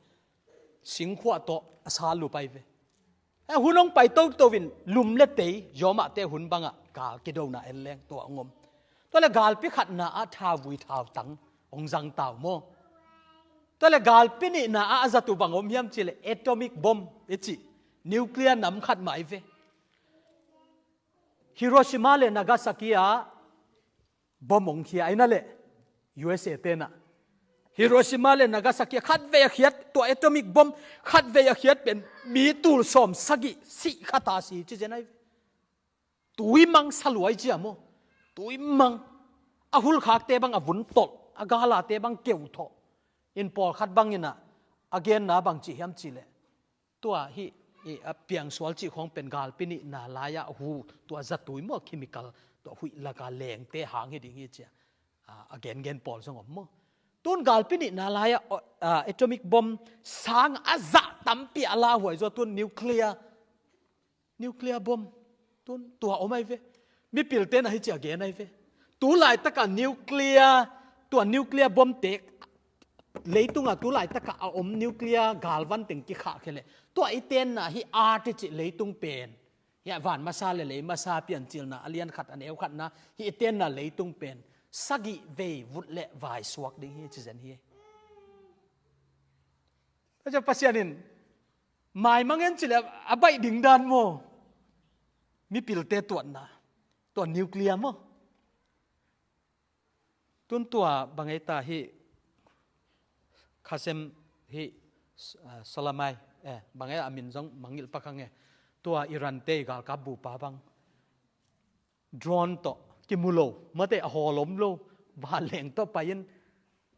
Singkhuah tawh a sa lup ai ve. Eh, hun hong pai toto in lum le tei, zawmahte hun bangah gal kidona en leng tua hong om. Tua le galpi khatna ah thauvui thautang hong zang tau maw. Tua le galpi nihna ah a zat uh bang om hiam cih le atomic bomb i cih, nuclear nam khat mah ai ve. Hiroshima le Nagasaki ah bomb hong khia ai na le, U S A tenah Hiroshima le Nagasaki ah khatvei a khiat, tua atomic bomb khatvei a khiat pen mi tul sawm sagih sih kha ta si ci zen ai. Tuimang saluai cia maw. Tuimang. A hulkhakte bang a vun tolh, a galate bang keuthawh. In pawlkhat bangin ah a genna bang cih hiam cih leh, tua hih, i, a piangsual cih khawng pen galpi nihna lai-ah hu, tua zatui maw, chemical, tua huih laka lengte hang hi ding hi cia. A, a gengen pawl zong om maw. Tun galpi nihna lai-ah, a, atomic bomb sang a zah tampi a lauhuai zaw tun nuclear, nuclear bomb. Tun tua om ai ve. Mipilte na hi cia gen ai ve. Tu laitakah nuclear, tua nuclear bomb te leitungah tu laitakah a om nuclear galvan teng kikhahkhia leh, tua i tenna hih earth i cih leitung pen, hih a van masa le lei masa Piancilna a lian khat a neu khatna, hih i tenna leitung pen sagih vei vut le vai suak ding hi ci zen hi. Tua ciang Pasian in maimang en ci le a baih ding dan maw? Mipilte tuatna, tua nuclear maw? Tun tua bang ei ta hih Qasem hih, ah, Soleimani, eh, bang ei a min zong mangngilh pak hang e. Tua Iran te i galkap bupa bang drone tawh kimu lo, mate a hawl om lo, vanleng tawh pai-in,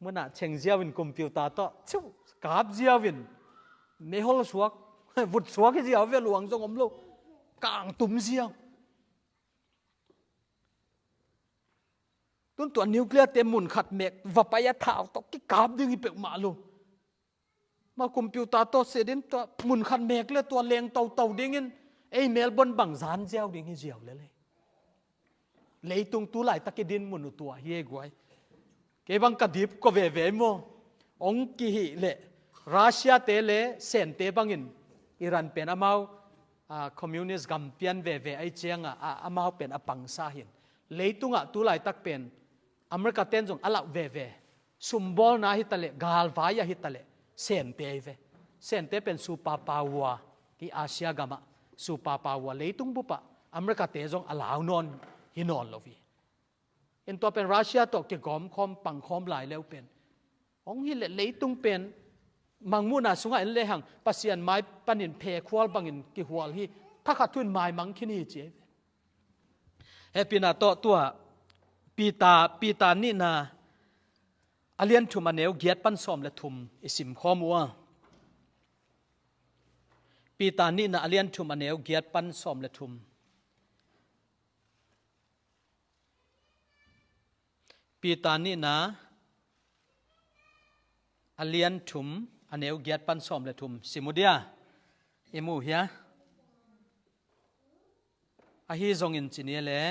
munah cheng ziau in computer tawh, chiu, kap ziau in, meihol suak, vut suak hi ziau ve, luang zong om lo, kangtum ziau. Tun tua nuclear te mun khat mek va pai a thau tawh kikap ding hi peuhmah lo. Ma computer tawh se din tua mun khat mek le tua leng toto dingin ei Melbourne bang zan ziau ding hi ziau lele. Leitung tu laitak i din mun uh tua hi e guai. Kei bang ka dip ko veve maw? Ong kihih le Russia te le Sen te bangin Iran pen amau, ah, communist gam pian veve ai cianga, ah, amau pen a pangsa hin. Leitungah tu laitak pen America ten zong a lauh veve. Sumbawlna hi taleh, galvai ah hi taleh, Sen te hi ve. Sen te pen superpower, ki Asia gamah superpower, leitung bupah America te zong a lau nawn hi nawn lo hi. En tua pen Russia tawh kigawm khawm, pang khawm lai leu pen. Hong hi le leitung pen mangmuhna sungah en lehang Pasian mai panin phekhual bangin kihual hi. Thakhat thu in maimang khin hi ci ei ve. Hehpihna tawh tua Peter, Peter nihna a lian thum a neu giat pan sawm le thum i sim khawm uh a. Peter nihna a lian thum a neu giat pan sawm le thum. Peter nihna a lian thum a neu giat pan sawm le thum sim uh dia. I mu hia? Ahi zongin ci ni le,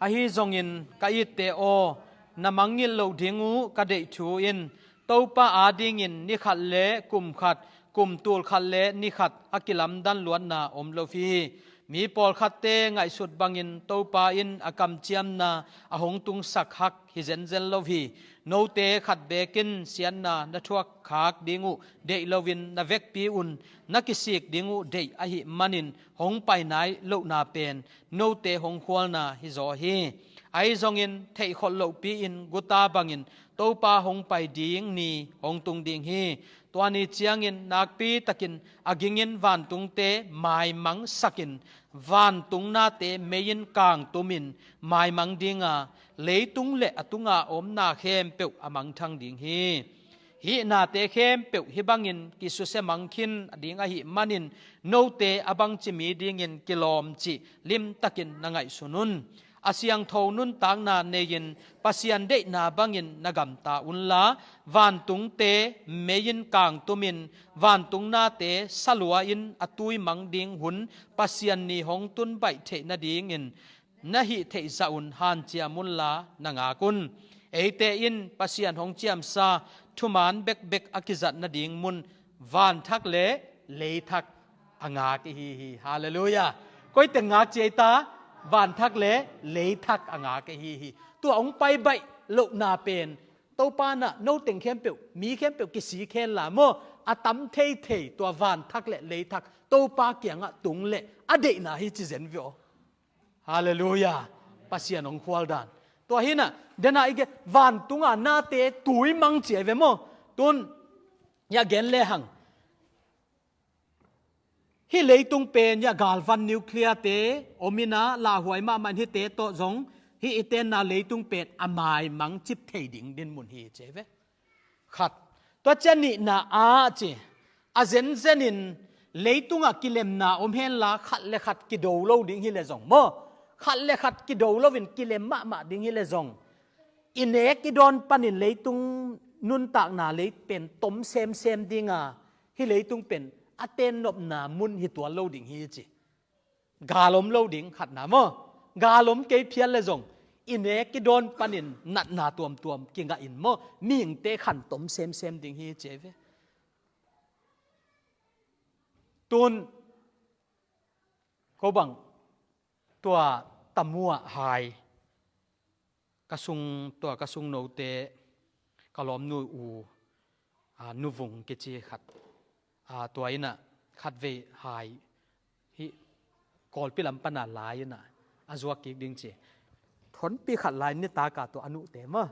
ahi zongin ka itte aw, na mangngilh loh ding uh ka deih thu in, Topa adingin ni khat le kum khat, kum tul khat le ni khat a kilamdan luatna om lo hi. Mi pawlkhatte ngaihsut bangin Topa in a kamciamna a hong tungsak hak hi zenzen lo hi. Note khat bekin siatna na thuak khak ding uh deih loin na vekpi un na kisik ding uh deih ahih manin hong pai nai lohna pen note hong khualna hi zaw hi. Ahi zongin theihkholh lohpi-in guta bangin Topa hong pai ding ni hong tung ding hi. Tua ni ciangin nakpi takin a gingin vantungte maimangsakin vantung nate mei-in kangtumin maimang dinga leitung le a tunga omna khempeuh a mangthang ding hi. Hih nate khempeuh hih bangin kisusia mang khin a ding ahih manin note a bangci mi dingin kilawm cih limtakin na ngaihsun un. A siangtho nuntakna nei-in Pasian deihna bangin na gamta unla, vantungte mei-in kangtumin vantung nate salua-in a tuimang ding hun Pasian ni hong tun baih theih nadingin na hih theih zah un hanciam unla na ngak un. Eite in Pasian hong ciamsa thuman bekbek a kizat nading mun vanthak le leithak a ngak i hi hi. Halleluiah. Koi teng ngak ci ei ta? Vanthak le leithak a ngak i hi hi. Tua hong pai baih lohna pen Topa na no teng khempeuh, mi khempeuh kisik hen la maw, a tam theithei tua vanthak le leithak Topa kiangah tung le a deihna hi ci zen ve aw. Halleluiah. Pasian hong khual dan. Tua hi na, dena i gen vantunga nate tuimang ci ei ve maw? Tun hia gen lehang, hih leitung pen hia galvan nuclear te om ina, lauhuai mahmah in hihte tawh zong hih i tenna leitung pen a maimang cip thei ding din mun hi ci ei ve. Khat. Tua ciang nihna ah ci, a zenzenin leitungah kilemna om henla khat le khat kido lo ding hi le zong maw, khat le khat kido loin kilem mahmah ding hi le zong, i nek i dawn panin leitung nuntakna lei pen tom semsem dinga, hih leitung pen a tennopna mun hi tuan lo ding hi ci. Gal om lo ding khatna maw? Gal om kei phial le zong i nek i dawn panin natna tuamtuam kingah in maw, mihingte khantom semsem ding hi ci ve. Tun ko bang tua tamuah hai ka sung, tua ka sung note, ka lawmnu u, a, nuvung kici khat, a, tua inah khatvei hai hi Kawlpi lam pana lai inah a zuak kik ding ci. Thonpi khat lai nitaka tua a nuhte maw,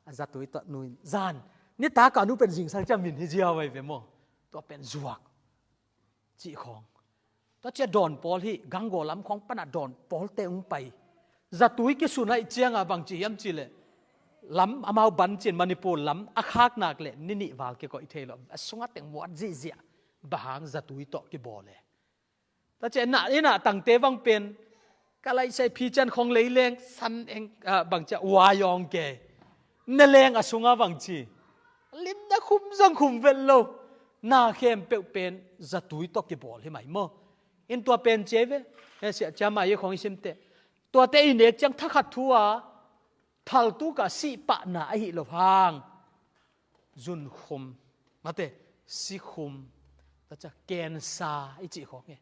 a zatui tawh nu in zan nitaka nu pen zingsang cia min hi ziau ai ve maw, tua pen zuak cih khawng. Tua cia dawn pawl hi, ganggaw lam khawng pana dawn pawlte ung pai. Zatui kisun aih cianga bang ci hiam ci leh, lam amau ban cin Manipur lam a khak nak leh ni nih val kikoih thei lo. A sungah teng muat zihziah. Bang hang zatui tawh kibawl e. Tua cia na, inah tangte bang pen ka laihsai phi cian khawng lei leng san eng, ah, bang cia uai awng ke. Na leng a sunga bang ci. Limna khum zong khum vet lo. Na khempeuh pen zatui tawh kibawl hi mai maw. In tua pen cia ve. He sia cia mai khawng i simte. Tuate i nek ciang thakhat thu a thaltuk a sih pahna ahi lo hang. Zunkhum. Mate, sikhum. Tua cia kensa i cih khawng e.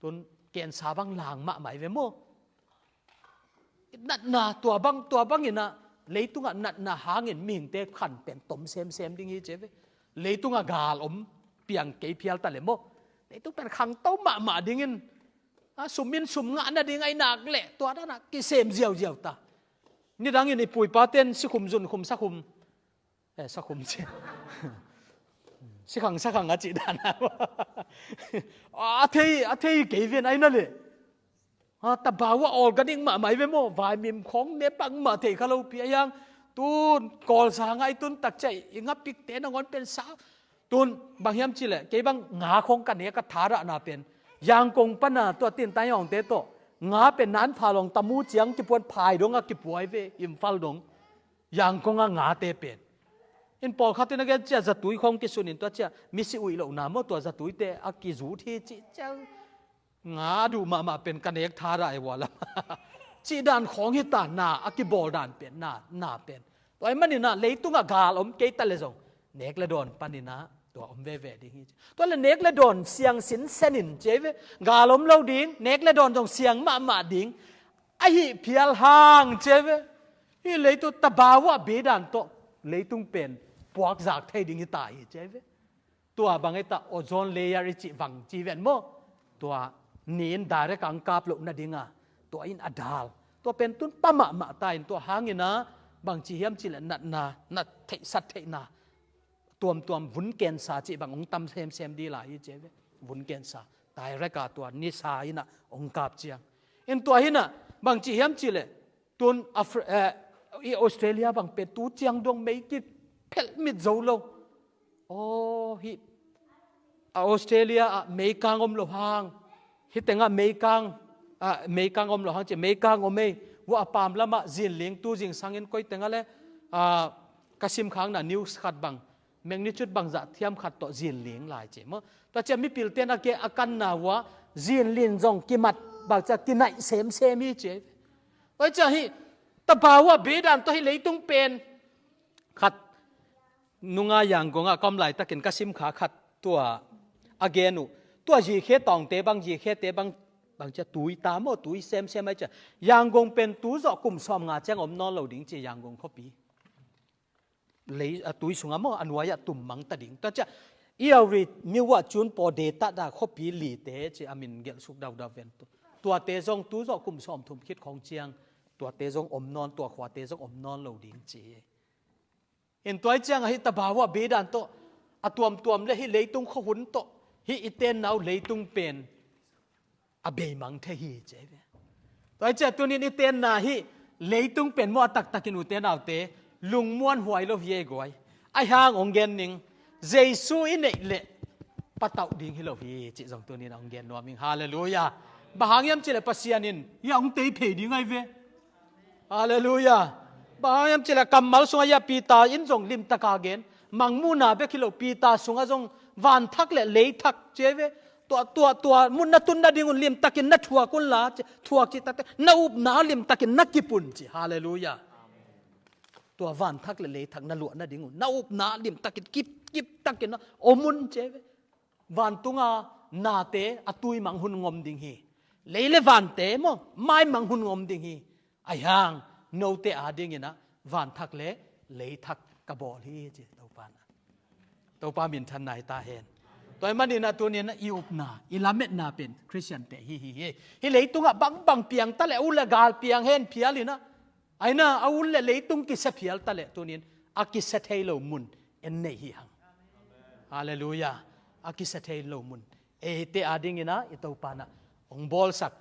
Tun kensa bang lang mahmah i ve maw. Natna tua bang, tua bang inah leitungah natna hangin mihingte khan pen tom semsem ding hi ci ve. Leitungah gal om piang kei phial ta le maw. Leitung pen khangto mahmah dingin, a, sum in sum ngah nading aih nak leh tua danah kisem ziauziau ta. Nidangin i puipaten sikhum zunkhum sakhum, eh, sakhum ci. Sikhang sakhang a cih dan a. A thei, a thei kei ven aina le. Ha, tabawa organic mahmah i ve maw, vaimim khawng ne bangmah thei kha lopi a hiang. Tun kawlsa ngai tun takcia i ngapikte nangawn pen sa. Tun bang hiam ci leh kei bang nga khawng ka nek a tharahna pen Yangon pana tua tin tai awngte tawh nga pen nan pha lawng tamu ciang kipuan phai dong a kipuai ve Imphal dong. Yangon a ngate pen in pawlkhat in a gen cia zatui khawng kisunin tua cia misi uih lohna maw tua zatuite a kizut hi cih ciang. Nga duh mahmah pen ka nek tharah e ua lam. Cih dan khawng hi ta na a kibawl dan pen na, na pen. Tua i maninah leitungah gal om kei ta le zong nek le dawn paninah tua om veve ding hi. Tua le nek le dawn siang sinsenin ci ve. Gal om lo ding, nek le dawn zong siang mahmah ding. Ahi phial hang ci ve. Hi leitung tabawa bedan tawh leitung pen puakzak thei ding hi ta hi ci ve. Tua bang i ta ozone layer i cih bang ci ven maw. Tua nin direct ang kap loh nadinga tua in a dal. Tua pen tun pa mahmah ta in tua hangina bang ci hiam ci le natna, nat theihsat theihna. Tuamtuam vun kensa cih bang ong tam semsem di lai hi ci ve. Vun kensa. Direct a tua nisa ina ong kap ciang. In tua hina bang ci hiam ci le Tun Afri-, eh, i Australia bang pen tu ciang dong mei kiphelh mit zo lo. Aw hi a Australia ah meikang om lo hang. Hi tengah meikang, ah, meikang om lo hang ci meikang om ei. Vua a pam lamah zinling tu zingsangin koi tengah le, ah, ka simkhakna news khat bang magnitude bangzah thiam khat tawh zinling lai ci maw. Tua cia mipilten a ke a kanna vua zinlin zong kimat bangcia kinaih semsem hi ci. Oi cia hi tabawa bedan tawh hi leitung pen khat nunga Yangon ah ka om laitakin ka simkha khat tua a gen uh. Tua zikhe tawngte bang zikhete bang bangcia tui ta maw tui semsem ai cia. Yangon pen tu zawh kum sawm nga ciang om nawn lo ding ci Yangon khuapi. Lei a tui sungah maw a nuai-ah tum mangta ding tua cia. Iau ri miuah cun paw deta da khuapi lite ci a min gelh suk daudau ven tu. Tuate zong tu zawh kum sawm thum khit khawng ciang tuate zong om nawn tua khuate zong om nawn lo ding ci. In tuai ciang ahi tabawa bedan tawh a tuamtuam le hi leitung khuahun tawh hi i tenna uh leitung pen a beimang thei hi ci ve. Tuai cia tunin i tenna hi leitung pen maw a taktakin ute naute lungmuan huai lo hi ei guai. A hang ong gen ning Jesu i neih leh patauh ding hi lo hi cih zong tunin ong gen nuam ing. Halleluia. Bang hang hiam ci le Pasian in hi a ong tei phei ding ai ve. Halleluia. Bang hang hiam ci le kammal sungah hi a Peter in zong limtaka gen mangmuhna bek hi lo Peter sungah zong vanthak le leithak ci ai ve. Tua, tua, tua mun na tun nadingun limtakin na thuak unla, thuak cih takte na upna limtakin na kip un ci. Halleluiah. Tua vanthak le leithak na luah nadingun na upna limtakin kip, kip takin na om un ci ve. Vantunga nate a tuimang hun ngom ding hi. Lei le vante maw, maimang hun ngom ding hi. Ahi hang note adingin ah vanthak le leithak ka bawl hi ci Topa in ah. Topa minthanna hi ta hen. Tua ahih manin ah tunin ah i upna, i lametna pen Khristiante hi hi hi. Hih leitungah bangbang piang taleh, a ut le gal piang hen phial in ah, ahi na a ut le leitung kisia phial taleh tunin a kisia thei lo mun en nei hi hang. Halleluiah. A kisia thei lo mun eite adingin ah i Topa in ah hong bawlsak,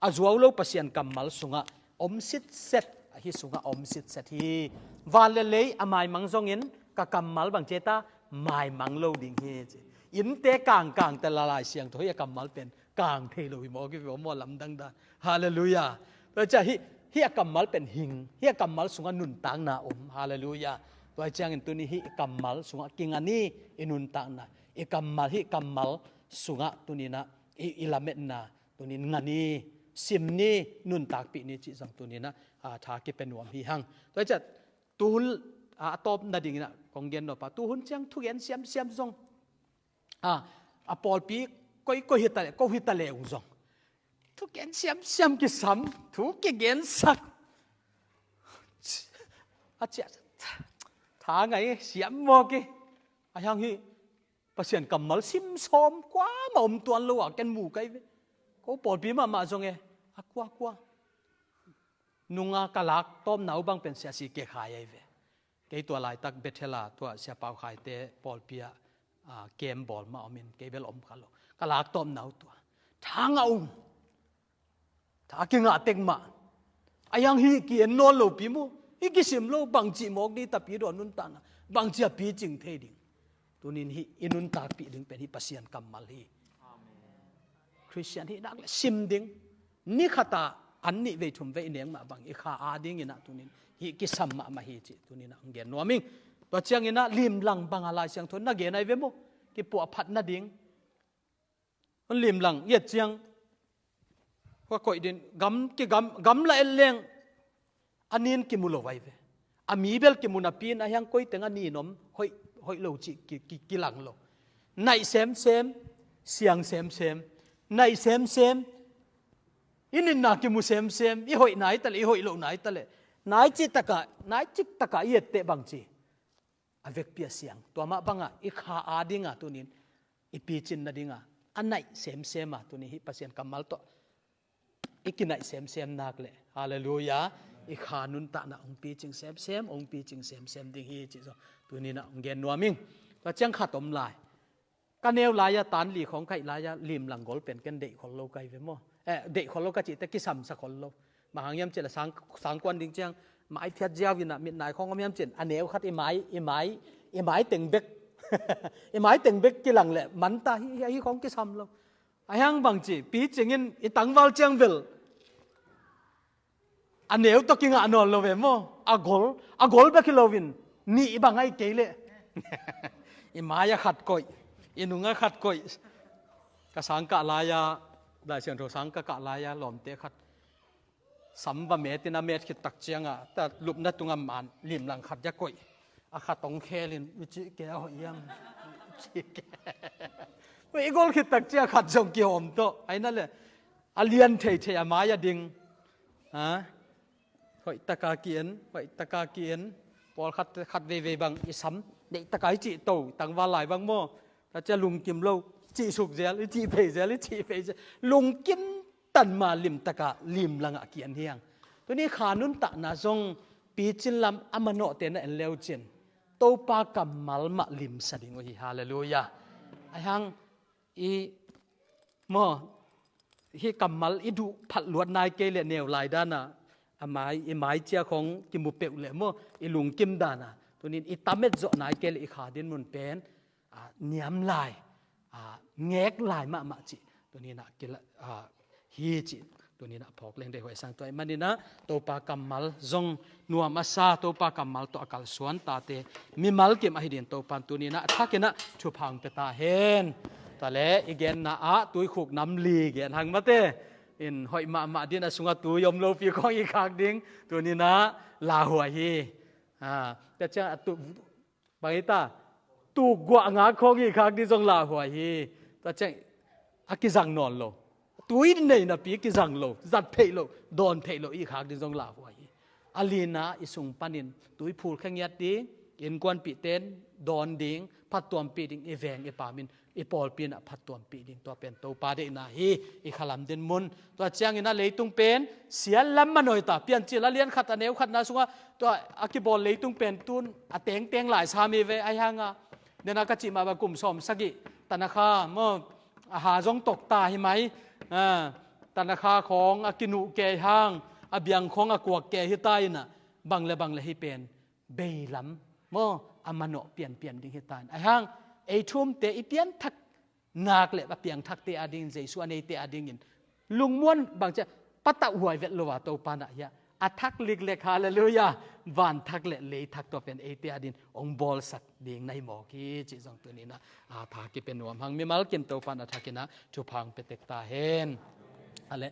a zuau lo Pasian kammal sungah om sitset, ahi sungah om sitset hi. Van le lei a maimang zongin ka kammal bang ci ta, maimang lo ding hi ci. Innte kangkang teh Lai Siangtho hi a kammal pen kang thei lo hi mawk hi ve maw, lamdang dan. Halleluiah. Tua ciah hih, hih a kammal pen hing, hih a kammal sungah nuntakna om. Halleluiah. Tua ciangin tuni hih kammal sungah kinga ni, i nuntakna, i kammal, hih kammal sungah tunin ah i, i lametna tunin nga ni, sim ni, nuntakpih ni cih zong tunin ah, a, tha kipia nuam hi hang. Tua ciah tuhun, a, a tawp nadingin ah kong gen nop a, tuhun ciang thugen siamsiam zong, a, a pawlpi koi, koi hi taleh, ko hi taleh uh zong thugen siamsiam kisam, thu kigensak, a ciah tha ngai siam mawk hi. Ahi hang hih Pasian kammal sim sawm kuamah om tuan lo a ken mu kai ve. Ko pawlpi mahmah zong e, a kua kua. Nunga ka lak tawpna uh bang pen Sia C K Khai ahi ve. Kei tua laitak Bethel a tua Sia Pau Khaite pawlpi ah, a, kem bawl mah om in kei bel om kha lo. Ka lak tawpna uh tua. Thang a um. Tha kingah tek mah. Ahi hang hih ki-en nawn lopi mu. Hih kisim lo bangci mawk ni tapi dawn nuntakna. Bangci a picing thei ding. Tunin hih i nuntakpih ding pen hih Pasian kammal hi. Khristian hih nak le sim ding. Ni khat ah an nih vei thum vei i nek mah bang i kha adingin ah tunin hih kisam mahmah hi cih tunin ah hong gen nuam ing. Tua ciangin ah limlang bang a Lai Siangtho na gen ahi ve maw. Kipuahphat nading. Hon limlang i et ciang, hua koih din, gam, kigam, gamla et leng a nin kimu lo ahi ve. A mi bel kimu napi in ahi hang koi teng a nin om, hoih, hoih lo cih ki, ki, kilang lo. Naih semsem, siang semsem, naih semsem, i nitna kimu semsem, i hoih nai taleh, i hoih loh nai taleh. Nai cih takah, nai cik takah i etteh bangci a vekpi a siang. Tua mah bangah i kha adingah tunin i picin nadingah a naih semsem a tunin hih Pasian kammal tawh i kinaih semsem nak leh, halleluiah, i kha nuntakna hong picing semsem, hong picing semsem ding hi cih zong tunin ah hong gen nuam ing. Tua ciang khat om lai. Ka neu lai-a tan li khawng kaih lai-a limlang gol pen ken deih khol lo ka hi ve maw. Eh, deih khol lo ka cihte kisamsa khol lo. Bang hang hiam cih leh sang, sangkuan ding ciang maithiat ziau in ah mitnai khawng om hiam cih leh a neu khat i mai, i mai, i mai teng bek, i mai teng bek kilang leh manta hi, hi, hi khawng kisam lo. Ahi hang bangci picing in i tangval ciang vel a neu tawh kingah nawn lo ve maw? A gol, a gol bek hi loin nih bang ahi kei leh i mai-ah khat koih, i nungah khat koih. Ka sangkah lai-a, Lai Siangtho sang ka kah lai-a lawmte khat sam va met in a met khit tak ciangah ta lupna tungah man limlang khat ia koih. A khat hong khelin, "I cih kei a hoih hiam?" I gol khit tak ciang khat zong kihawm tawh. Ahi na leh a lian theithei a mai-ah ding. Ha? Hoih taka ki-en, hoih taka ki-en. Pawlkhat, khat veivei bang i sam neih taka i cih to, tangval lai bang maw. Tua ciang lungkim lo, cih suk zel, i cih phei zel, i cih phei zel. Lungkim tan ma limtaka limlangah ki-en hi hang. Tuni kha nuntakna zong picin lam a manawhte na en leu cin Topa kammal mah limsa ding uh hi. Halleluiah. Ahi hang i maw, hih kammal i duh phat luat nai kei leh neu lai dana a mai, i mai cia khawng kimu peuh leh maw, i lungkim dana tunin i tamet zawh nai kei leh i kha din mun pen, a, niam lai, a, ngek lai mahmah cih tuninah kila, a, hi cih tuninah phawk leng deih huai sang. Tua ahih maninah Topa kammal zong nuam a sa, Topa kammal tawh a kalsuan tate mimal kim ahi din Topan tuninah a thakinah thupha hong pia ta hen. Tale i genna ah tuikhuk nam li gen hang mate. In hoih mahmah din a sungah tui om lopi khawng i khak ding tuninah lauhuai hi. Tua ciang a tu bang hita, tuk guah ngak khawng i khak ding zong lauhuai hi. Tua ciang a kizang nawn lo. Tui nei napi kizang lo, zat theih lo, dawn theih lo i khak ding zong lauhuai hi. A lina i sung panin tui phul khengiat ding, innkuanpihte in dawn ding, phattuampih ding, i veng i pamin i pawlpi inah phattuampih ding, tua pen Topa deihna hi. I khalam din mun tua ciangin a leitung pen sial lam manawi ta, Piancil a lian khat a neu khatna sungah tua a kibawl leitung pen tun a tengteng lai sa mi ve ahi hanga. Nena ka cih mah bang kum sawm sagih tanakha maw, a ha zong tok ta hi mai. Tanakha khawng a kinuh kei hang, a biang khawng a kuak kei hi ta inah, bang le bang le hi pen beilam maw, a manawh pianpian ding hi ta in. Ahi hang ei thumte i pianthak nak le a piangthakte a dingin, Jesu a neite a dingin lungmuan bang cia patauh huai vet lo a Topa nah hia a thak liklek, halleluia. Van thak le lei thak tua pen eite a dingin hong bawlsak ding na hi mawk hi cih zong tuninah a tha kipia nuam hang. Mimal kim Topa na thakinah thupha hong pia tek ta hen. A le